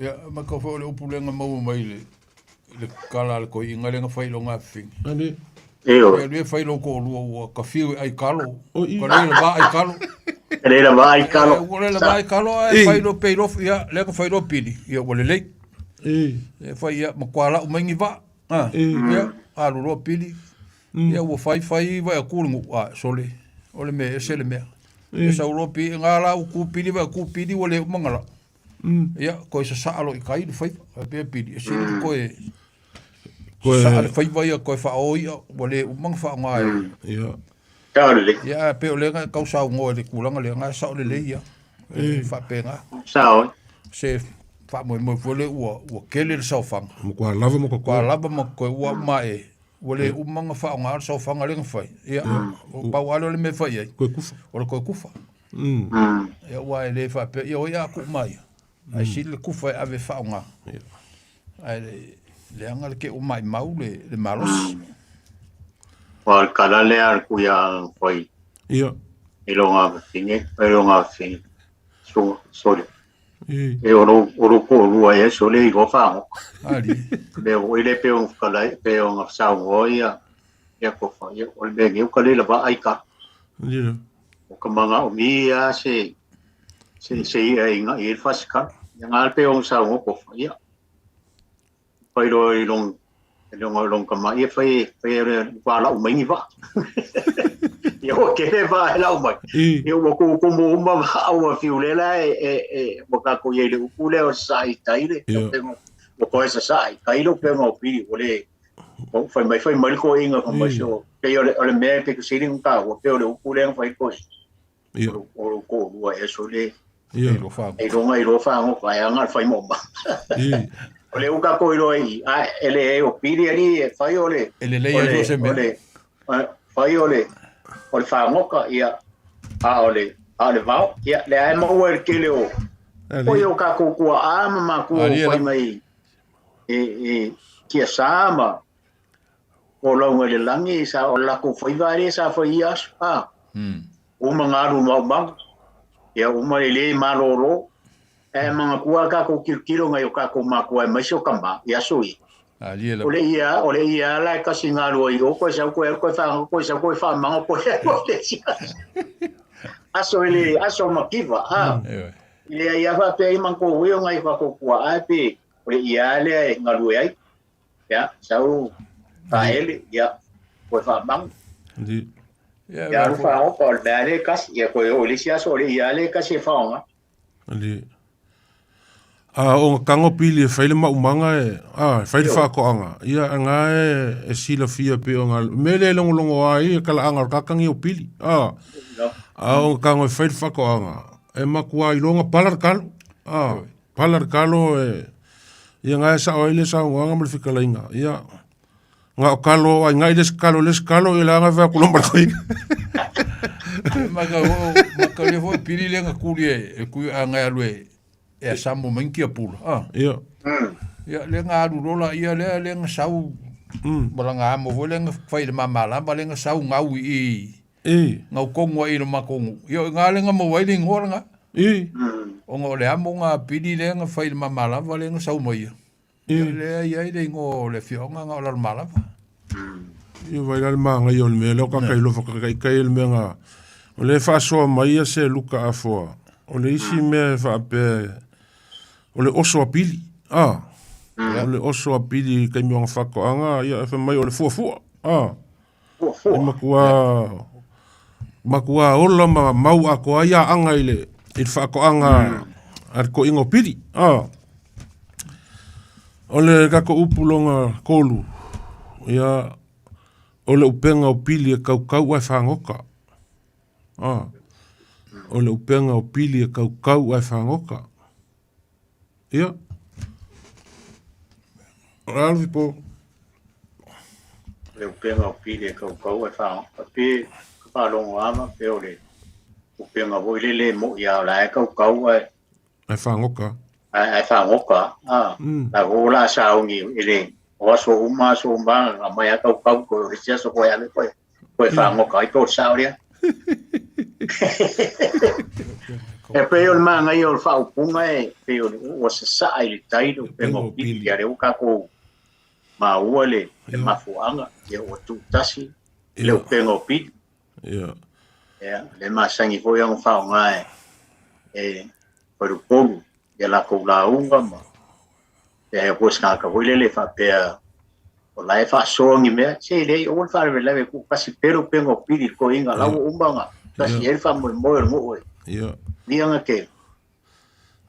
Ia, ma ka foi o le upu lea na maua mai le le kala a le toeaina lea na fai i lona afifine. Ani. Ioe. Ia alu e fai lou toalua ua kafiu e ai kalo. Ka le la ai kalo. Ka le lava ai kalo. Ua le lava ai kalo ae fai lo pei lo ia lea ka fai lo pili. Ia ua lelei. E fai ia matua lau mai ni vaa. Ia alu loa pili. Ia ua fai fai vaai atu le nuu a sole o le mea ese le mea. Ia sau loa pili nga la u ku pili vaai ku pili ua le uma na lau. Ia koe sasaa loa i tai le faiva faapea pili e sili le koe sasaa le faiva ia koe faaō i'a ua le uma ona faaaoga e Ia. Sao lelei. Ia ae pei o lea na e tau saunoa i le tulaga lea na e sao lelei ia. E faapena. Sao. Se faamoemoe foi lea ua ua tele le saofaga. Matua lava ma totoe. Matua lava ma totoe ua uma e ua le uma ona faaaoga le saofaga lea na fai. Ia, o pau lava lea o le mea e fai ai. Koe kufa. O le koe kufa. Ia aua e le faapea, ia oi a tuu mai ia. Ae sili le kufa e ave e faaaoga. Ae leaga le ke ua maimau le malosi. Ua le kala lea le kuia fai. Ia. I longa fafine, i longa fafine. So, sole. E o lo ko lua e sole i lo whango. Ali. Me o ile pe o kala pe o nga saunoa ia ia ko fa ia o le mea ngeu ka le lava ai ka. Ia. O ka manga o mi ia se se se ia i nga i fasika. Ia nga pe o saunoa ko fa ia. Fai loa i long i long long ka ma ia fai fai le wa lau mai ni va. Ia o ke le va e lau mai. Ia ua ku ku mo uma va ua fiu le la e e e mo ka ko ia le upu le o sa i tai le. Ua koe sa sa i kai lo pe mo pili o le o fai mai fai mai ko inga ko mai so pe o le o le mea pe ko sili ka o pe o le upu le fai ko. Ia. O lo ko lua e so le. Ia. E longa i lo whango ka e anga whai mo ma. O le uka ko i roa i, a e le e o pili ali e whai o le. E le lei o le se mea. O le, whai o le, o le whangoka ia, a o le, a o le vao, ia, le ae maua e le kele o. O i o ka kukua a ma makua o whai mai e, e, kia sa ma, o launga i le lagi sa o lakou faiva lea sa fai i ia aso a uma galu maumau ia uma le lē malōlō ae manatua tatou tilotilo nai o tatou matua aemaise o tamā i aso ia o le ia o le ia la e tasi galu ai o koe sau koe alu koe fagogo koe sau koe faamago koe alu i le isi aso aso e le aso mativa a e leai lava faapea ai matou ui o nai o tatou tuaa pe o le ia lea e galue ai Ia, sau faaele, ia, koe faamagu. Ia, alu faaopa, o le mea lea e kasi, ia koe oo i le isi aso, o le ia lea e kasi e faaaoga. Ali. A o nga tango pili e fai le maumaga e, a, e fai le faatoaga, ia, e nga e, e silafia pei o nga mea lea e logologo ai e kalaaga o le kakagi o pili, a, a o nga tango e fai le faatoaga, e matua iloga pala le kalo, a, Pala le kalo e ia nga e sao ai le saunoaga ma le fetalaiga ia nga o kalo ai ngai le isi kalo le isi kalo ia leaga fai atu loa ma le koina. Ma ka ho ma ka le foi pili le nga kuli e e kui a ngai alu e e asamo mai kia pula. Ah. Ia. Ia le nga alu lola ia le le nga sau ma la nga amo foi le nga fai le mamalama le nga sau ngau i I. Ngau kongu ai i le makongu. Ia o nga le nga maua ai le ingoa le nga. I. Ona o le amo nga pili lea nga fai i le mamalava lea nga sau mai ia. I. Ia lea i ai le ingoa o le afioaga nga o Lalomalava. Ia vai la le magaia o le mea lea o ka iloa whakakaikai le mea nga o le whaasoa mai ia se luka afoa. O le isi mea e whaapea o le oso a pili. Ah. O le oso a pili kai mea o nga whakoanga ia e wha mai o le fuafua. Ah. E matua, matua ola ma mau atoa ai aʻaga i le, i le faatoaga a le toeaina o Pili. A. O le tatou upu lona tolu, ia, o le upega o Pili e kaukau ae fagota. A. O le upega o pili e kaukau ae fagoka. Ia. O le alo po. Le upega o pili e kaukau ae fagoka. Pe ka faalogo ama pe o le upega foi lele e mo'i a o la e kaukau ae Ae fagoka. Ae fagoka. A. La o la sauni i le o aso uma aso uma a mai a kaukau ko o se aso koe ale koe. Koe fagoka ai po sao lea. E pei o le magaia o le faaupuga e pei o le ua sasaa i le tai le upega o pili ia lea ua tatou maua le mafuaaga ia ua tuutasi le upega o pili. Ia le masani foi ona faaaoga e faleupolu ia latou lauga ma e foi se tagata foi lele faapea o la e faasoa ni mea, se leai aua le faalavelave tuutasi pea le upega o pili i le toeaina la ua uma ona tasi i ai le faamoemoe o le nuu e lia te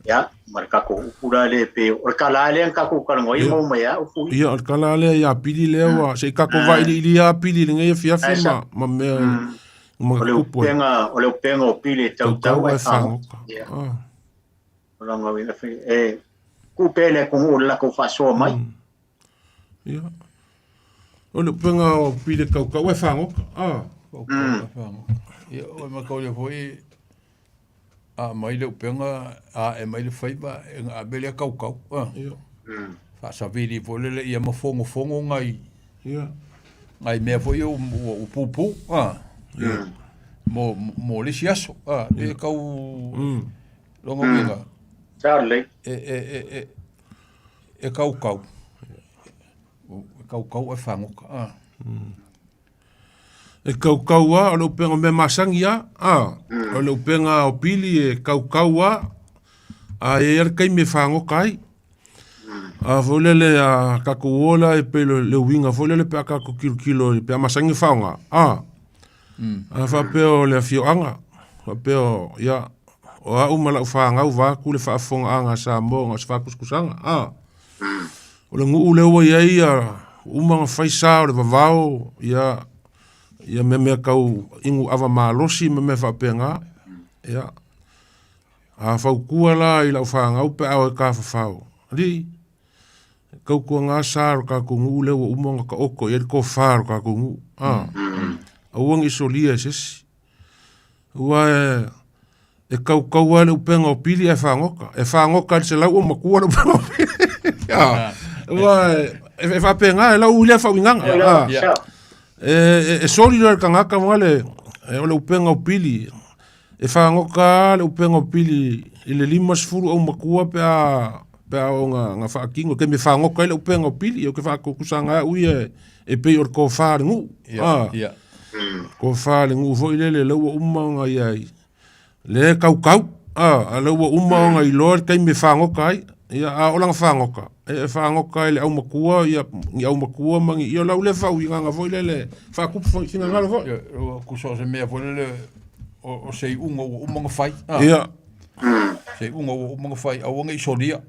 ia ma le tatou upu la lea pei o le tala lea na tatou talanoa ai maua mai a upu ia. O le tala lea ia pili lea ua se i tatou vailiili ia pili i lenei afiafi ma mea ma o le upega o le upega o pili e tautau ae fagoka. Ia. O lona uiga e tuu pea i le atunuu i le latou faasoa mai. Ia. O le upega o pili kaukau e fagoka. Ah. Ia, o ma kau ia foi a mai le upega a e mai le faiva e ave lea kaukau. Ah. Ia. Faasavili foi lele ia mafogofogo ngai. Ia. Ngai mea foi ua ua pupu. Ah. Ia. Mo le isi aso. Ah, pe kau lona uiga. Charlie. E kaukau. E kaukau e fagoka. Ah. E kaukau a, o le upega o mea masani a, a, o le upega o pili e kaukau a, a e ia le taimi e fagoka ai. A foi lele a tatou ola e pei le uiga foi lele pe a tatou tilotilo pe a masani ona faaaoga, a, a faapea o le afioaga, faapea o, ia, o au ma lau fanau vaeatu le faafofogaaga a Samoa ona o se faatusatusaga, a. O le nuu lea ua i ai ia, ua uma ona fai sa o le vavao, ia, ia mea mea tau inu ava malosi ma mea faapena, ia. A fautua la i lau fanau pe a o e tafafao, alii, tautuana sa o le tatou nuu lea ua uma ona taoto i ai le tofa o le tatou nuu, a. Aua ne i solia e se isi. Aua e kaukau lava le upega o pili ae fagota. E fagota i le 100 o matua le upega o pili. Aua e faapena, e lau lea faauigaga. E soli loa e le tagata le, o le upega o pili. E fagota lava le upega o pili i le 50 aumatua pe a oo ina faatino. I le taimi e fagota ai le upega o pili, ou te faatutusaga ai au ia e pei o le tofa a le nuu. Tofa a le nuu foi lele, lea ua uma ona i ai, lea e kaukau, a lea ua uma ona iloa le taimi e fagota ai. Ia, a oo la ina fagota, e fagota e le aumatua, ia, ni aumatua ma ni, ia o lau lea faauigaga foi lele, faatupu foi finagalo foi. Ia, ua tusa o se mea foi lele, o se iuga ua uma ona fai. Ia. Se iuga ua uma ona fai, aua ne i solia.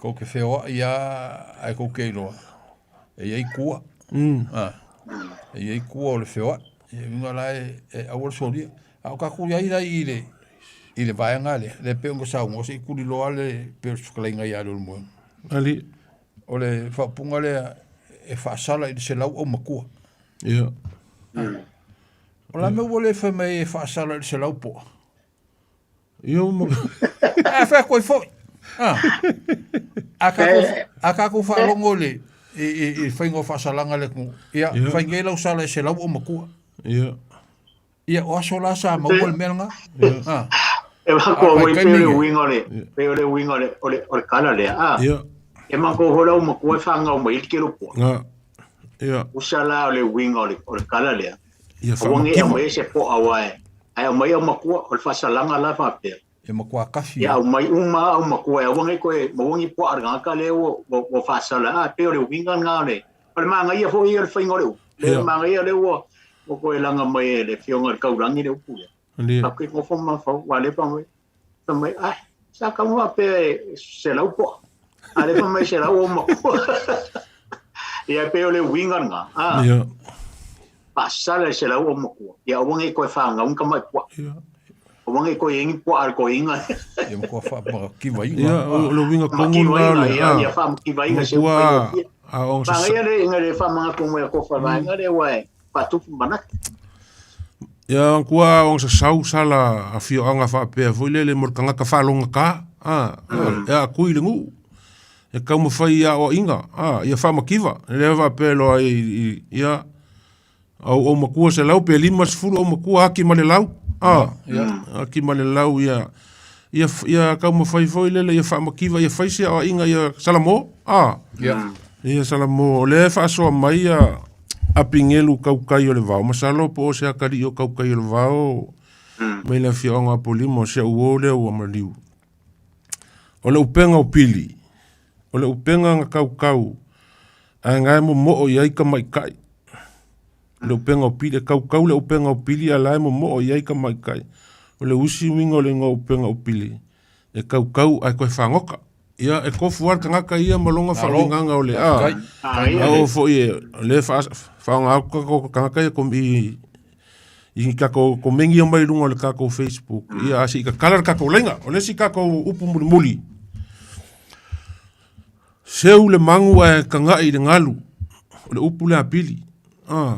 Kou te feoai lava ae kou te iloa, e i ai tua. E i ai tua o le feoai. E uiga la e aua le solia. A o tatou i ai la i le i le vaega lea, lea pei ona saunoa se i tuliloa le pei o le fetalaiga ia Leulumoega. Ali. O le faaupuga lea e faasala i le 100 aumatua. Ia. O la mea ua le fai mai e faasala i le 100 poa. Ia ma... A fai atu ai foi. Ah. A tatou, a tatou faalogo i le i le faiga o faasalaga a le atunuu. Ia, fai nei lau sala e 100 aumatua. Ia. Ia, o aso la sa maua le mea lena. Ah. E mako foi pei o le uiga o le pei o le uiga o le o le o le tala lea. Ah. Ia. E mako foi lau matua e fanau mai i le kelo poa. Nga. Ia. Usa la o le uiga o le o le tala lea. Ia Aua ne i aumaia se poa aua e ae aumai aumatua o le faasalaga la faapea. E matua kafi. Ia aumai uma aumatua e aua ne i toe maua ni poa a le tagata lea ua faasala a pei o le uiga lena o le o le manaia foi ia o le faiga o le upu. Le manaia lea ua toe laga mai e le Afioga i le Taulagi le upu lea. Tatou te nofo ma mafaufau aua o lea fai mai fai mai ai sa tatau ona faapea e 100 poa. A o lea fai mai e 100 aumatua. Ia e pei o le uiga lena. Ia. Faasala i le selau aumatua, ia aua ne i toe fagau ni tama'i puaa. Aua ne i toe i ai ni puaa a le toeaina. Ia matua faamakivaina. Ia, o le uiga tonu lena o le, Ia, ia faamakivaina se matua upu faigofie. a o Manaia le ina le faamanatu mai a Tofa i le vaega lea aua e faatupu manatu. Ia matua o sasau sala afioaga faapea foi lele mo le tagata faalogata, a, e aatui i le nuu. E taumafai i aoaiga, a, ia faamativa. E le faapea loa i, ia, au aumatua 100 pe 50 aumatua aki ma le lau, a, aki ma le lau ia, ia, ia taumafai foi lele ia faamativa, ia fai se aoaiga ia Salamo, a. Ia Salamo, o lea e faasoa mai ia apigelu kaukai o le vao, masalo po o se atalii o kaukai o le vao, mai le afioaga o Apolima, o si au uo lea ua maliu. O le upega o pili, o le upega na kaukau, ae gae momoo i ai tamaitai. O le upega o pili, e kaukau le upega o pili a la e momoo i ai tamaitai. O le usi uiga o le igoa upega o pili, e kaukau ae toe fagota. Ia, e tofu lava le tagata ia ma lona faauigaga o le a. A oo foi e, o lea e faaaoga atu tatou tagata ia i tatou komeni ia mai luga o le tatou Facebook. Ia, a se i tatala le tatou laina. O le isi tatou upu mulimuli, seu le magu ae taga'i i le galu. O le upu lea a Pili. Ah.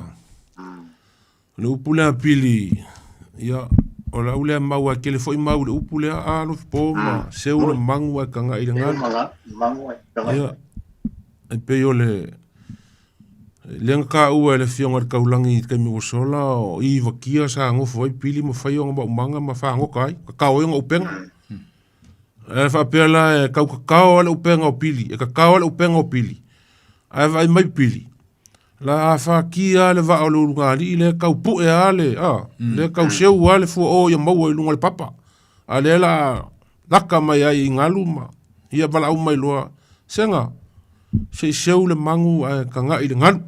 O le upu lea a Pili, ia, o lau lea mau ae tele foi mau i le upu lea, a Alofipo ma seu le magu ae taga'i i le galu. Ia, e pei o le lea na taua e le Afioga i le Taulagi i le taimi ua sola, o i vakia sa nofo ai Pili ma fai ona maumaga ma fagota ai, tatao ai ona upega. Ae faapea la e tau tatao lava le upega o Pili, e tatao lava le upega o Pili, ae vaai mai Pili, la a fatia lava le vaa o le ulugalii lea e tau pue lava le, a, lea e tau seu lava le fuaoo ia maua i luga o le papa. A lea la laka mai ai i galu ma ia valaau mai loa, Sega, se i seu le magu ae taga'i i le galu.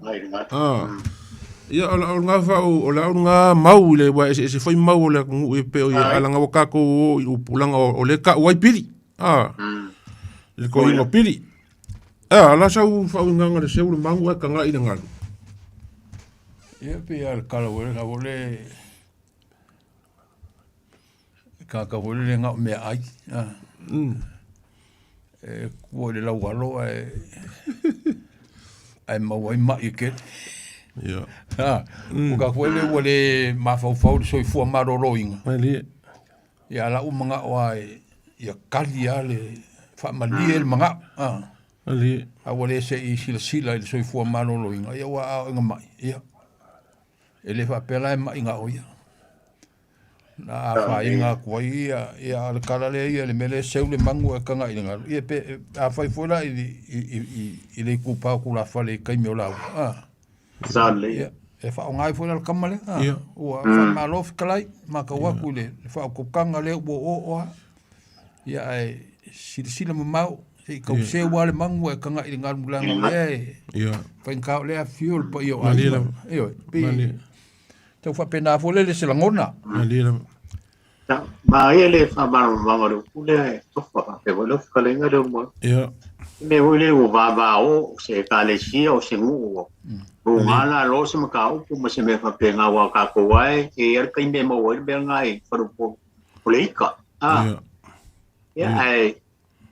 A, ia o lau lena fau, o lau lena mau i le, ua eseese foi mau o le atunuu e pei o ia, leaga ua tatou o i upu, leaga o lea e tau ai pili, a, le toeaina o pili. A, o le a sau faauigaga i le seu le magu ae taga'i i le galu? Ia pei lava o le tala foi lea, foi le tagata foi lele na o meaai. E kua i le laualo ae ae maua ai ma'i e tele. Ia. Ha, o ka foi le ua le mafaufau i le soifua maloloina. Malie. Ia la ua mana'o lava ia kali lava le faamalie le mana'o. Ha. Malie. A ua le se i silasila i le soifua maloloina, ia ua a oo ina ma'i, ia. E le faapea la e ma'i na o ia. Na afaina atu ai ia, ia a o le tala lea ia i le mea lea e seu le manu ae taga i le galu. Ia pe, afai foi la i, i, i, i le itupa o tulafale i taimi o lauga, a. Sa lelei. Ia, e faaaoga ai foi la le tama lea, a. Ia. Ua faamalo fetalai, matau atu i le faautautaga lea ua oooo lava. Ia ae silasila mamao, se i tau seu lava le manu ae taga i le galu leaga o lea e faigata o lea e afifio le paia o Malie aiga. lava. Ioe, pei Malie. tau faapena foi lele se lagona. Malie lava. Maia le faamalamalamaga o le upu lea e tofa faapea foi lau fetalaiga lea mo. Ia. Me foi le ua vavao o se ekalesia o se nuu ua luga la loa se mataupu ma se mea faapena aua o tatou lava e i ai le taimi e maua ai le mea lena i faleupolu o le ika. A. Ia. Ia ae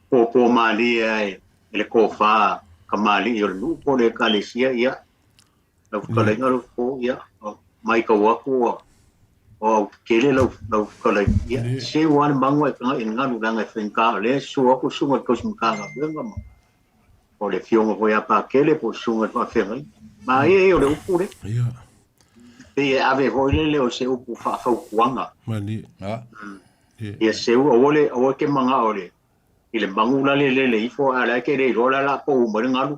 puapua malie lava e le tofa kamali'i o le nuu po o le ekalesia, ia lau fetalaiga lau fofo, ia matau atu ua o autetele lau lau fetalaiga, ia seu lava le magu ae taga'i i le galu leaga e faigata o lea e susu atu le susuga i le tausi Matagaluega ma o le afioga foi ia Pakele po o le susuga i le faafeagaiga. Maia ia o le upu lea. Ia. Pei e ave foi lele o se upu faafautuaga. Malie. Ia seu aua le aua e te mana'o i le i le magu la le lele ifo ae o la e te le iloa la o le a pou mai le galu.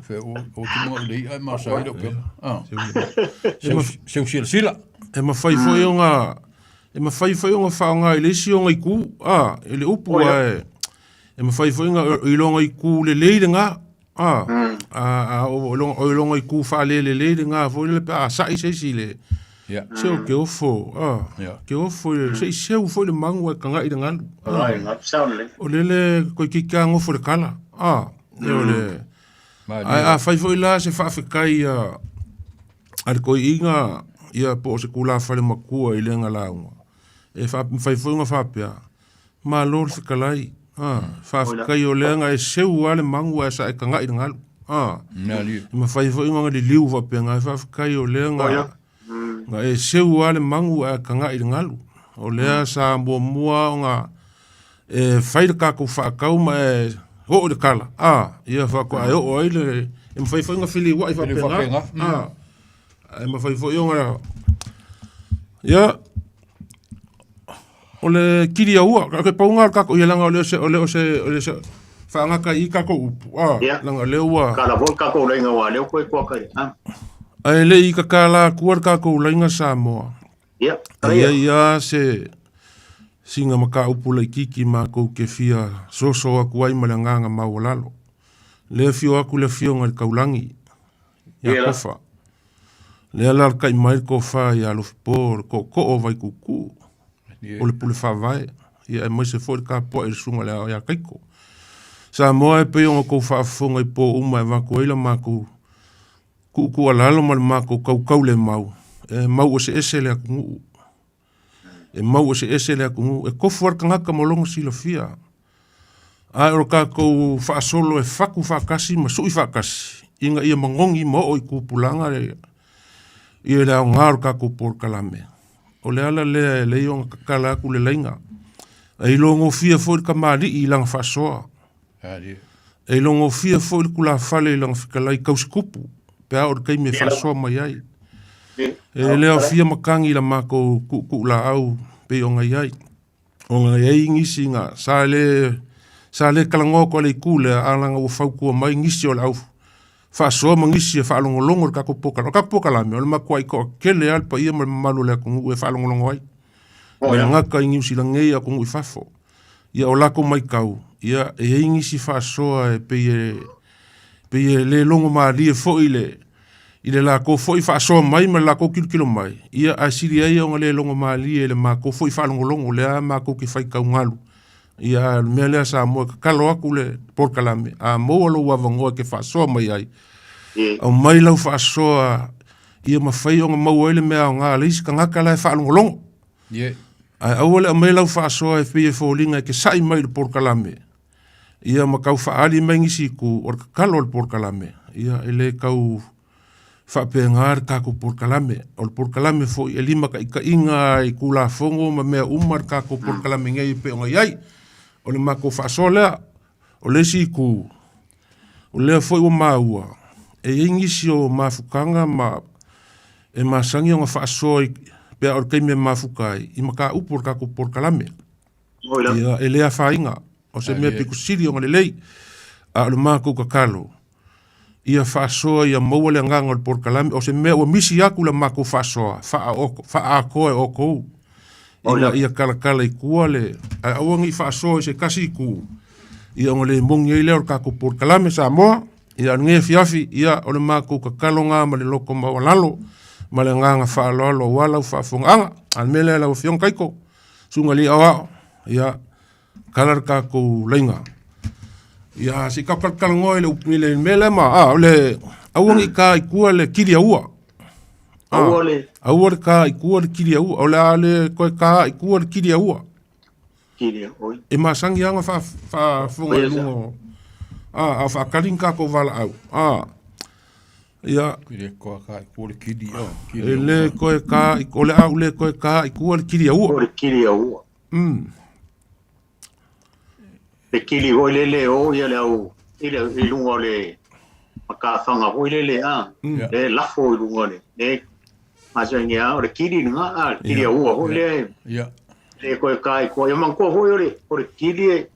Fe o o te mga ule ia e masa ai leo pea. Ah. Seu silasila. E mafai foi ona e mafai foi ona faaaoga i le isi ona itu, a, i le upu ae e mafai foi ona i lona itu lelei lena, a, a o lona itu faalelelei lena foi lele pe a sa'i se isi i le se o ke ofo, a, ke ofo i le se i seu foi le magu ae taga'i i le galu. O lele toeitiiti lava nofo i le tala, a, e o le ae afai foi la se faafetai a. A le toeaina ia po o se tulafale matua i lega lauga, e mafai foi ona faapea, Malo le fetalai, a, faafetai o lea na e seu lava le manu ae sa e tagai i le galu. A, e mafai foi ona liliu faapena, faafetai o lea na e seu lava le manu ae tagai i le galu. O lea sa muamua ona e fai le tatou faatau ma e oo i le tala, a, ia faatoa e oo ai le, e mafai foi ona feliuai faapena, a, e mafai foi ona, ia, o le kiliaua, ke pauga o le tatou, ia leaga o le se, o le o se, o le se, faagata i tatou upu, a, leaga o lea ua... Kala foi tatou laina ua leo koe kuaka i, a. Ae le i kakala atua le tatou laina Samoa. Ia, E i ai lava se sina mataupu laitiiti matou te fia soso atu ai ma le agaga maualalo. Lea afio atu le Afioga i le Taulagi, ia Kofa. Lea alalatai mai le tofa ia Alofipo, le tootoo o Vaituutuu, o le Pule Faavae, ia aemaise foi le tapuai i le Susuga i le Ao ia Taito. Samoa e pei ona outou faafofoga i po uma e avatu ai la matou tuutuualalo ma le matou tautaulemau, e mau eseese le atunuu. E mau eseese le atunuu, e tofu lava le tagata ma lona silafia. Ae o le tatou faasolo e fatu faatasi ma sui faatasi ina ia manogi ma oo i tupulaga le, ia le aoga o le tatou polokalame. O le ala lea e lei ona tatala atu le laina. E iloagofie foi le tamalii i lana faasoa. E iloagofie foi le tulafale i lana fetalai tausitupu pe a oo i le taimi e faasoa mai ai. E le aofia matagi i la matou tuutuulaau pei ona i ai. Ona e i ai nisi na sa le sa le talanoa atu a le itu lea, a leaga ua fautua mai nisi o le au faasoa ma nisi e faalogologo i le tatou polokalame. O le tatou polokalame, o le matuai toatele lava le paia ma le mamalu o le atunuu e faalogologo ai. E le gata i Niu Sila nei a o atunuu i fafo. Ia o latou matau, ia e i ai nisi faasoa e pei e pei e le logo malie foi le i le latou foi faasoa mai ma le latou tilotilo mai, ia ae sili ai ona le logo malie i le matou foi faalogologo, lea matou te faitau galu. Ia ae o le mea lea Samoa e tatalo atu le polokalame, a maua lou avanoa e te faasoa mai ai, aumai lau faasoa ia mafai ona maua ai le mea aoga a le isi tagata la e faalogologo. Ae aua le aumai lau faasoa e pei e foliga e te sa'i mai i le polokalame, ia ma tau faaali mai nisi itu o le tatalo o le polokalame, ia e le tau faapena le tatou polokalame. O le polokalame foi e limataitaiga i Tulafono ma mea uma le tatou polokalame nei e pei ona i ai. O le matou faasoa lea. O le isi itu, o lea foi ua maua, e i ai nisi o mafutaga ma e masani ona faasoa i, pe a o le taimi e mafuta ai, i mataupu o le tatou polokalame. Ia, e le afaina, o se mea pito sili ona lelei. A o le matou tatalo, ia faasoa ia maua le agaga o le polokalame, o se mea ua misi atu la matou faasoa, faaatoa e outou, ina ia talatala i tua le, ae aua ne i faasoa i se tasi itu, ia ona le moni ai lea o le tatou polokalame Samoa. Ia o lenei afiafi, ia o le matou tatalo lena ma le loto maualalo ma le agaga faaaloalo aua lau faafofogaaga. A o le mea lea lau Afioga Taito, Susuga i le Aoao, ia kala le tatou laina. Ia se i tatou talatalanoa i le i le mea lea ma a o le aua ne i ta i tua le kiliaua. Aua le Aua le ta i tua le kiliaua. O le a le toe ta i tua le kiliaua. Kiliaua. E masani lava ona faafofoga i luga o a o faatali ni tatou valaau. A ia E le toe ta i tua le kili o. E le toe ta i o le a ou le toe ta i tua le kiliaua. O le kiliaua. Le kili foi lele o ia le au i le i luga o le matafaga foi lele a le lafo i luga o le le masani a o le kili lena a le kiliaua foi lea Ia. Le koe ka i koe. Ia manatua foi o le o le kili e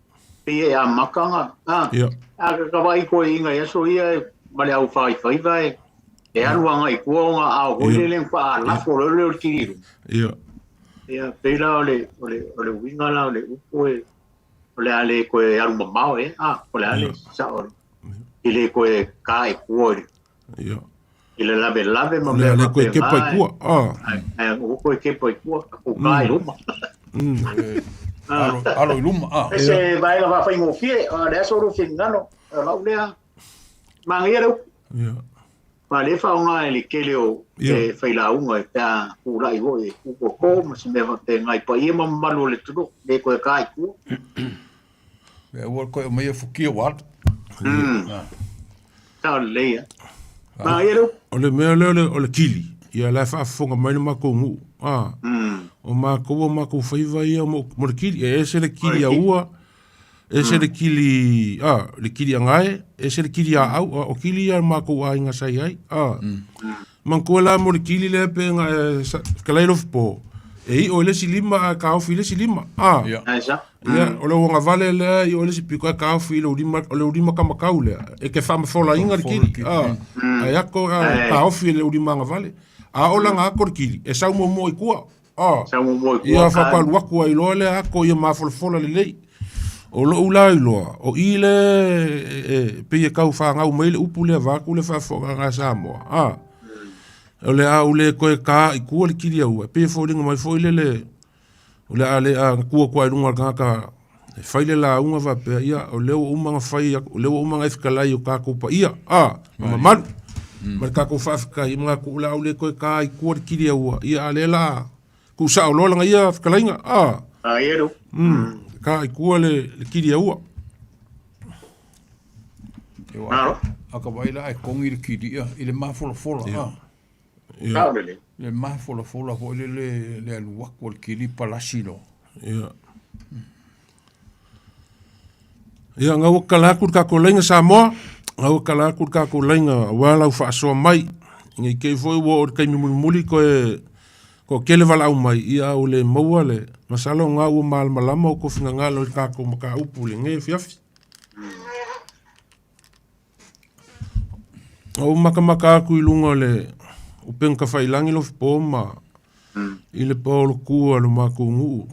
pei e amata ona a a ka vaai koe i nai aso ia e ma le au faifaiva e e alu agai i tua ona ao foi lele na faalafo loa lea o le kili i luga. Ia. Ia pei la o le o le o le uiga la o le upu e o le a le toe alu mamao ea a o le a le sao i le toe ka i tua i le Ia. I le lavelave ma mea faapena. Le koe kepa i tua. Ae ua koe kepa i tua, ko ka i luma. Alo, alo i luma. Ah. E se vaega faafaigofie, o le aso o lou finagalo, o lau lea. Manaia le upu. Ia. Ma le faaaoga e le tele o e failauga e pe a tulai foi e kukoko ma se mea faapena i paia ma mamalu o le atunuu, le toe ta i tua. E aua le toe aumaia fukia ua alu. Sao lelei lava. Manaia le upu. O le mea lea o le kili, ia la e faafofoga mai le matou nuu. A, o matou o matou faiva ia mo le kili. E ese le kili a ua, ese le kili, a, le kili agae, ese le kili aau. O kili ia a matou aiga sa i ai. A, manatua la mo le kili lea pe na e fetalai Lofipo, e i'o i le isi lima ae taofi i le isi lima. A, ia, o le uagavale lea e i'o i le isi pito ae taofi i lou lima, o lou lima kamatau lea, e te faamafolaina le kili. A, ae ato ae taofi e lou lima agavale. A oo la ina ato le kili, e sau muamua i tua. A, ia faatoa alu atu ai loa lea ato ia mafolafola lelei. O lou la iloa, o i le e pei e tau fanau mai le upu lea vaeatu le faafofogaaga a Samoa. A, o le a ou le toe ta i tua le kili aua, e pei e foliga mai foi lele, o le a le a tu atu lava i luga o le tagata e fai le lauga faapea, ia, o lea ua uma ona fai, o lea ua uma ona e fetalai i o tatou paia, a, ma mamalu, ma le tatou faafetai, manatu o le a ou le toe ta i tua le kili aua, ia, a o lea o le a tuusao loa lana ia fetalaiga, a, ta i tua le kili aua. A ka vaai la ae kogi le kili ia i le mafolafola, a. Ia. Le mafolafola foi lele le alu atu o le kili palasi loa. Ia. Ia, gau ua tatala atu le tatou laina Samoa, gau ua tatala atu le tatou laina aua lau faasoa mai. Ne i te i foi ua oo i le taimi mulimuli toe toatele valaau mai, ia a ua le maua le masalo o lena ua malamalama outou finagalo i le tatou mataupu i lenei afiafi. Na ou matamata atu i luga o le upega tafailagi Lofipo ma i le paolotu a le matou nuu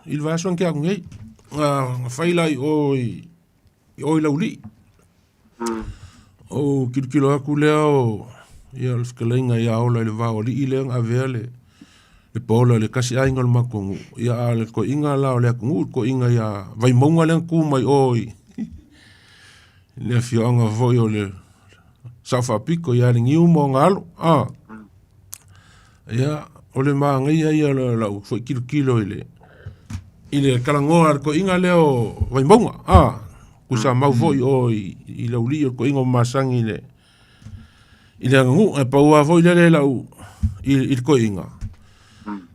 i le vaiaso na tea atu nei. Na fai la i o i o i Laulii. Ou tilotilo atu lea o ia o le fetalaiga ia Ola i le va o alii lea na avea le le paola i le tasi aiga o le matou nuu. Ia a o le toeaina la o le atunuu, le toeaina ia Vaimauga lea na tu mai o i le afioaga foi o le Sao Faapito ia Leniu ma ona alo. A. Ia, o le manaia ia o lau foi tilotilo i le i le talanoa a le toeaina lea o Vaimauga. A. Kusa mau foi o i, i Laulii o le toeaina o Masani i le i le aganuu. Ae pau lava foi lele lau i, i le toeaina.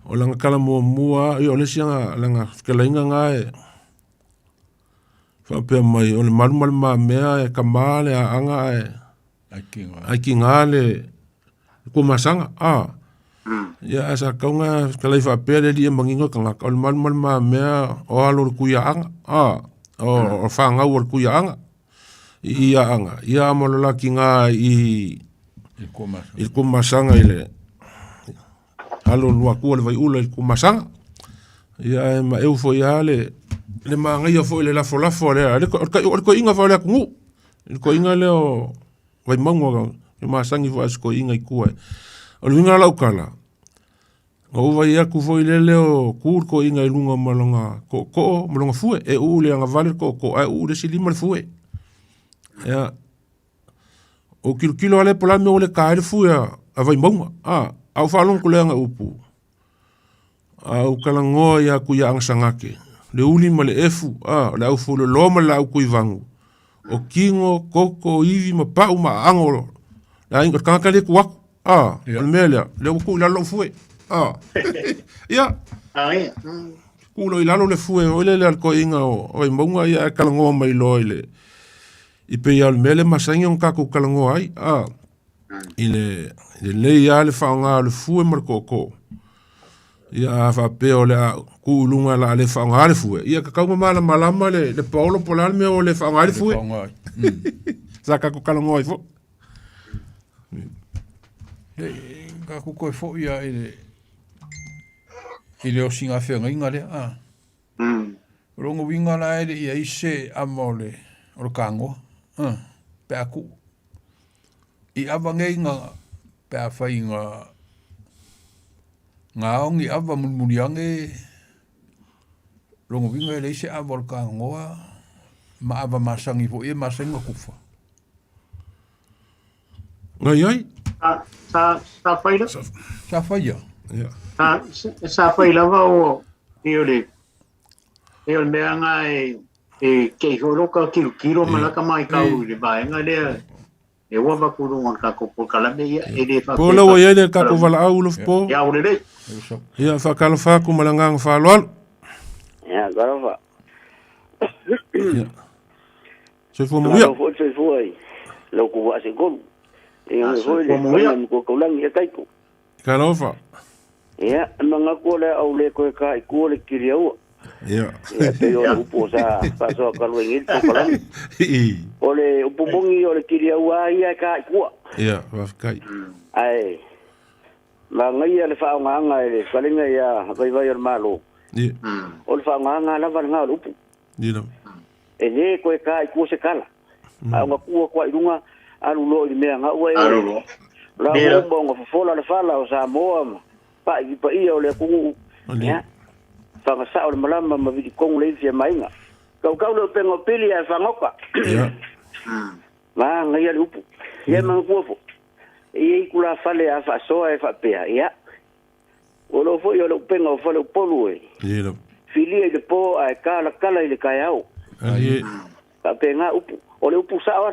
O lana tala muamua, ia o le isi lana fetalaiga na e Faapea mai, o le malu ma le mamea e kama le aaga ae ae tiga le kuamasaga. A, ia ae sa tatau ona fetalai faapea le alii e manino le tagata, o le malu ma le mamea o alo o le Tuiaaga, a, o fanau a le Tuiaaga i i aaga, ia a ma lo la tiga i i le kuamasaga i le alo o Luatua le Vaiula i le Kumasaga. Ia ae maeu foi lava le, le manaia foi le lafolafo a le, o le toeaina foi o le atunuu. Le toeaina lea o Vaimauga, e masani foi a si toeaina i tua. O le uiga o lau tala, na ou vaai atu foi lele o tu le toeaina i luga ma lona tootoo ma lona fue. E uu i le agavale le tootoo ae uu i le isi lima le fue. Ia, O tilotilo lava lea po o le a le mea ua le ta ai le fue a Vaimauga, a, a ou faalogo atu lea ana upu, a ou talanoa ia Tuiaana Sagate, le uli ma le efu, a, o le aufueloloa ma le laau tuivagu, o tino, toto, ivi ma pau ma aano o le aiga, o le tagata lea e tu atu, a, o le mea lea, lea ua tuu i lalo lou fue, a, ia, tuu loa i lalo le fue foi lele a le toeaina o Vaimauga, ia ae talanoa mai loa i le, I pei lava o le mea lea e masani ona tatou talanoa ai, a, i le lelei lava le faaaoga o le fue ma le tootoo. Ia a faapea o le a tuu i luga o le a le faaaoga le fue, ia tatau ona malamalama le, le paolo po o le a le mea ua le faaaoga ai le fue. Sa tatou talanoa ai foi. Tatou toe foi lava i le i le osiga feagaiga lea, a. O lona uiga la e le i ai se ava o le, o le kagoa, pe a tuu. I ava nei na, pe a fai na, na ao ni ava mulimuli ane, lona uiga e leai se ava o le kagoa ma ava masani foi e masani ona tufa. Na i ai. Sa sa fai la. Sa fai ia. Ia. Sa sa fai lava o i o le i o le mea nga e e kei holo ka kilo kilo ma laka mai kau i le vaega lea e ua vaku luga o le tatou polokalame ia e le Po la ua i ai le tatou valaau Ulufopo. Ia ua lelei. Ia faatalofa atu ma le agaga faaaloalo. Ia, talofa. Ia. Soifua manuia. Malo foi le soifua i lau kuvaa se tolu. Ia Ah, me foi le soifua manuia. paia ma kaulagi e taiko. Talofa. Ia, e manatu o le a ou le toe ka i tua le kiliaua. Ia. Ia, pei o le upu o sa faasoa talu ai nei le polokalame. O le upu moni o le kiliaua lava ia e ka i tua. Ia, faafetai. Ae manaia le faaaogaaga e le fetalaiga ia Vaivai o le Malo. Ia. O le faaaogaaga lava lena o le upu. Ia lava. E lē toe ka i tua se kala. A o gatua atu i luga alu loa i le mea gaua e Alu loa. La Ia. uma ona fofola le fala o Samoa ma pa'i i paia o le atunuu. Ia. Fagasao le malama ma vilikogu le ifi e maiga. Kaukau le upega o pili ae fagoka. Ia. Manaia le upu. Ia manatua foi. E i ai tulafale a faasoa e faapea. Ia. O loo foi o le upega o Faleupolu e. Ia lava. Filia i le po ae kalakala i le kaeao. Ali. Faapega upu. O le upu sao a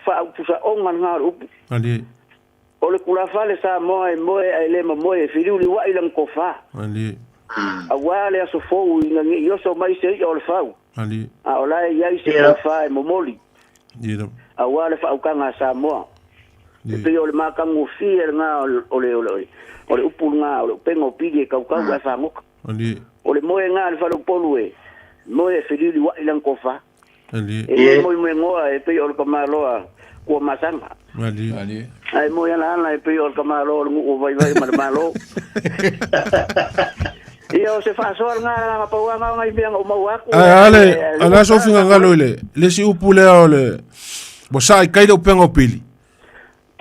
faaupu saoga lena o le upu. Ali. O le tulafale Samoa e moe ae le mamoe e filiuliua'i lana tofā. Ali. Auā le aso fou ina ne'i oso mai se i'a o le fau. Ali. A o lae i ai se Ia. tofā e momoli. Ia lava. Auā le faaukaga a Samoa. E pei o le matagofie lena o le o le o le o le upu lena o le upega o pili e kaukau ae fagoka. Ali. O le moega a le Faleupolu e moe e feliuliua'i lana tofā. Ali. E le moemoegoa e pei o le tamāloa kua masaga. Ali. Ae moe alaala e pei o le tamāloa o le nuu o Vaivai ma le Malo. Ia o se faasoa lena lagaga pauaga ona i mea na ou maua atu. Ae ale, ale aso fingagalo i le, le isi upu lea o le, ua saa i kai le upega o pili.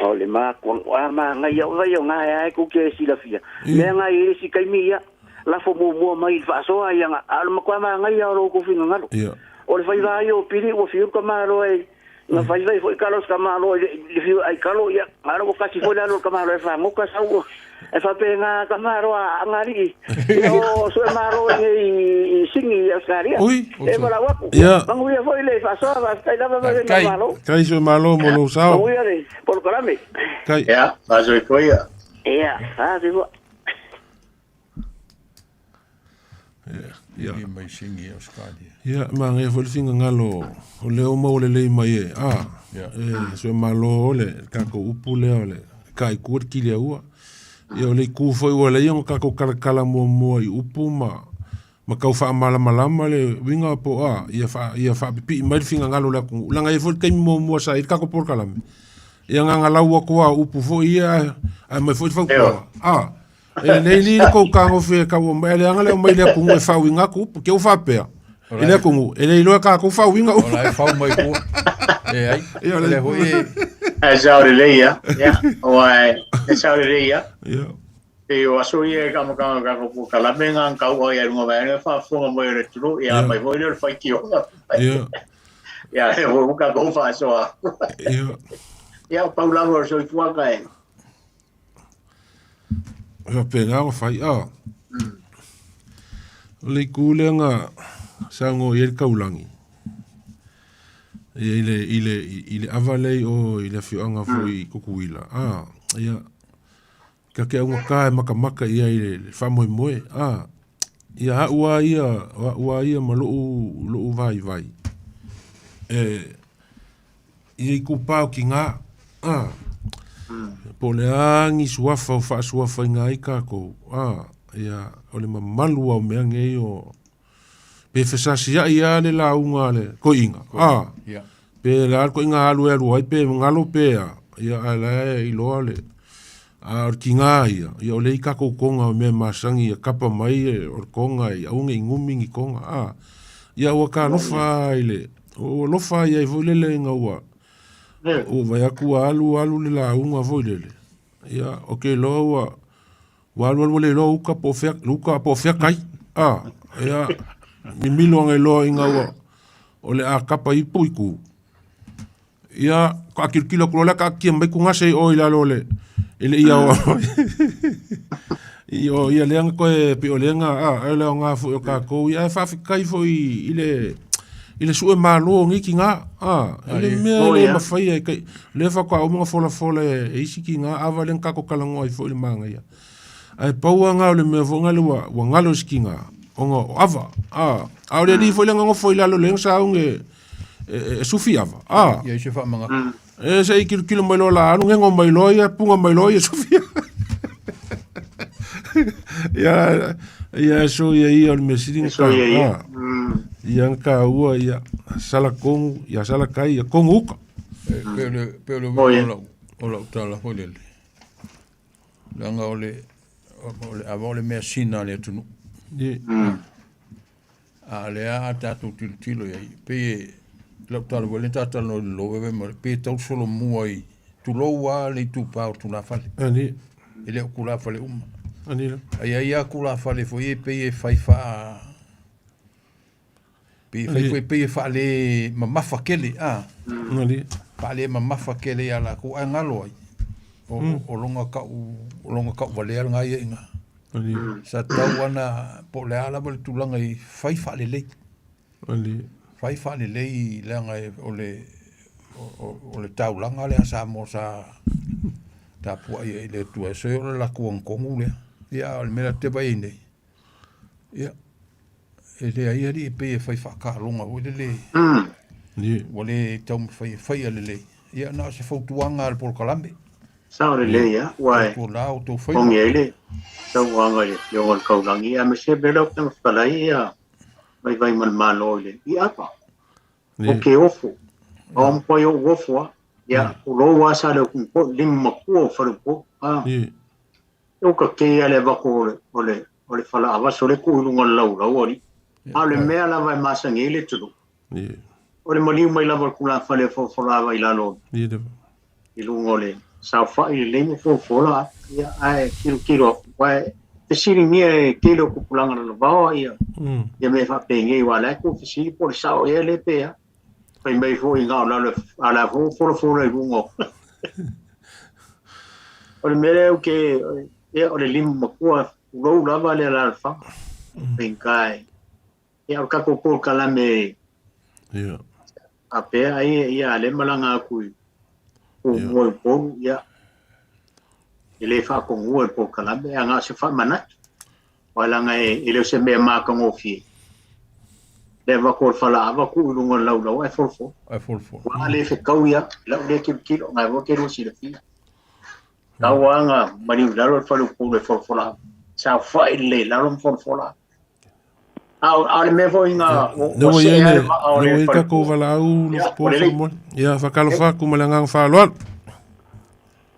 O le makuaga a magaia o vai o gā e ae ku ke silafia. Mea ngā i le isi taimi ia, lafo muamua mai i le faasoa ia nga, a o le matua magaia o lo outou fingagalo. Ia. O le faivā ia o pili ua fiu le tamāloa e na faivai foi kalo se tamāloa i le i le fiu ai kalo ia, a ua kasi foi le alu o le tamāloa e fagoka sau e faapega tamāloa a agalii. Ia o sue malo i nei i Singi i Australia. Ui. E malau atu. Ia. Manuia foi le faasoa faafetai lava ma le Kai. malo. Kai sue malo mo lou sao. Manuia le polokalame. Kai. Ia, faasoifua ia. Ia, faasoifua. Ia. I mai Singi i Australia. Ia, manaia foi le fingagalo o lea ua maua lelei mai e, a, Ia. e sue malo o le tatou upu lea o le kaikua le kiliaua. Ia o le itu foi ua leai ona tatou talatala muamua i upu ma ma tau faamalamalama le uiga po o a, ia faa, ia faapipii mai le fingagalo o le atunuu. Leaga e i ai foi le taimi muamua sa i ai le tatou polokalame, ia gagalau atu lava o upu foi ia ae ae aumai foi le fautuaga. A, e lelei li le tou tagofi e tau aumai, ae leaga le aumai i le atunuu e faauiga atu upu. Te i ua faapea, i le atunuu, e le iloa e tatou faauiga upu. O la e fau mai tua. E ai. Ia, o le Le foi e E sao lelei ia. Ia, aua e sao lelei ia. Ia. E o aso ia e kamakama o tatou polokalame nga kau ai luga vaega faafofoga mai o le atunuu ia mai foi lea o le faitioga. Ia. Ia e ua tatou faasoa. Ia. Ia, o pau lava o le soifuaga e. Faapena ona fai, a. O le itu lea na saunoa i ai le taulagi, ia i le, i le, i le ava lea i o i le afioaga foi i Tutuila, a, ia, ta te augata e matamata i ai i le faamoemoe, a, ia au lava ia, o au lava ia ma lou, lou vaivai, e, ia itupa o tiga, a, po o le a ni suafa o faasuafaina ai tatou, a, ia, o le mamalu lava o mea nei o, pe fesasiai lava le lauga a le toeaina, a, Ia. pe le a le toeaina alu e alu ai, pe galo pe a, ia, ae la e iloa le, a o le tiga ia, ia o lea i tatou toga o mea masani ia kapa mai o le toga ia aua ne i gumi ni toga, a, ia ua talofa lava i le, ua alofa i ai foi lele ina ua, ua vaai atu ua alu alu le lauga foi lele, ia, ou te iloa ua, ua alu alu ua le iloa uka po o fea, uka po o fea tai, a, ia, mimilo ane loa ina ua, o le a kapa ipu i ku. Ia, ka tilotilo atu loa lea, taatia mai tugase i o i lalo o le, E le ia o i o ia lea na koe pe o lea na a e le aoga foi o tatou ia ae faafetai foi i le i le sue malo o nei tina a e le mea Oh, le ia. mafai e kai lea faatoa uma ona folafola e e isi tina ava lea na tatou talanoa ai foi i le manaia ae pau lava na o le mea foi lea ua ua galo i si tina ona o ava a a o le alii foi lea na nofo i lalo lea na sauni e e, e sufi ava a Ia i se faamagata. E se i kilokilo mai loa la alu ngego mai loa ia punga mai loa ia sufi. Ia ia so ia ia o le mea sili na So ia ia. ah. Ia na taua ia sala kongu, ia sala kai, ia kongu uka. E, pe o le pe o le Oh, uiga ia. o lau o lau tala foi lele. Leaga o le o le ava o le measina a le atunuu. Ie. A o lea a tatou tilotilo i ai, pei e lau tala foi lea na ta talanoa i le Loveve ma le pe tau solomua i tulou lava le itupa o tulafale. Ani. E le o tulafale uma. Ani la. Ae i ai lava tulafale foi ia pei e fai faa pei e fai Ani. foi pei e faale mamafa tele a. Ani. Faale mamafa tele ia latou ae galo ai. O, o loga kau o loga kau valea lena ia i ina. Ani. Sa tatau ana po o le a lava le tulaga i fai faalelei. Ani. Fai faalelei leaga e o le o, o, o le taulaga lea a Samoa sa tapuai ai i le Atua e soe o le latou agatogu lea. Ia a o le mea la te vaai ai nei, ia e leai alii e pei e fai faataaloga foi lele ua le taumafai e faia lelei. Ia na o se fautuaga a le polokalame. Sao lelei a, ua e Tautuana outou faiva. ogi ai le sauaga i le afioga o le kaulagi, aemaise pea lau Afioga Fetalai ia vaivai ma le Malo i le i apa. O ke ofo, o makuai ou ofo a, ia, o lou a sa le okuni po'i, lima makua o faleupolu, a. E uka kē a le avako o le, o le, o le falaavaso le kuu i luga o le laulau alii. A o le mea lava e masagi ai le atunuu. O le maliu mai lava o le tulafale e folafola i lalo Ie lava. i luga o le saofa'i lelei ma folafola a. Ia, ae tilotilo atu, aua e fesiligia e tele o tupulaga lalovaoa ia ia mea faapenei aua o la e tou fesili po o le sao ea lea pe a. Fai mai foi na o lalo e a o la foi ua folafola i luga o. O le mea lea ou te ia o le lima matua tulou lava le alaalafaga. Faigata e ia o le tatou polokalame Ia. faapea ai ia lea e malaga atu i Pumua i Upolu, ia e le faatonua e le polokalame ae na o se faamanatu. Aua leaga e e le o se mea matagofie. Le avatu o le falaava tuu i luga o le laulau ae folafola. Ae folafola. Ua le fetau ia, lau lea tilotilo, na e te lua silafia. Tau lava na maliu i lalo le faleupolu e folafola. Saofai lelei i lalo ma folafola. A o a o le mea foi na ua Lea ua ua i ai see le lava le vaa o lea ua le i ai tatou faleupolu. valaau Ia, Lofopo ua lelei. faamolemole. Ia faatalofa atu ma le agaga faaaloalo.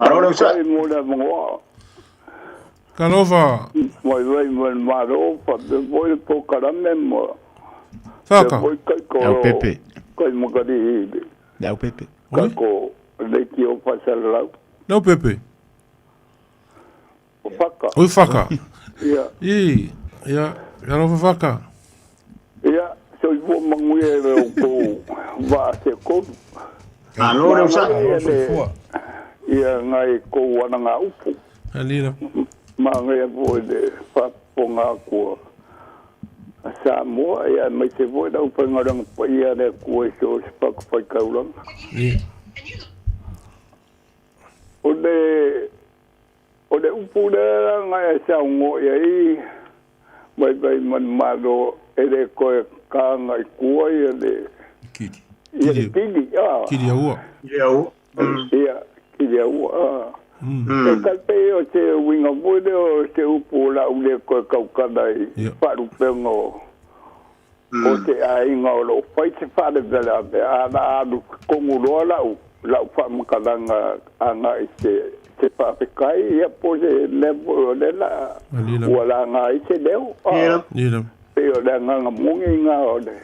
Malo le usa. Mo le avanoa. Talofa. Mai vai ma le malo faapea foi le polokalame ma Faka. faapea foi kaiko Au pepe. kai makali'i i le Le au pepe. kako leitio faasalalau. Lau pepe. O faka. Oi faka. Ia. I ia talofa faka. Ia soifua manuia i le outou vaa se kolu. Malo le usa. Malo soifua. Ia ngai kou anagaupu. Alila. Magaia foi le faafofoga aku a Samoa ia aemaise foi lau faigaluega paia le Atua i so o se fatafaitaulaga. Ie. O le o le upu lea laga e saugo'i ai vaivai ma le Malo e lē toe kaga i tua ia le ia le kili a Kili aua. Kili aua. Ia kili aua a. E taipei o se uiga foi lea o se upu o la'u lē toe taukala i faalupega o o se aiga o lo'o fai se faalevelave a la alu togu loa la'u la'u faamakalaga aga'i se se faafetai ia po se mea foi o le la Alila. ua laga ai se leo a Alila. pei o le agaga moni iga o le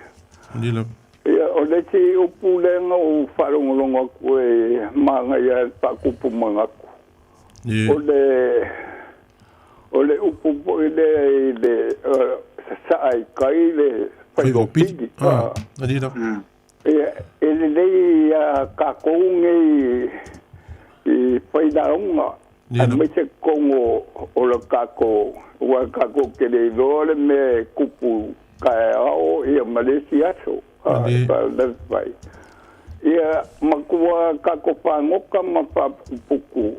Alila. Ia, o le isi upu lea na ou faalogologo atu e magaia e faakupu manatu. Ie. O le o le upu foi lea i le sasaa i kai le faigopili. Ah, alila. Ia, e lelei ia kākou nei i failauga Aemaise totonu o le tatou aua tatou te le iloa le mea e tupu taeao ia ma le isi aso e faalavelave ai. Ia matua tatou fagota ma faaputuputu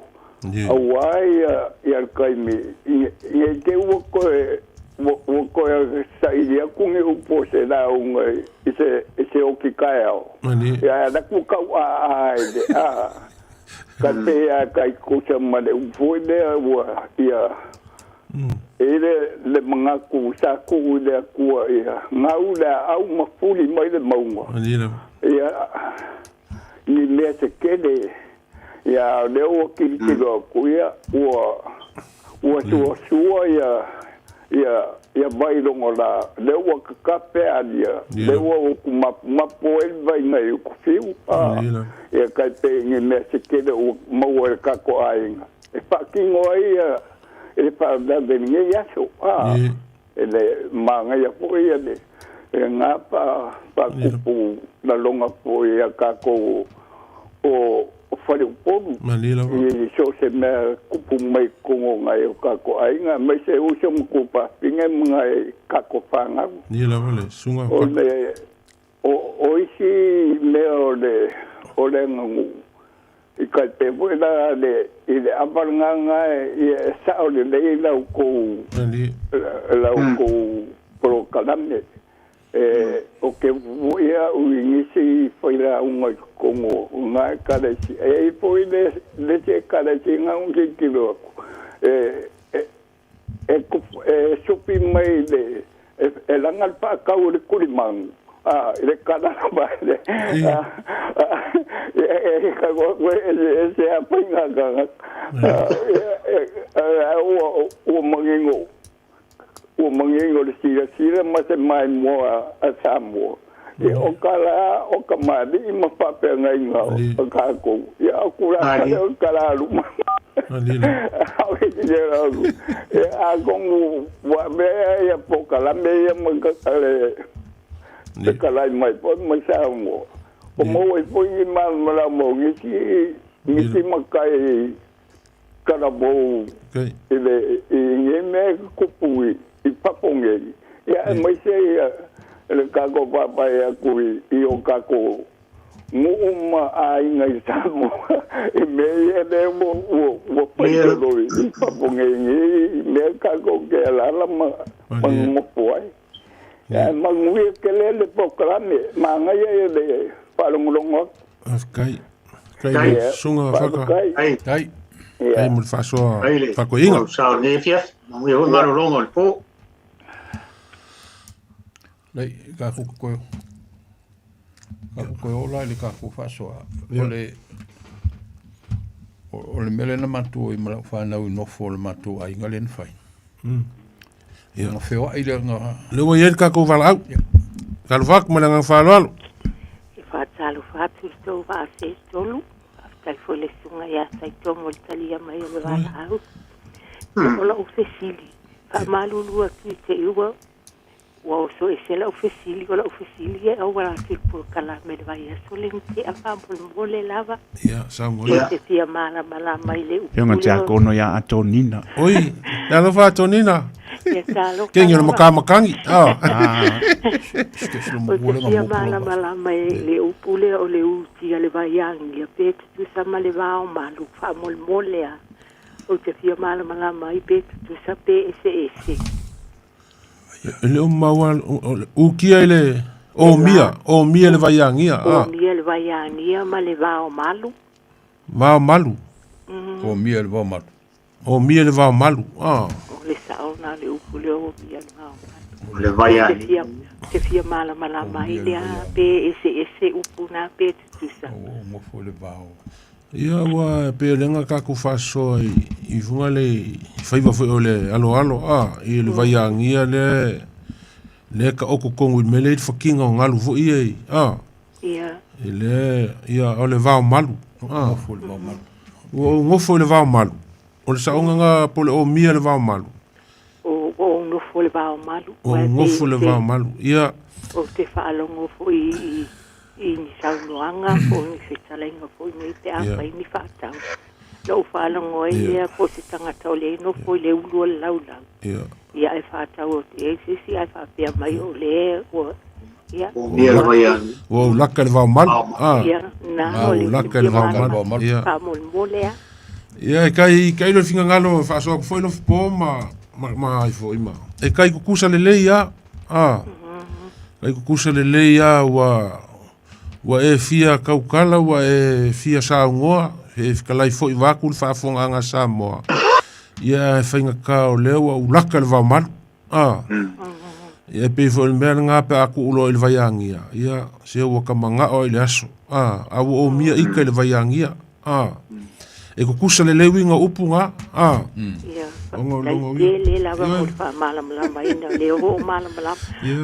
auā ia ia le taimi nei te ua toe ua toe saili atu ni upu o se lauga i se i se oki taeao. Ia ae alaku tau'a'a i le a ka pei a kai kusa ma le upu foi lea ua ia e le le manatu sa tuu i le Atua ia gau le aau ma fuli mai le mauga ia ni mea se tele ia lea ua tilotilo atu ia ua ua suasua ia ia ia vai logo la lea ua kakape alia lea ua uku mapumapu ai le vaiga i ukufiu a ia kai pei ni mea se tele ua maua e le tatou aiga e faatino ai ia i le faalavelave i lenei aso a e le magaia foi ia le e gā faakupu laloga foi ia tatou o o faleupolu i so o se mea kupu mai totonu o nai o tatou aiga aemaise uso ma tupafine ma nai tatou fanau. O le o isi mea o le o le aganuu i tai pei foi la le i le ava lena ia e sa'o lelei la outou la outou polokalame e o ke fo'i a'u i nisi failauga i totonu o na ekalesia e ai foi le le isi ekalesia na tilotilo aku e e e e supi mai le e laga le faatau o le tulimanu a i le kala lava le e se faiga tagata ua ua manino ua manino le silasila ma se maimoa a Samoa ia o kala o kamali'i ma faafeagaiga o tatou ia o tulaga lea o kala luma atonu ua avea ia polokalame ia ma le fetalai mai foi ma Samoa o maua ai foi ni malamalama o nisi nisi matai talavou i le i nei mea e tutupu i fafo nei ia aemaise ia le tatou vaavaai atu i o tatou nuu ma aiga i Samoa i mea ia lea ua ua ua faitolo i fafo nei nei mea tatou te alaala ma ma nonofo ai. Ae manuia tele le polokalame magaia ia le faalogologo atu. Faafetai. Faafetai i le susuga Faka. Faafetai. Faafetai mo le faasoa faakoiga. Sao nei afiafi. Manuia foi malologa o le po. Lei, ka ku koe. Ka ku koe ola i le ka ku faasoa. O le o le mea lea na matou i ma lau fanau i nofo o le matou aiga lea na fai. Ia. Na feoai lea na... Lea ua i ai le tatou valaau. Talofa atu ma le agaga faaaloalo. E faatalofa atu i le tou vaasetolu. Faafetai foi i le susuga ia Taito mo le talia mai o le valaau. O lau fesili, faamalulu atu i te i ua Ua oso ese lau fesili, o lau fesili e auala atu i le polokalame i le vaiaso lea na tea faamolemole lava. Ia, saunoa ia. Ou te fia malamalama i le upu Afioga lea o. Tiakono ia Atonina. Oi, e alofa Atonina. Ia talofa Kengi o le lava. makamakagi. Ah. Ou te fia malamalama i le upu lea o le uti a le vaiagia pe tutusa ma le vaomalu faamolemole a. Ou te fia malamalama ai pe tutusa pe eseese. E le o maua ukia i le omia, omia le vaiagia. Ah. Omia le vaiagia ma le vaomalu. Vaomalu. Omia le vaomalu. Omia le vaomalu. Ah. O le sao na le upu le omia le vaomalu. O le vaiagia. Te fia malamalama ai lea pe eseese upu na pe tutusa. O ngofo le vao. Ia ua pei o lea tatou faasoa i fuga le i faiva foi o le aloalo a i le vaiagia lea lea taoto tonu i le mea lea i le fatiga o galu foi ia i a Ia. i le ia o le vaomalu a Nofo le vaomalu. Ua ou nofo i le vaomalu. O le saoga na po o le omia le vaomalu. O ou nofo i le vaomalu. Ua ou nofo i le vaomalu. Ia. Ou te faalogo foi i ni saunoaga po o ni fetalaiga foi nei pe a fai ni faatau. Na ou faalogo ai lea po o se tagata o lea e nofo i le ulu o le laulau. Ia ae fa'atau atu i ai se isi ae fa'apea mai o lē ua ia. Ua ou laka i le vaomalu. Ah. Ia na o Ua le ou laka i le vaomalu. Ia. Fa'amolemole a. Ia e kai kai lo fingagalo faasoa atu foi lofipo ma ma ma ai foi ma. E kai kukusa lelei a. Ah. Kai kukusa lelei a ua ua e fia kaukala ua e fia saugoa e fetalai foi vaeatu le faafofogaaga a Samoa. Ia e faigata o lea ua ou laka i le vaomalu. Ah. Ia e pei foi o le mea lena pe a tuu loa i le vaiagia, ia se ua ta manao ai i le aso. Ah, a ua omia ika i le vaiagia. Ah. E tutusa lelei uiga o upu na. Ah. Ia, Ona o faafetai lona uiga. tele lava mo le faamalamalamaina o lea ua ou malamalama.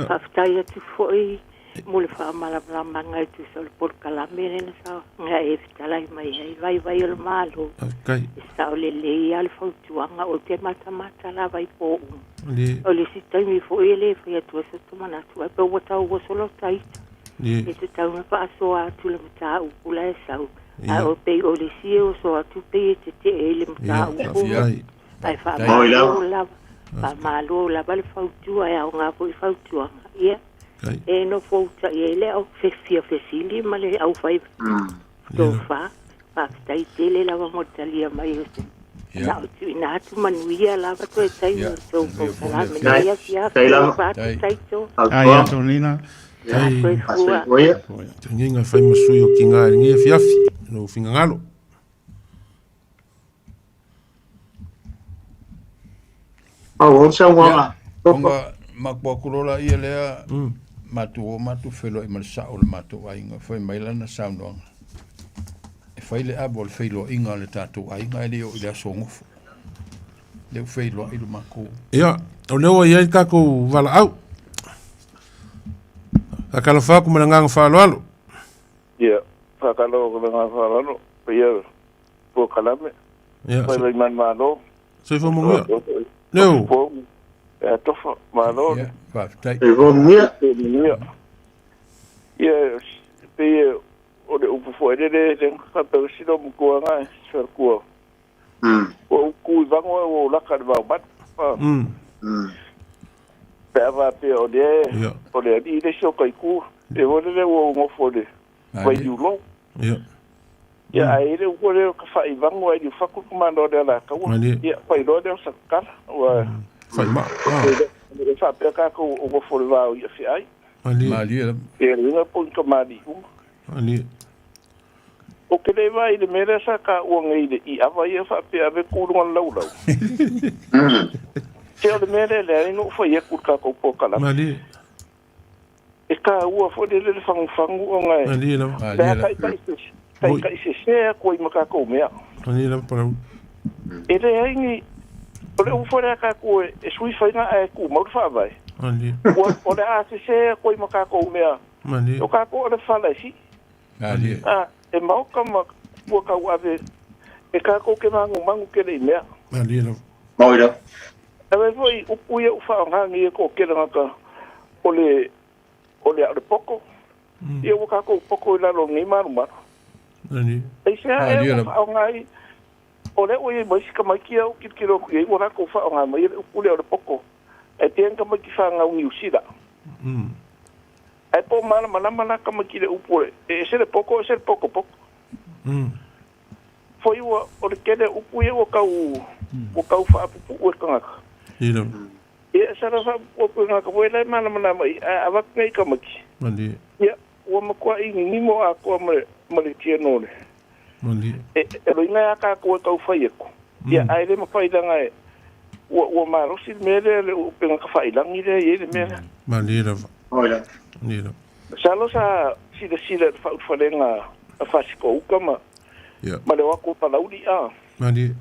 Faafetai atu foi mo le faamalamalamaga e tusa o le polokalame lea na sa na e fetalai mai ai vaivai o le Malo. Faafetai. E sao lelei lava le fautuaga ou te matamata lava i po uma. Le. O le isi taimi foi e le fai atu ai so ta manatu ai pe ua tau oso lo taita. Le. E tatau ona faasoa atu le mataupu la e sau. Ia. Ae o pei o le isi e oso atu pei e tete'e i le mataupu. Faafetai. Ae Faafetai. faamalo lava. Faamalo lava le fautua e aoga foi fautuaga. Ia. E nofo uta'i ai le au fia fesili ma le aufai tofa. Faafetai tele lava mo le talia mai o se na o tuuina atu manuia lava toe taimi o le tou polokalame nei afiafi alofa atu taito. Ai Antonina. Soifua. Tagiga fai ma sui o kiga i lenei afiafi lou finagalo. Au sauaga. Onga makuaku lola ia lea matou oo matou feloai ma le sa'o o le matou aiga fai mai lana saunoaga e fai le ava o le feiloaiga a le tatou aiga e lē oo i le aso gofo lea ua feiloai lo makou. Ia, o lea ua i ai le tatou valaau. Faatalofa atu ma le agaga faaaloalo. Ia, faatalofa ma le agaga faaaloalo, paia o polokalame, Ia, mai mai manumalo. Soifua manuia. Leo. Ia, tofa, malo. Ia, faafetai. Soifua manuia. Manuia. Ia, pei o le upu foi lele, le faapea sila matua nga, se falakua. Ua ou tu i vago ua ou laka i le vaomalu. Pe a faapea o lea, o le alii le isi o kaiku, e foi lele ua ou nofo i le vailiulo. Ia. Ia, ae i le upu lea o ka faaivago ai liufatu le kamano o le Alataua. Malie. Ia, failoa lea o sakakala. Ua Faima. e faapea tatou o nofo i le va o ia feai. Malie. Malie. Ia, le uiga po o ni kamali'i uma. Malie. O ke le vai le mea lea sa taua nei le i ava ia faapea ave ku luga o le laulau. Se o le mea lea leai na ou fai atu i le tatou polokalame. Malie. E taua foi lele le fagufagu ona e. Malie lava. Le a taitaisese atu ai ma tatou mea. Malie lava Palauli. E leai ni o le upu foi lea a tatou e e sui faiga ae tumau le faavae. Malie. Ua o le a sese atu ai ma tatou mea. Malie. O tatou o le fala e sii. Malie. Ah, e maoka ma ua tauave e tatou ke magumagu ke le i mea. Malie lava. Maui lava. Ave foi upu ia u faaaogagi e toʻatele tagata o le o le ao le poko. Ia ua tatou poko i lalo o lenei malumalu. Malie. Aisea Ah, ea ia ua lava. faaaoga ai o lea ua iai ma isi tamaiti ia ou kilokilo atu i ai ua latou faaaoga mai le upu lea o le poko. Ae pea ni tamaiti fagau Niusila. Ae po o malamalama la tamaiti i le upu o le e ese le poko ese le pokopoko. Foi ua o le tele o upu ia ua tau ua tau faapupuu e tagata. Ia lava. Ia sala faapupuu atu e tagata foi la e malamalama i ae avatu nei tamaiti. Malie. Ia ua matuai gigimo atoa ma le ma le tiano le. Malie. E e loiga ia tatou e taufai atu. Ia ae le mafai laga e ua ua malosi le mea lea le upega tafailagi lea e iai le mea lea. Malie lava. Maui lava. Malie lava. Masalo sa silasila i le faaulufalega a Fasikouka ma Ia. ma le o atu o Palauli a. Malie.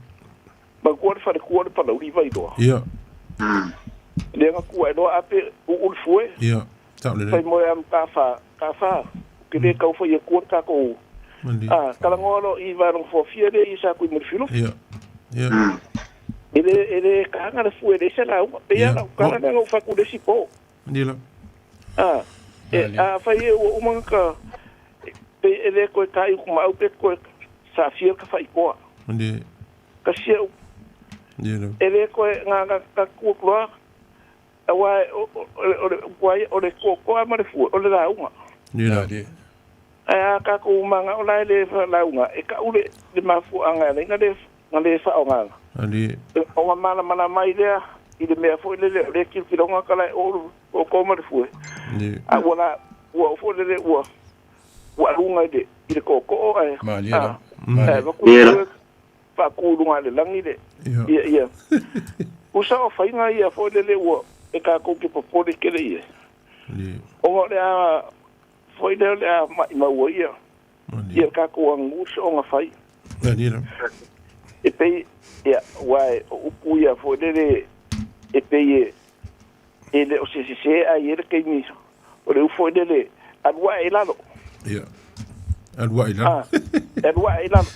Matua le falekua le Palauli i Vailoa. Ia. Lea na tua e loa ape u'u le fue. Ia. Tau Fai lelei. moe a ma tafa tafa. Ke le tau fai atua le tatou Malie. a talagoa loa i valoga foafia lea i sa kui ma le filofi. Ia. Ia. E le e le kaga le fue le se lauga. Pe ia lau kala lea na ou fai atu le isi po. Malie lava. A e a fai e ua uma ka pe e le koe ta'i uku maau pe koe sa'afia le tafaikoa. Malie. Kasi e upu. Ia lava. E lē koe ga kuakuloa auā o le upu a ia o le koakoa ma le fue o le lauga. Ia lava. Ae a tatou magao la e lē lauga e ka'u le le mafua'aga e alai na lē fa'aogaga. Malie. Ona malamalama ai lea i le mea foi lele o lea kilokiloga kala e o o ma le fue. Malie. A ua la ua oo foi lele ua ua aluga i le i le tootoo ae Malie a lava. ae Malie. avatu le faaku luga le lagi le ia ia usa o faiga ia foi lele ua e tatou ke popole kele ia. Malie. Ona o le a foi lea o le a maʻimau ai ia ia tatou agu so'oga fai. Malie lava. E pei ia ua e o upu ia foi lele e pei e e le o se sesē ai e le kaimi o le ufo lele alu aʻe i lalo. Ia. Alu aʻe i lalo. Ah, alu aʻe i lalo.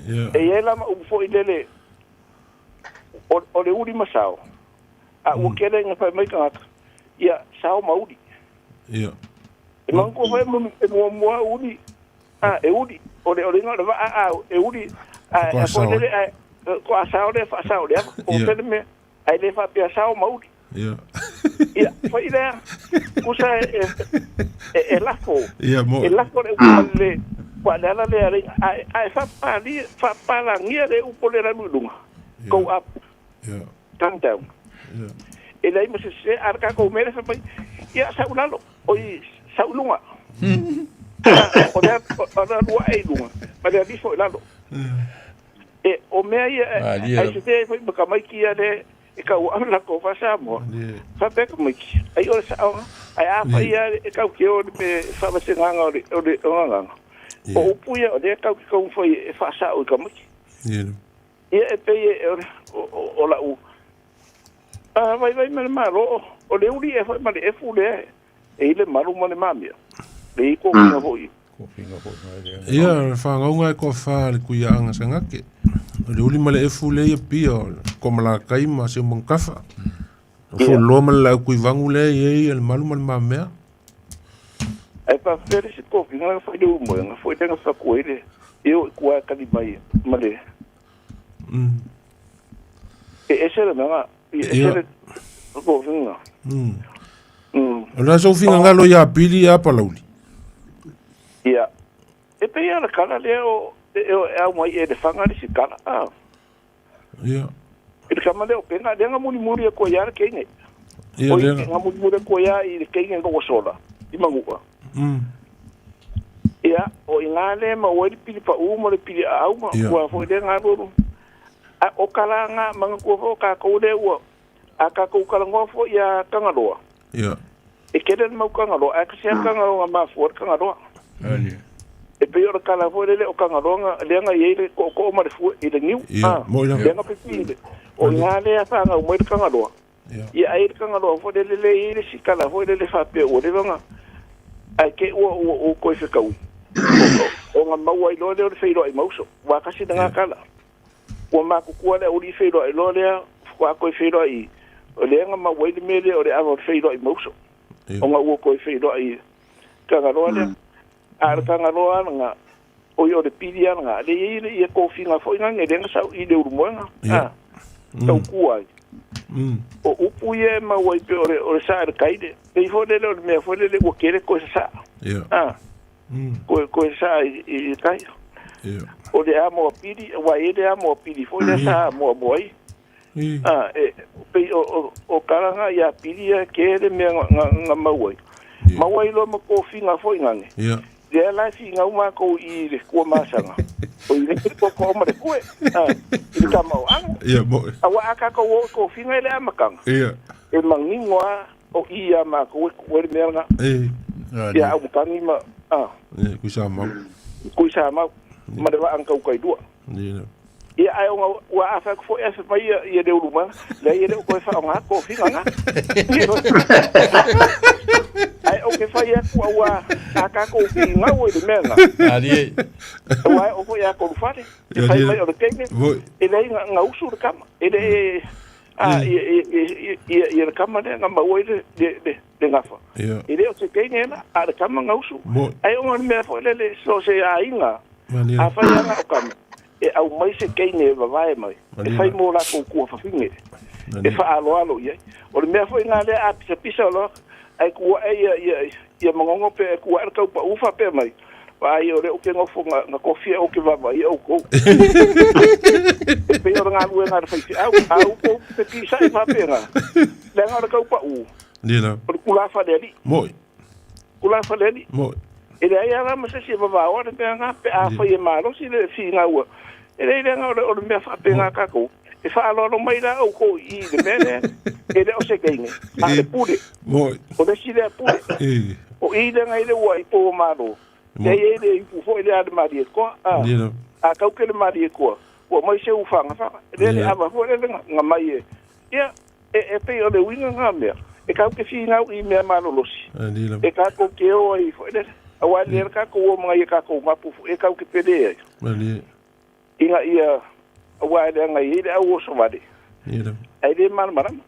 Ia. E iai la ma upu foi lele o le uli ma sao a ua kele ina fai mai tagata ia sao ma uli. Ia. E manatua foi e muamua uli a e uli o le o le iga o le vaa a e uli a To'a e foi sao lele ai. a to'a sao lea fa'asao le ava o Ia. pele mea ae lē fa'apea sao ma uli. Ia. Ia foi lea kusa e e e lafo. Ia mo. E lafo le upu ma le ua le ala lea le ae ae fa'apali fa'apalagia le upu le lanu i luga. Go up. Ia. Come down. Ia. E leai ma se sesē a le takou mea le fai mai ia sa'u lalo oi sa'u luga. O le o le alu a'e i luga ma le alifo i lalo. E o mea ia Malie ai lava. se te foi ma kamaiki ia le e kau au la ko fa Samoa. Fa pe kamaiki. Ai o le sa'oga ai a fai ia e kau ke o le me fa'avasegaga o le o le ogagaga. O upu ia o lea kau ke kau fai e fa'asa'o i kamaiki. Ia lava. Ia e pei e o o o la'u a vaivai ma le mālō o le uli e foi ma le efu lea e i le malu ma le mamia. Le i kofiga fo'i. Kofiga fo'i mai lea. Ia, o le fagauga e koafā le kuiaaga sagake. O le uli ma le efu lea ia pia o le komalakai ma se umangakafa. O fuloa ma le lau kuivagu lea i ai le malu ma le mamea. Ae faapea le isi kofiga na fai le umoega foi lea na faku ai le e o i kua e kali mai ma le e ese le mea e ese Ia. le kofiga. O le aso figagalo iā Pili ia Palauli. Ia. E pei a le kala lea o e o e au mai e le fanga le si kala. Ah. Ia. I le kama lea o penga lea nga mulimuli e koe ia le keine. Ia Oi, lea. nga mulimuli e koe ia i le keine nga ua sola i mangua. Ia, o i ngā le ma ua i le pili pa u ma le pili a au ma Ia. ua foi le ngā roro. A o kala ngā manga kua fo ka kou le ua a ka kou kala ngoa fo ia kangaloa. Ia. E kele le mau kangaloa, a kasi a kangaloa ngā mafua le kangaloa. Malie. E pei o le kala foi lele o kangaloa nga lea nga iai le ko'oko'o ma le fue i le niu. Ia, Ah, mo i lava. lea nga pipi le. O ngā lea whanga umai le kangaloa. Ia. Ia ai le kangaloa foi lele le i le si kala foi lele whapea ua lewa nga. Ai ke ua ua ua koe whekaui. O nga maua i loa lea o le whailoa i mauso. Wa kasi na ngā kala. Ua makukua lea uri whailoa i loa lea wa koe whailoa i. O lea nga maua i le mea lea o le awa o le whailoa i mauso. O nga ua koe whailoa i kangaloa lea. A le kangaloa ana nga o i o le pili ana nga. Le i le ia kōwhinga foi nga nge lenga sau i le urumoenga. Ia. Tau kua ai. O upu ia e maua i pe o le, o le saa le kaide. Pei foi lele o le mea foi lele ua kele koe sa saa. Ia. Ah. Koe, koe saa i, i, i kai. Ia. O le amo a pili, wa e le amo a pili foi le saa moa moa ai. Ah, e, pei o, o, o karanga ia pili ia ke le mea nga, nga, nga maua ai. Maua i loa ma kōwhinga foi ngange. Ia. Lea la fi ngau mākou i le kua masanga. O i le koko o ma le kue. Ah, i le kamau anga. Ia mo. Aua a kākou o kōwhinga i le amakanga. Ia. E mangingo a o i a mākou e kue le mea nga. E. Ia au makangi ma, ah, Ia, kui sa mau. kui sa mau. Ma le waa ang kau kai dua. Ia. Ia ai o ngā ua a whaku fo e awhi mai ia, ia le uru mana. Le ia le o koe wha o ngā kōwhinga ngā. Ai o ke whai aku au a a kākou ki ngau i le mea ngā. Malie. Ua ai o foi a koru whare. E Ia, whai ia. mai o le keine. Voi. E lei ngā, ngā usu le kama. E le e, a, ia, ia, ia, ia, ia le kama lea ngā maua i le, le, le, le ngafa. Ia. E le o te keine ena, a le kama ngā usu. Mo. Ai o ngā mea foi lele so se a inga. Malie. A whai anga o kama. e aumai se teine e vavae mai e fai mo latou tuafafine e faaaloalo i ai. O le mea foi lena lea a pisapisa loa ae tu ae ia ia ia Manono pe ae tu ae le Taupau faapea mai, Vaai o lea ou te nofo na na tofi au ou te vaavaaia outou. E pei o le galuega a le faifeau, a outou fepisa'i faapena, leaga o le Taupau o le tulafale alii. Tulafale alii. E leai lava la ma se isi e vavaoa le mea lena pe afai e malosi le finau e leai leaga o le o le mea faapena tatou e faaaloalo mai la outou i i le mea lea e le o se teine a o le pule. O le isi lea pule. O i lea na i le ua i pou o Malo lea i ai le ipu foi lea a le Malietoa a a tau ke le Malietoa ua aumai se ufagafaga lea le ava foi lea na mai e ia E, e pei o le uiga lena mea, e tatou te finau i mea malolosi, e tatou te o ai foi lele, auā e lelei lava tatou o ma nai a tatou mapu foi e tatou te pele ai, ina ia, auā e leaga e i ai le au oso vale, ae le malamalama.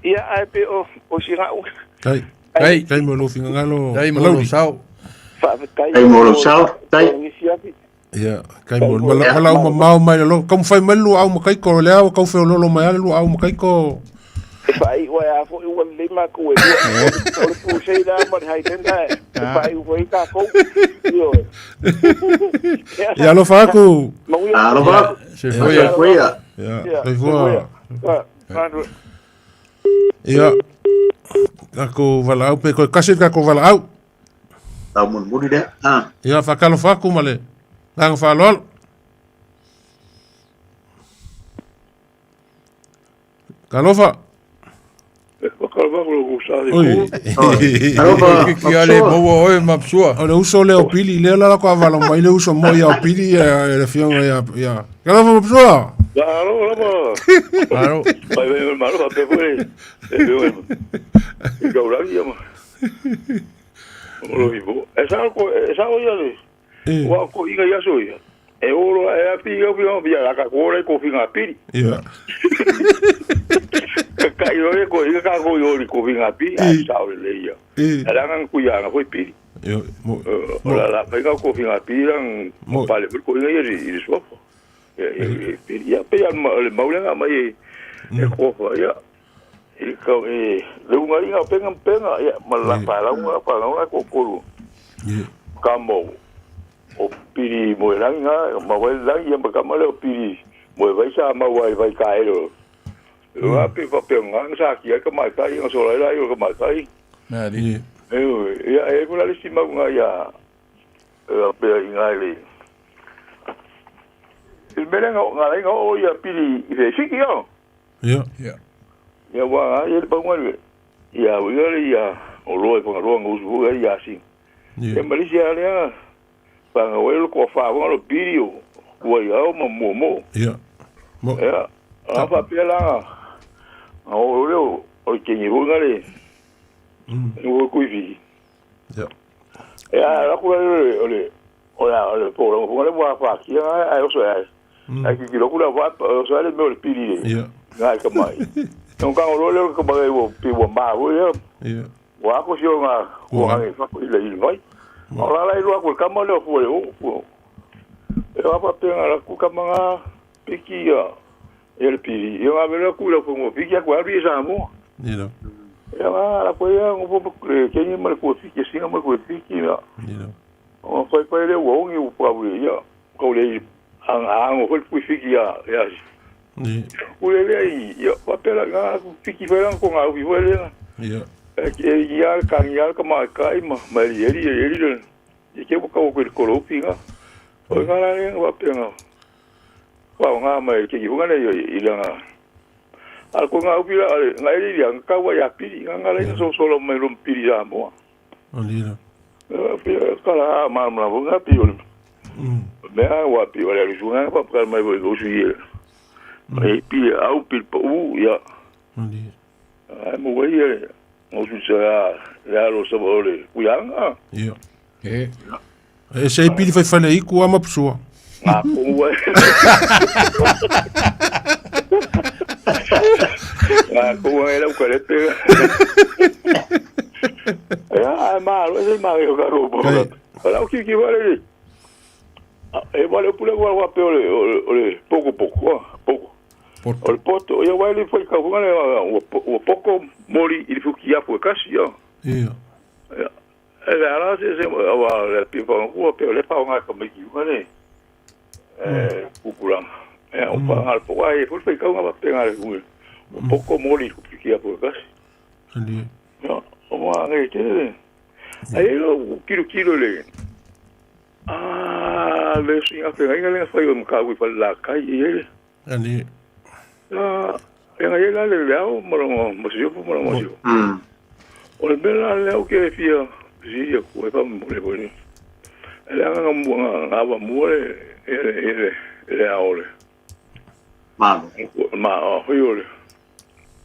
Ia, ae pei o, o sina au. Tai. Tai. Tai mo lou finagalo. Tai mo lou sao. Faafetai. Tai mo lou sao. Tai. Ia, kai mo mala mala uma mao mai lo kau fai mai lu au makai ko le au kau feololo mai ale lu au makai ko. E faaiu ai a foi ua lelei matou e lua. O le Crusader ma le Highlander e faaiu foi ai tatou. Ioe. Ia alofa aku. Alofa aku. Soifua. Soifua. Ia, soifua. Ia, takou valaau pe koe kasi takou valaau. Tau mulimuli lea. Ah. Ia, faatalofa atu ma le agaga faaaloalo. Talofa. O le uso lea o Pili, lea la lako avala mai le uso moi ia o Pili ia le afioga ia ia. Talofa Mapsua. Malo lava. Malo. Vai vai malo fa pe foi. E kau rangi ia ma. O lo ibo. E sa ko e sa o ia le. Wa ko inga ia so ia. E oro e a pi o pi o ia ka ko re ko finga piri. Ia. Ka kai o e ko inga ka ko yo ri ko finga piri a sa o le ia. E ranga ku ia nga foi piri. Ia mo. O la la fa ko finga piri rang pale ko inga ia ri sofa. E piri ia pe ia le maulenga mai e ko fa ia. I ka e le unga inga penga penga ia ma la pa la unga pa la unga ko kolu. Ka mo o piri mo e rangi nga ma wai rangi ia ma ka ma le o piri mo e vai sa ma wai vai ka ero. Ua pe pa pe nga sa ki ai ka mai kai nga so lai lai o ka mai kai. Na di. E ia e ko la le si mau nga ia e pe inga le. Il mele nga nga lai nga o ia piri i fe siki o. Ia. Ia. Ia wa ia le paunga le. Ia o ia le ia o loa i whangaroa nga usu hua ia sing. Ia malisi a lea whanga o elo ko wha lo piri o kua ia o ma mua mo. Ia. Mo. Ia. A wha pia langa. A o leo o kengi hua nga le. Ngu kui fiki. Ia. Ia la kura le o le o la o le po la hunga le wa wha kia ai oso ai. Ai ki kilo kura wa oso ai le meo le piri le. Ia. Ngai ka mai. Nong kang ro le ka mai wo pi wo ma wo ia. Ia. Wa ko sio nga ko ngai fa ko ile ile vai. O la la ilo ko ka ma le fu le o fu. E wa pa pe nga ku ka ma piki ya. E le piri. Ia nga le ku le fu mo piki ko ari sa mo. Ia. Ia nga la ko ia ngo po ke ni ma ko piki singa ma ko piki ya. Ia. O fai fai le wo ngi u pa ia. Ko le ang ang o fu piki ya. Ya. Ia. Ku le le ia pa pe la nga ku piki fai ko nga u fai le. Ia. E ia ka ia ka ma ka i ma ma eri eri eri le. I ke ko ko ko lo pinga. O nga la le wa pe nga. Wa nga ma ke i hunga le i la nga. Al ko nga u pira nga eri ia ka wa ya piri nga nga le so so lo mai lo piri ya mo. Alira. Ka la ma ma nga pi o. Me a wa pi o le ru nga pa pa mai vo su i. E pi au pi pa u ia. Ai mo wai e mo su sa ya lo sa bo le ku ya nga. Ia. E. E sei pili fai fale i ku ama pessoa. Nga ko wai. Nga ko wai la ko le pe. Ya ai ma lo se ma yo ka ro bo. Ala o ki ki wale. E wale upu le wa wa pe o le o le poko poko poko. O le poto ia wa le foi ka hunga le ua poko mori i le fuki afu e kasi ia. Ia. Ia. E le ala se se wa le pi pa ua pe o le pa nga ka mai ki hunga le. E pupulanga. E o pa nga po ai foi foi ka hunga pe nga le hunga. Ua poko mori i fuki afu e kasi. Ali. Ia. O ma ngai te. Ai lo kilo kilo le. Ah, le singa fe ngai le fai o mka ui pa la kai i ele. Ali. La e ngai la le le au mo mo mo si mo mo si. O le mea la le au ke fia si ia ku e pa mo le bo ni. Le nga nga nga nga wa mo le e le e le le au le. Ma. Ma o hoi o le.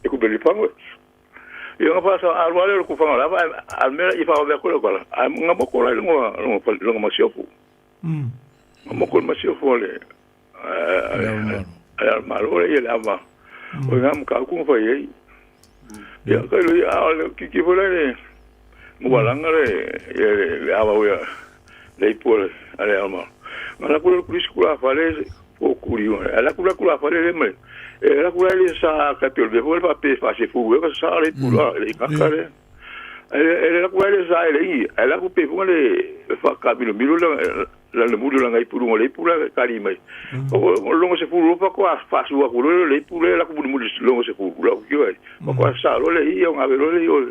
E ku beli pango. Ia nga pa sa alwa le ku fanga la va al mea i fa o ko le ko la. A nga mo ko la ngo ngo ngo ma si ofu. Nga mo ko ma si ofu le. A malo le ia le ama. O nga mo ka ku fa ye. Ia ka le a le ki ki fo le. Mo balanga le ia le le ava o ia le ipu le ale ama. Nga la ku le ku ku la fa le o ku ri o. La ku la ku la fa le me. E la ku la le sa ka pe le fo le fa pe fa se fu e ka sa le pu la le ka ka le. E la ku la le sa le i. E la ku pe fu le fa ka mi lo la la le mulu la ngai puru le ipu la ka ri mai. O longo se fu lo pa ko a fa su a ku le le ipu le la ku mulu longo se fu la ku ki ai. Pa ko a sa lo le i o nga ve lo le o.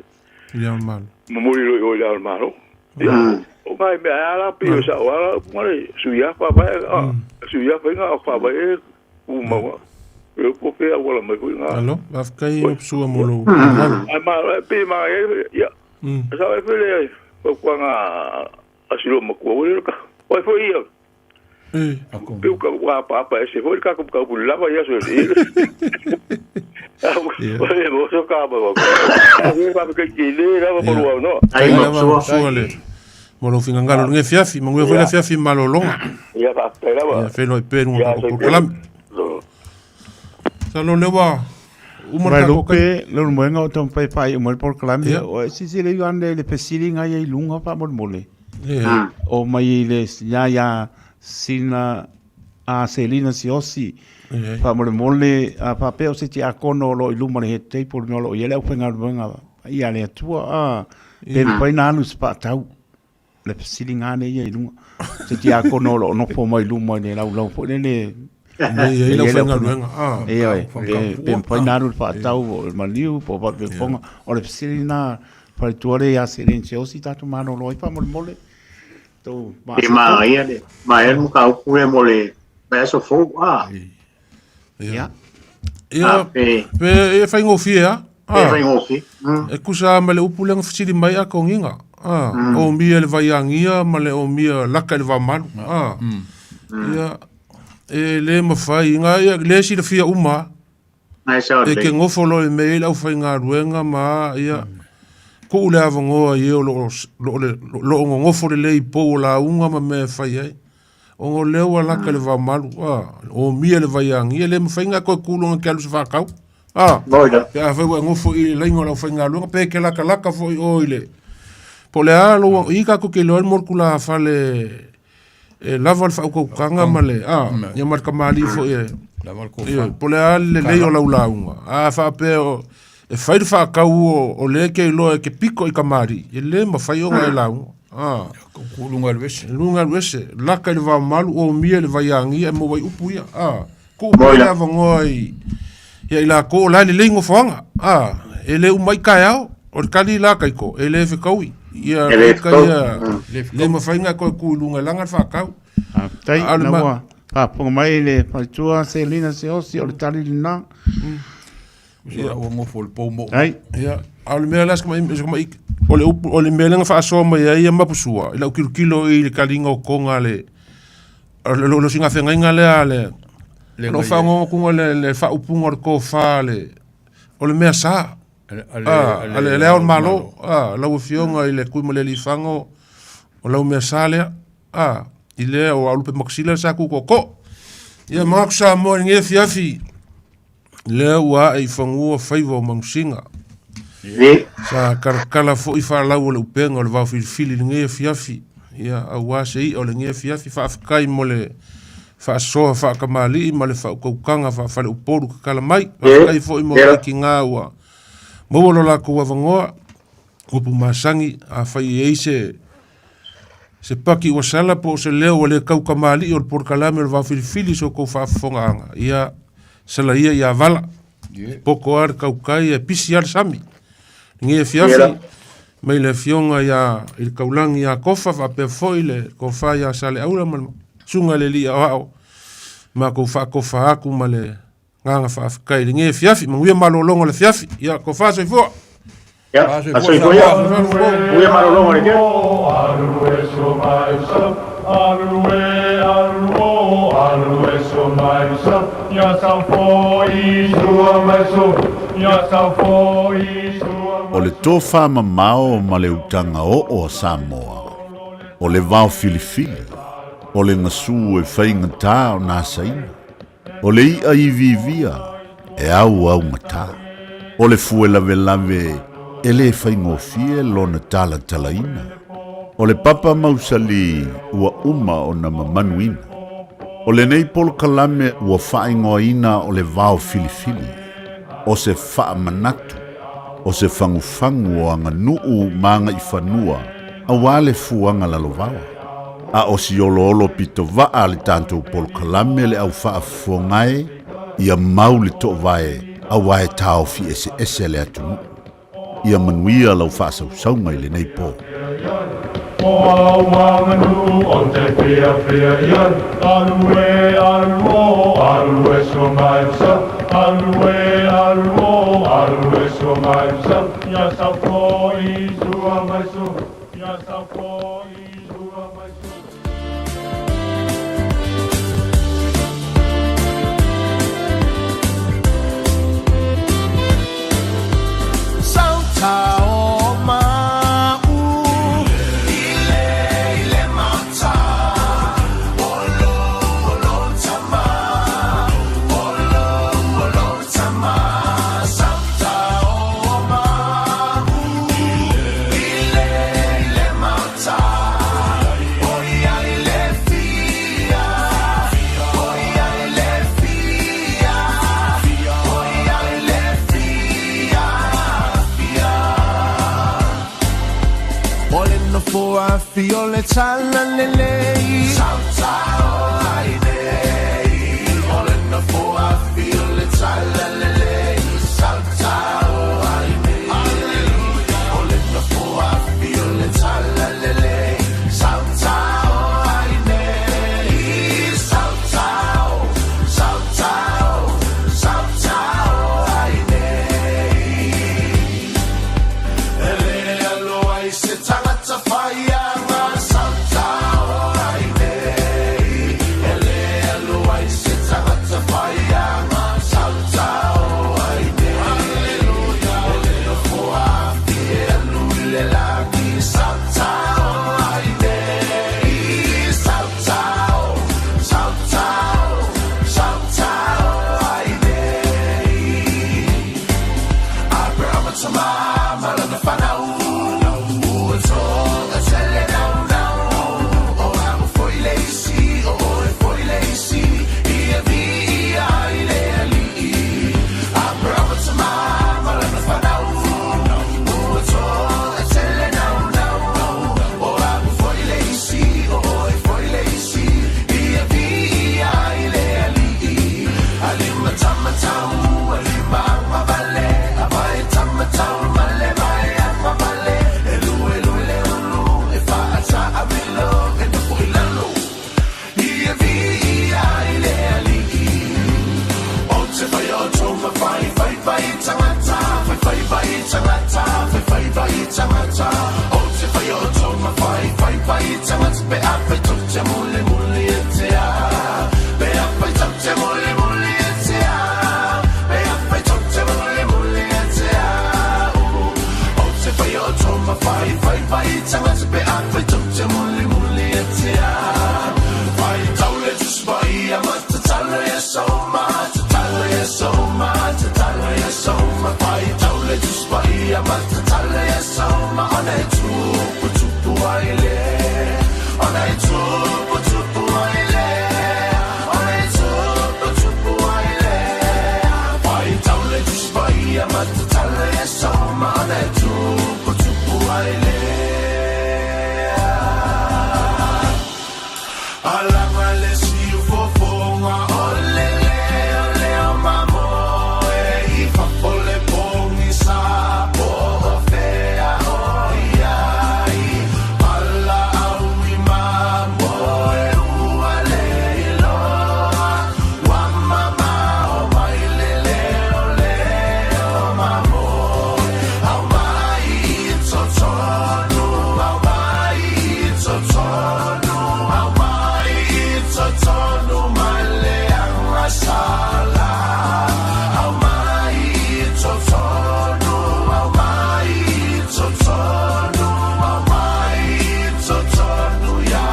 Ia malo. Mo muri lo o ia malo. Ia. O mai me ala pi o sa o ala mo le su ia fa ba a su ia fa nga fa ba e u ma wa. E po pe a wala mai ko nga. Alo, wafkai o psua mo lo. Ai ma pe ma e ia. Sa e pele o kwa nga asilo ma ku o le ka. O e foi ia. E. Pe ka wa pa pa e se foi ka ka ku la ba ia so e. O e mo so ka ba. E pa ke ki le la ba mo no. Ai ma psua le. Mo lo fingangalo nge fiafi, mo nge foi le fiafi malolonga. Ia pa pe la ba. Ia felo e pe nunga ka ko Sa lo lewa uma Mai ka ko lupe, le moenga o tau pai pai o mo por kalame. O si si le yuan le pesili ngai i lunga pa mo mole. Yeah. O mai le ya ya sina a Selina Siosi. Pa mo mole a pa pe o se ti akono lo i luma le he table no lo i le upenga luenga. Ia le atua a pe pai na alu spa tau. Le pesili ngai ia i lunga. Se ti akono lo no po mai luma le lau lau po le le Nei, ei lau whainga ah. E oi, pe pai nā rū whaatau o le maniu, po pa pe ponga, o le pesili nā whaituare ia se ren se osi tātou māno loa i pa mole mole. Tō E ma ia le, ma e mo ka upu le mo le me aso fou a. Ia. Ia, pe pe e whaingofie a. E whaingofie. E kusa ma le upu lenga whitiri mai a konginga. Ah, o mia le vaiangia ma le o mia laka le vamalu. Ah. Ia e le mawhai ngā ia le si le fia uma. Ai sa E ke ngofo lo e me lau whai ngā ruenga ma ia ku le avangoa i o lo lo ngofo le lei po o la unga ma me whai ai. O ngō leo a laka le vamalu. Ah, o mia le vaiangia le mawhai ngā koe kulonga ke alu se whakau. Ah, pe a whai wa ngofo i le laingo lau whai ngā ruenga pe ke laka laka fo i o i le. Po le a lo i ka kuke loa morku la whale e lava le whaukau ma le a ia marka mali fo e Lava le ia po le a le lei o lau launga a whape o e whai le whakau o le ke loa e ke piko i ka mari e le ma whai o ngai launga a Ku lunga le wese. Lunga le wese laka i le vamalu o mia le vaiangia e mo wai upu ia a ku upu le avangoa i ia i la ko la le lei ngofoanga a e le umai kai ao o le kali la kai ko e le whekaui ia E le ka whekau. ia le mawhainga koe ku lunga langa le whakau. Tai, A le na ma- ua, pa ponga mai le whaitua Selina Siosi o le tali lina. Ia ua ngofo le pou mo. Ai. Ia, a o le mea la mai mai o le upu o le mea lenga whaasoa mai ai ia mapusua. I lau kilo kilo i le kalinga o konga le o le lo singa whengainga lea le Le lo ngai e. whangongo kunga le le whaupunga o le kōwha le o le mea sa. Ale Ah, ale le ao malo, ah, lau fionga i le kui ma le lifango o lau mea sa lea. Ah, i le o alupe maksila sa ku koko. Ia mga sa mo nge fiafi. Le ua e fangua faiva o mangusinga. Le. Sa karakala fo i whalau o le upenga o le vau filifili le nge fiafi. Ia, auā se i'a o lenei afiafi. Faafetai mo le faasoa faakamali'i ma le faautautaga faafaleupolu tatala mai. Faafetai foi mo laikigā ua maua lo latou avanoa, upu masani, afai e i ai se se paki ua sala po o se leo ua le taukamali'i o le polokalame o le vaofilifili i so outou faafofogaaga, ia sala ia ia vala. Poto lava le tautai ae pisi lava le sami. Lenei afiafi mai le afioga ia i le taulagi ia Tofa faapea foi le tofa ia Saleaula ma le susuga i le alii aoao matou faatofa atu ma le agaga faafetai i lenei afiafi. Manuia malologa o le afiafi. Ia tofa soifua. Ia, soifua ia. Manuia malologa o le afiafi. O le tofamamao ma le utaga oo a Samoa, o le vao filifili, o le gasu e faigata ona asaina, o le i'a iviivia e auaugata, o le fue lavelave e lē faigofie lona talatalaina, o le papa mausali ua uma ona mamanuina. O lenei polokalame ua faaigoaina o le vao filifili, o se faamanatu, o se fagufagu o aganuu ma agaifanua auā le fuaga lalovaoa. A o si oloolo pitovaa a le tatou polokalame le au faafofoga e, ia mau le toovae auā e taofi eseese le atunuu. Ia manuia lau faasausauga i lenei po. tuputupu ai lea, o le tuputupu ai lea. Faitau le Tusi Paia ma tatalo i aso uma, ona e tuputupu ai lea. Alaga le siufofoga o le leo leo mamoe i fafo le pogisa po o fea o i ai. Valaau i mamoe ua le iloa, ua mamao mai le leo leo mamoe. Aumai i totonu, aumai i totonu, aumai i totonu ma le agasala. Aumai i totonu, aumai i totonu, aumai i totonu ia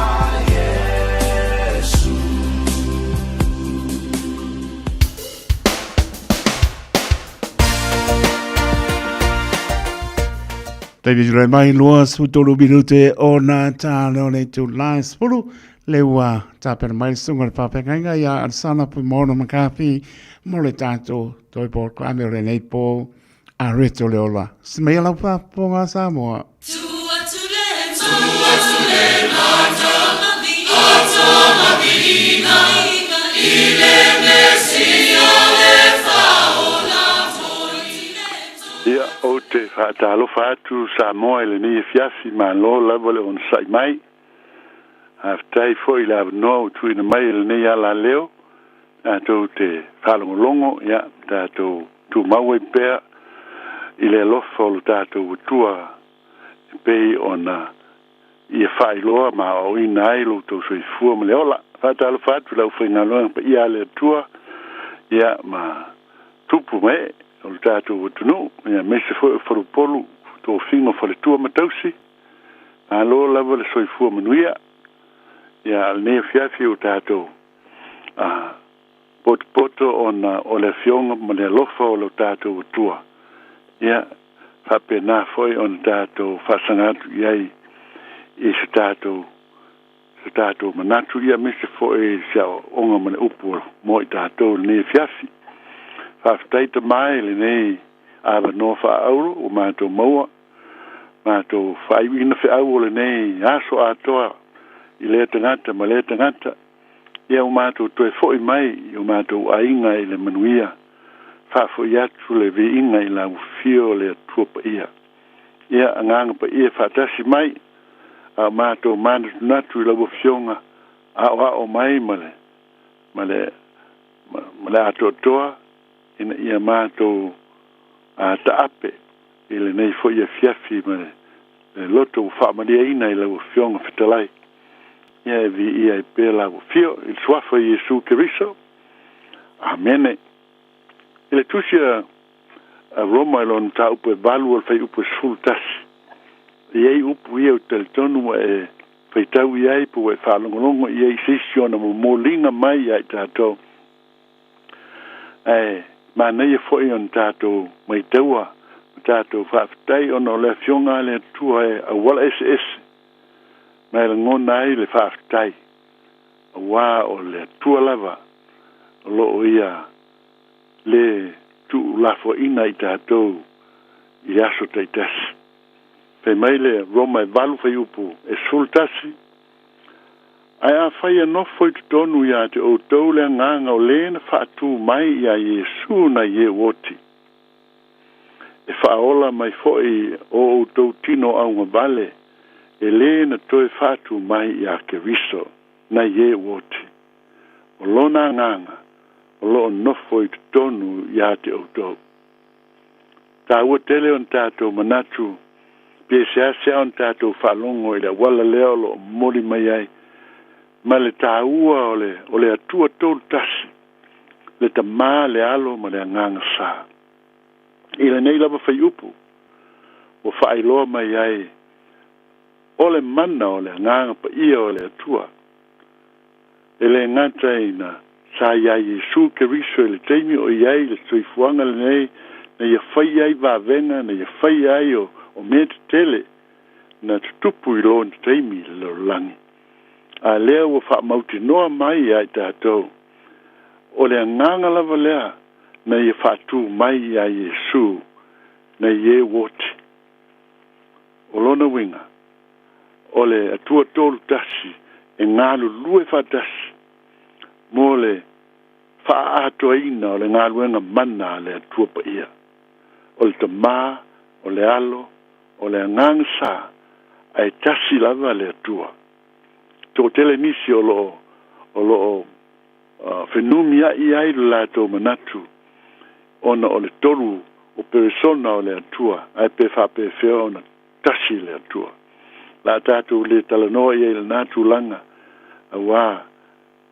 Iesu. Taimi tulai mai 23 minute o nā tāne o le itulā e 10 le ua tapena mai le susuga i le faafeagaiga ia Alesana Fuimaono McCarthy mo le tatou toe polokalame o lenei pō a Reto le Ola. Se mai lau faafofoga Samoa. Ia, ou te faatalofa atu Samoa i lenei afiafi, malo lava le onosai mai. Faafetai foi i le avanoa ua tuuina mai e lenei alaleo, tatou te faalogologo, ia, tatou tumau ai pea i le alofa o lo tatou Atua e pei ona ia faailoa ma aoaoina ai lo outou soifua ma le ola. Faatalofa atu i le aufaigaluega paia a le Atua, ia, ma tupu ma ee o le tatou atunuu, ia, aemaise foi o faleupolu, tofiga o faletua ma tausi. Malo lava le soifua manuia. Ia, lenei afiafi ua tatou a potopoto ona o le Afioga ma le alofa o lo tatou Atua. Ia, faapena foi ona tatou faasaga atu i ai i se tatou se tatou manatu, ia, aemaise foi i se aoaoga ma le upu mo i tatou i lenei afiafi. Faafetai Tama i lenei avanoa faaauro ua matou maua, matou faaiuina feau o lenei aso atoa i lea tagata ma lea tagata. Ia ua matou toe foi mai i o matou aiga i le manuia, faafoi atu le viiga i lau afio o le Atua Paia. Ia, Agaga Paia faatasi mai, a o matou manatunatu i lau Afioga, aoao mai ma le, ma le, ma le atoatoa, ina ia matou a taape i lenei foi afiafi ma le, le loto ua faamalieina i lau Afioga Fetalai. Ia e viia ai pea lau afio i le suafa o Iesu Keriso. Amene. I le tusi a Roma i lona mataupu e 8 o le fuaiupu e 11, e i ai upu ia ou te talitonu ua e faitau i ai po ua e faalogologo i ai i se isi ona momoliga mai ia i tatou. Ae manaia foi ona tatou maitaua ma tatou faafetai ona o le Afioga a le Atua e auala eseese ma e lagona ai le faafetai, aua o le Atua lava o lo o ia le tuulafoaiina i tatou i aso taitasi. Fai mai le Roma e 8 fuaiupu e 11, Ae afai e nofo i totonu ia te outou le agaga o le na faatū mai iā Iesu nai e ua oti, e faaola mai foi o outou tino augavale e lē na toe faatū mai iā Keriso nai e ua oti. O lona agaga o lo o nofo i totonu ia te outou. Taua tele ona tatou manatu pe seasea ona tatou faalogo i le auala lea o lo o momoli mai ai ma le taua o le o le Atua Tolu Tasi, le Tama, le Alo ma le Agaga Sa. I lenei lava fuaiupu ua faailoa mai ai o le mana o le Agaga Paia o le Atua e lē gata ina sa iā Iesu Keriso i le taimi o i ai le soifuaga lenei na ia faia ai vavega, na ia faia ai o mea tetele na tutupu i lona taimi i le lalolagi. A lea ua faamautinoa mai ia i tatou, o le agaga lava lea na ia faatū mai iā Iesu nai e ua oti. O lona uiga, o le Atua Tolu Tasi e galulue faatasi mo le faaatoaina o le galuega mana a le Atua Paia. O le Tamā, o le Alo, o le Agaga Sa, ae tasi lava le Atua. Toatele nisi o loo o loo fenumiai ai lo latou manatu ona o le tolu o peresona o le Atua, ae pe faapefea ona tasi le Atua. O le a tatou le talanoa i ai i lena tulaga, auā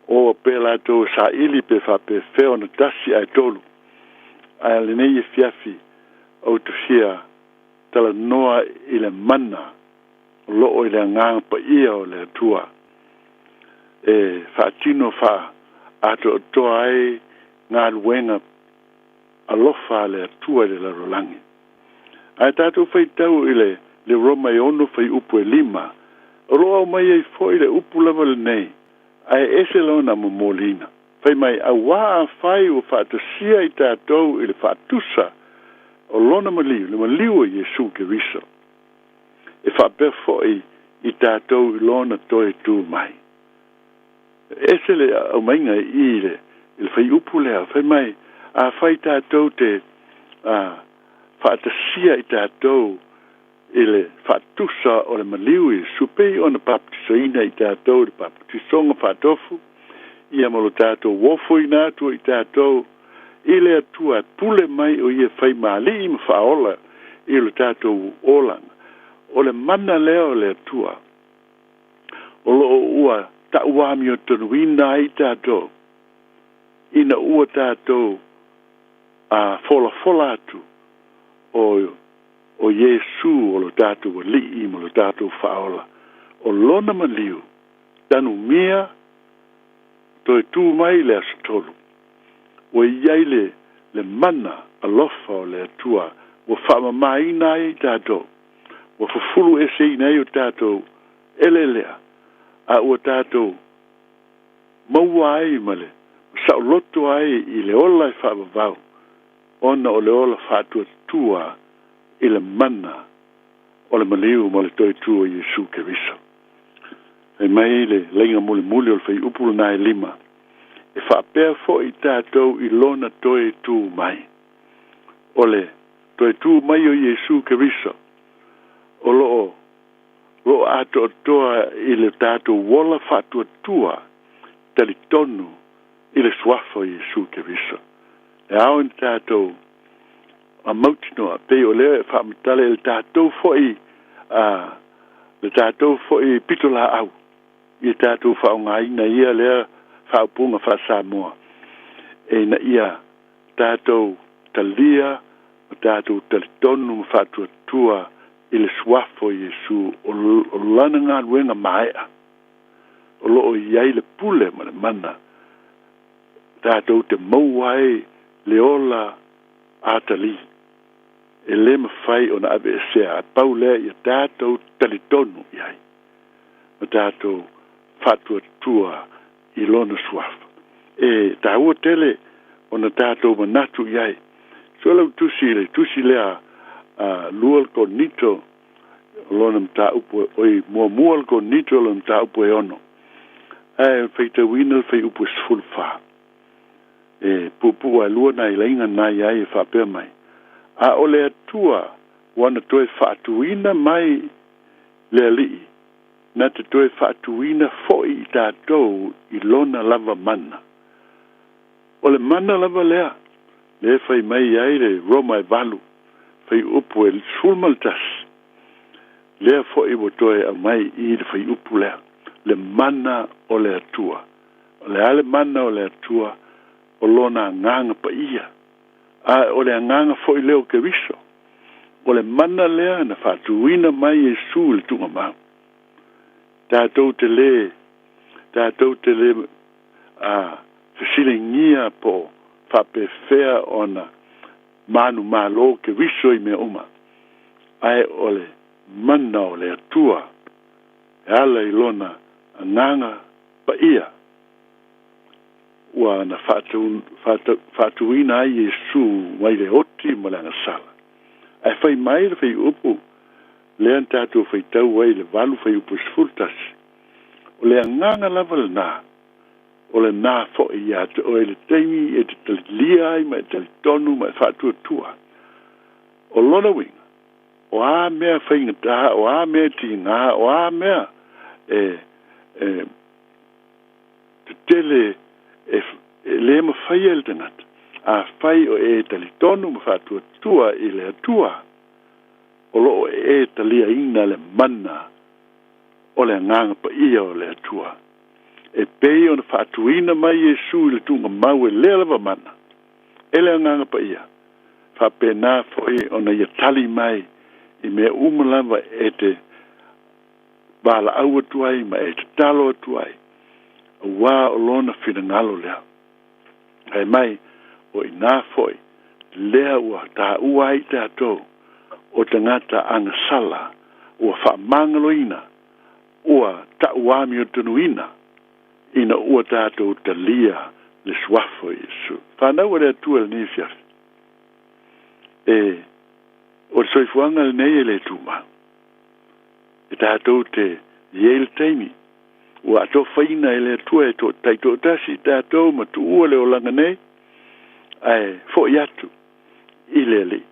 o pea latou e saili pe faapefea ona tasi ae tolu. Ae lenei afiafi ou te fia talanoa i le mana o loo i le Agaga Paia o le Atua e faatino faaatoatoa ai galuega alofa a le Atua i le lalolagi. Ae tatou faitau i le le Roma e 6 fuaiupu e 5, o loo aumai ai foi le upu lava lenei, ae ese lona momoliina. Fai mai, auā afai ua faatasia i tatou i le faatusa o lona maliu, le maliu o Iesu Keriso, e faapea foi i tatou i lona toe tū mai. E ese le aumaiga i i le i le fuaiupu lea, fai mai, afai tatou te faatasia i tatou i le faatusa o le maliu o Iesu, pei ona papatisoina i tatou i le papatisoga faatofu, ia ma lo tatou ofoina atu i tatou i le Atua e pule mai o ia faimaali'i ma faaola i lo tatou olaga. O le mana lea o le Atua o loo ua tauamiotonuina ai tatou ina ua tatou folafola atu o o Iesu o lo tatou Alii ma lo tatou Faaola, o lona maliu tanumia toe tū mai i le aso tolu. Ua i ai le le mana alofa o le Atua ua faamamaina ai i tatou, ua fufulu eseina ai o tatou eleelea, a ua tatou maua ai ma le saoloto ai i le ola e faavavau, ona o le ola faatuatua i le mana o le maliu ma le toe tū o Iesu Keriso. Fai mai le laiga mulimuli o le fuaiupu lena e 5, e faapea foi tatou i lona toe tū mai. O le toe tū mai o Iesu Keriso o loo loo atoatoa i le tatou ola faatuatua talitonu i le suafa o Iesu Keriso. E ao ina tatou mautinoa, pei o lea e faamatala i le tatou foi le tatou foi pitolaau ia tatou faaaogaina ia lea faaupuga faa-Samoa, e ina ia tatou talia ma tatou talitonu ma faatuatua i le suafa o Iesu, o lana galuega maea o loo i ai le pule ma le mana tatou te maua ai le ola atalii e lē mafai ona aveesea, ae pau lea ia tatou talitonu i ai ma tatou faatuatua i lona suafa. E taua tele ona tatou manatu i ai. So lau tusi i le tusi lea a lua le Korinito lona mataupu oi muamua le Korinito lona mataupu e 6, ae faitauina le fuaiupu e 14. E puupuu ae lua nai laiga na i ai e faapea mai, a o le Atua ua na toe faatuina mai le Alii, na te toe faatuina foi i tatou i lona lava mana. O le mana lava lea, le fai mai ai le Roma e 8, fuaiupu e 11, lea foi ua toe aumai i le fuaiupu lea, le mana o le Atua. O le a le mana o le Atua? O lona Agaga Paia. A o le Agaga foi lea o Keriso. O le mana lea na faatuina mai Iesu i le tuugamau. Tatou te lē tatou te lē fesiligia po faapefea ona manumalo Keriso i mea uma, ae o le mana o le Atua e ala i lona Agaga Paia ua na faatuina ai Iesu mai le oti ma le agasala. Ae fai mai le fuaiupu lea na tatou faitau ai i le 8 fuaiupu 11, o le agaga lava lenā, o lenā foi iā te oe i le taimi e te talilia ai ma e talitonu ma e faatuatua. O lona uiga, o a mea faigata, o a mea tigā, o a mea e e tetele e e lē mafaia e le tagata, afai o e talitonu ma faatuatua i le Atua, o loo e taliaina le mana o le Agaga Paia o le Atua. E pei ona faatuina mai Iesu i le tuugamau e lea lava mana, e le Agaga Paia, faapena foi ona ia tali mai i mea uma lava e te valaau atu ai ma e tatalo atu ai, auā o lona finagalo lea. Ae mai, o inā foi lea ua taua ai tatou o tagata agasala ua faamagaloina, ua tauamiotonuina, ina ua tatou talia le Suafa o Iesu. Fanau a le Atua i lenei afiafi, e, o le soifuaga lenei e le tumau. E tatou te i ai le taimi ua atofaina e le Atua e taitoatasi i tatou ma tuua le olaga nei, ae fo'i atu i le Alii.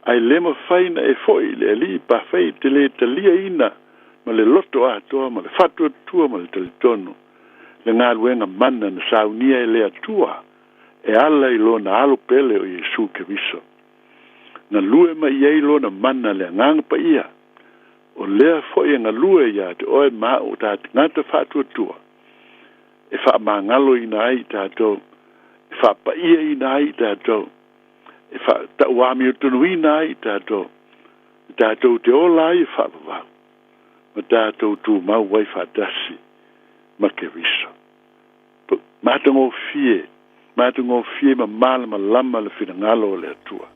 Ae le mafai na e fo'i i le Alii pe afai e te le taliaina ma le loto atoa ma le faatuatua ma le talitonu le galuega mana na saunia e le Atua e ala i Lona Alo pele o Iesu Keriso. Galue mai i ai Lona mana le Agaga Paia, o lea foi e galue iā te oe ma a'u o ta tagata faatuatua, e faamagaloina ai i tatou, e faapa'iaina ai i tatou, e faatauamiotonuina ai i tatou, e tatou te ola ai e faavavau, ma tatou tumau ai faatasi ma Keriso. Matagofie, matagofie ma malamalama le finagalo o le Atua.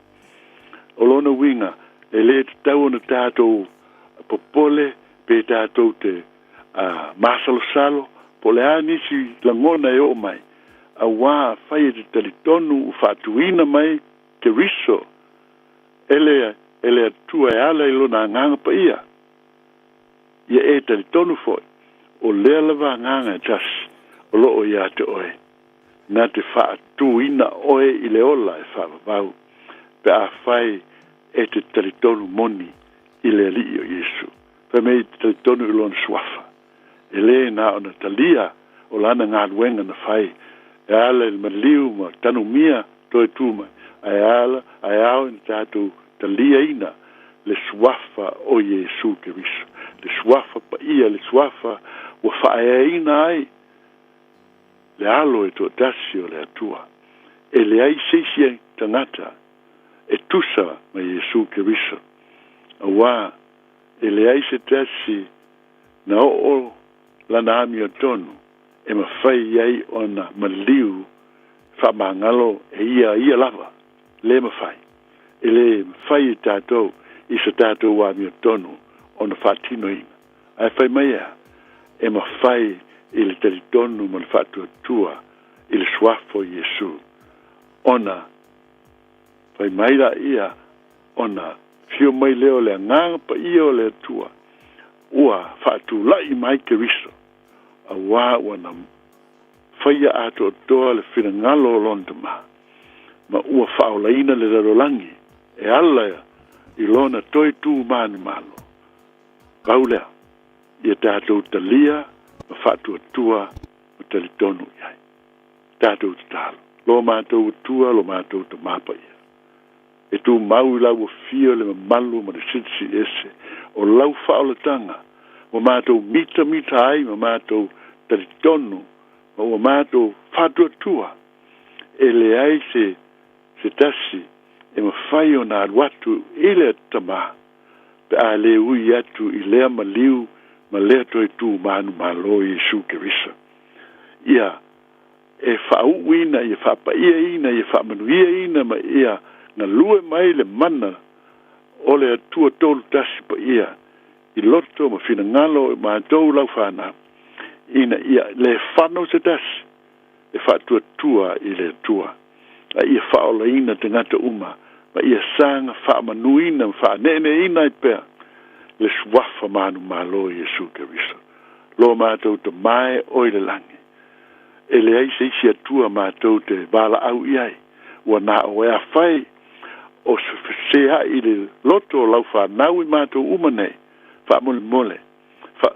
O lona uiga, e lē tatau ona tatou popole pe tatou te masalosalo po o le a nisi lagona e oo mai, auā afai e te talitonu ua faatuina mai Keriso e le e le Atua e ala i Lona Agaga Paia, ia e talitonu foi, o lea lava agaga e tasi o loo iā te oe, na te faatuina oe i le ola e faavavau, pe afai e te talitonu moni i le Alii o Iesu. Fai mai e te talitonu i Lona Suafa, e lē na ona talia o Lana galuega na fai e ala i le maliu ma tanumia toe tū mai, ae ala, ae ao ina tatou taliaina le Suafa o Iesu Keriso, le Suafa paia, le Suafa ua faaeaina ai le Alo e toatasi o le Atua. E leai se isi tagata e tusa ma Iesu Keriso, auā e leai se tasi na oo lana amiotonu e mafai ai ona maliu faamagalo e ia ia lava. Lē mafai. E lē mafai e tatou i so tatou amiotonu ona faatinoina. Ae fai mai e a? E mafai i le talitonu ma le faatuatua i le Suafa o Iesu ona fai mai laia ona afio mai lea o le Agaga Paia o le Atua ua faatula'i mai Keriso, auā ua na faia atoatoa le finagalo o Lona Tamā, ma ua faaolaina le lalolagi e ala i Lona toe tū manumalo. Pau lea, ia tatou talia ma faatuatua ma talitonu i ai. Tatou tatalo. Lo matou Atua, lo matou Tamā paia, e tumau i lau afio le mamalu ma le Silisili Ese o lau faaolataga, ua matou mitamita ai ma matou talitonu ma ua matou faatuatua, e leai se se tasi e mafai ona alu atu i le Tamā pe a lē ui atu i lea maliu ma lea toe tū manumalo Iesu Keriso. Ia e faauuina, ia faapaiaina, ia faamanuiaina ma ia galue mai le mana o le Atua Tolutasi Paia i loto ma finagalo o matou lau fanau, ina ia le fano se tasi e faatuatua i le Atua, a ia faaolaina tagata uma, ma ia saga faamanuina ma faaneeneeina ai pea le suafa manumalo o Iesu Keriso. Lo matou Tama e o i le lagi, e leai se isi Atua matou te valaau i ai, ua na o e afai o se feseai i le loto o lau fanau i matou uma nei, faamolemole, fa,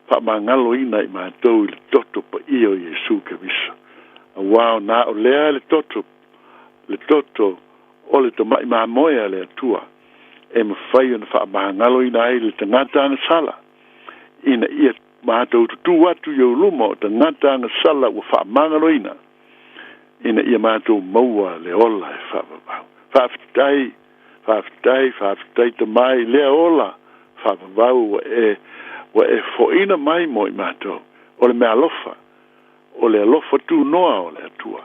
faamagaloina i matou i le toto paia o Iesu Keriso. Auā o na o lea le toto, le toto o le tama'i mamoe a le Atua, e mafai ona faamagaloina ai le tagata agasala, ina ia matou tutū atu i ou luma o tagata agasala ua faamagaloina, ina ia matou maua le ola e faavavau. Faafetai, faafetai, faafetai Tama i lea ola faavavau ua e, ua e fo'ina mai mo i matou, o le meaalofa, o le alofa tunoa o le Atua,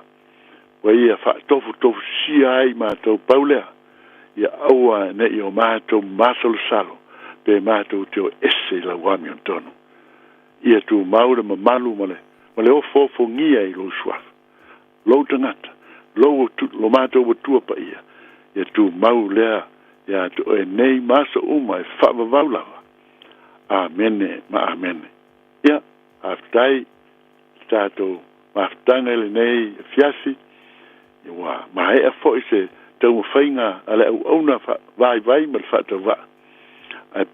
ua ia faatofutofusia ai matou pau lea, ia aua ne i o matou masalosalo pe matou te o ese i lau amiotonu. Ia tumau le mamalu ma le, ma le ofoofogia i lou suafa, lou tagata, lou, lo matou Atua paia, ia tumau lea iā te oe nei ma aso uma e faavavau lava. Amene ma amene. Ia, faafetai le tatou mafutaga i lenei afiafi, ua maea foi se taumafaiga a le auauna vaivai ma le faatauvaa, ae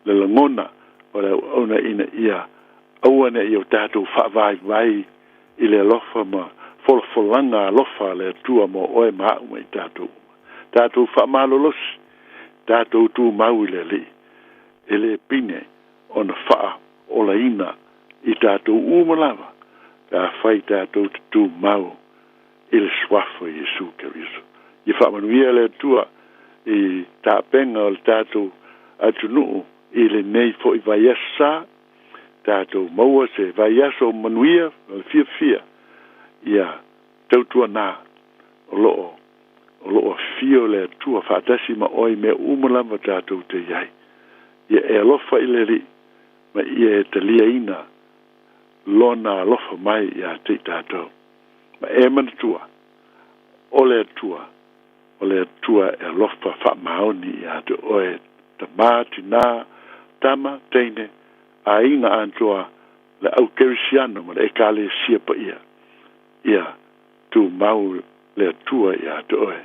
le lagona o le auauna ina ia aua ne i o tatou faavaivai i le alofa ma folafolaga alofa a le Atua mo oe ma a'u ma i tatou uma. Tatou faamalolosi, tatou tumau i le Alii, e le pine ona faaolaina i tatou uma lava pe afai tatou te tumau i le Suafa o Iesu Keriso. Ia faamanuia le Atua i tapena o le tatou atunuu i lenei foi vaiaso sa, tatou maua se vaiaso manuia ma le fiafia, ia tautuanā o lo o o lo o afio le Atua faatasi ma oe i mea uma lava tatou te i ai. Ia e alofa i le Alii ma ia e taliaina Lona alofa mai iā te i tatou. Ma e manatua, o le Atua, o le Atua e alofa faamaoni iā te oe, tamā, tinā, tama, teine, aiga atoa, le au kerisiano ma le Ekalesia paia. Ia tumau le Atua iā te oe.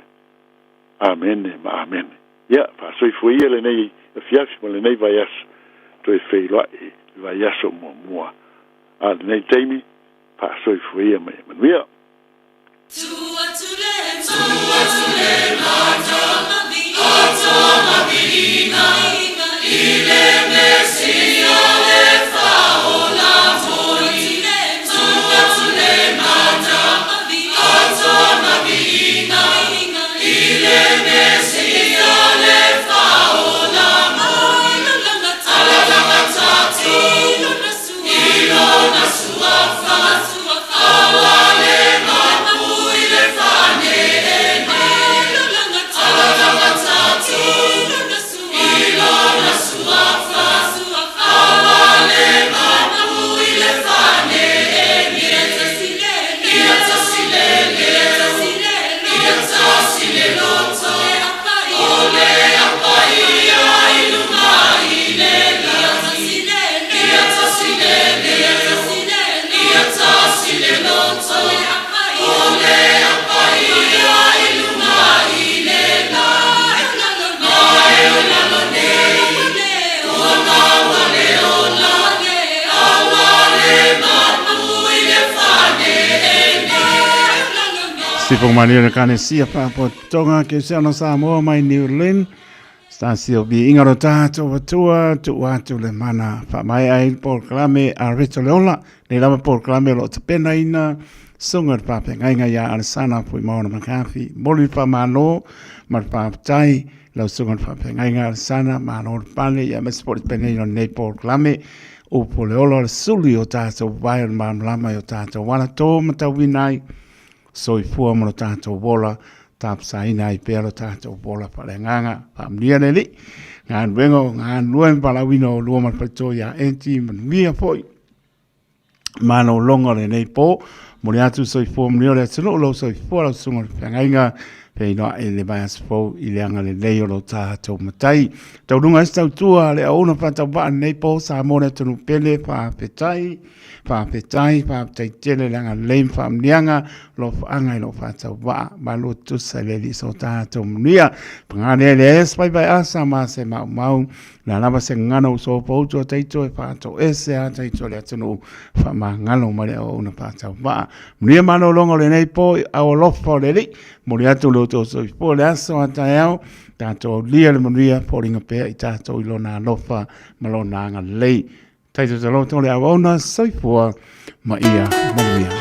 Amene ma amene. Ia, faasoifua ia lenei afiafi ma lenei vaiaso, toe feiloai i le vaiaso muamua. A o lenei taimi, faasoifua ia ma ia manuia. Sifo Maria le Kanesia Fapotoga ke se ona Samoa mai New Zealand. Stasi o bi inga ro tātou atua tu atu le mana whamai ai polokalame a Reto Leola. Nei lava polokalame o lo tapena ina sunga le whawhengainga ia Alessana Pui Maona McCarthy. Moli whamano ma le whawhetai lau sunga le whawhengainga Alessana malo le pale ia me sport pene ina nei polokalame o po le ola o le suli o tātou vai o le malamalama i o tātou wala tō matauina ai soifua ma lo tātou ola tapasaina ai pea lo tātou ola faaleagaga. Faamanuia le Alii, galuega o galulue ma valaauina o lua ma le faitoa ia Angie, manuia foi. Malologa o lenei po. Momoli atu le soifua manuia o le atunuu, lou soifua lau susuga i le feagaiga, feiloai i le vaiaso fou i le agalelei o lo tatou Matai. Taualuga ai se tautua a le auauna faatauvaa i lenei po, Samoa le atunuu pele, faafetai, faafetai, faafetai tele le agalelei ma faamanuiaga o lo o faaga i lou faatauvaa. Malo tusa i le Alii so tatou manuia. Paga lea e leai se vaivai asa ma se maumau Le a lava se gagana ua sopoutu a taito e faatoese a taito le atunuu faamagalo mai le auauna faatauvaa. Manuia malologa o lenei po i aao alofa o le Alii. Momoli atu lo outou soifua i le aso a taeao, tatou aulia le manuia foliga pea i tatou i lona alofa ma lona agalelei. Taito taloto le auauna, soifua ma ia manuia.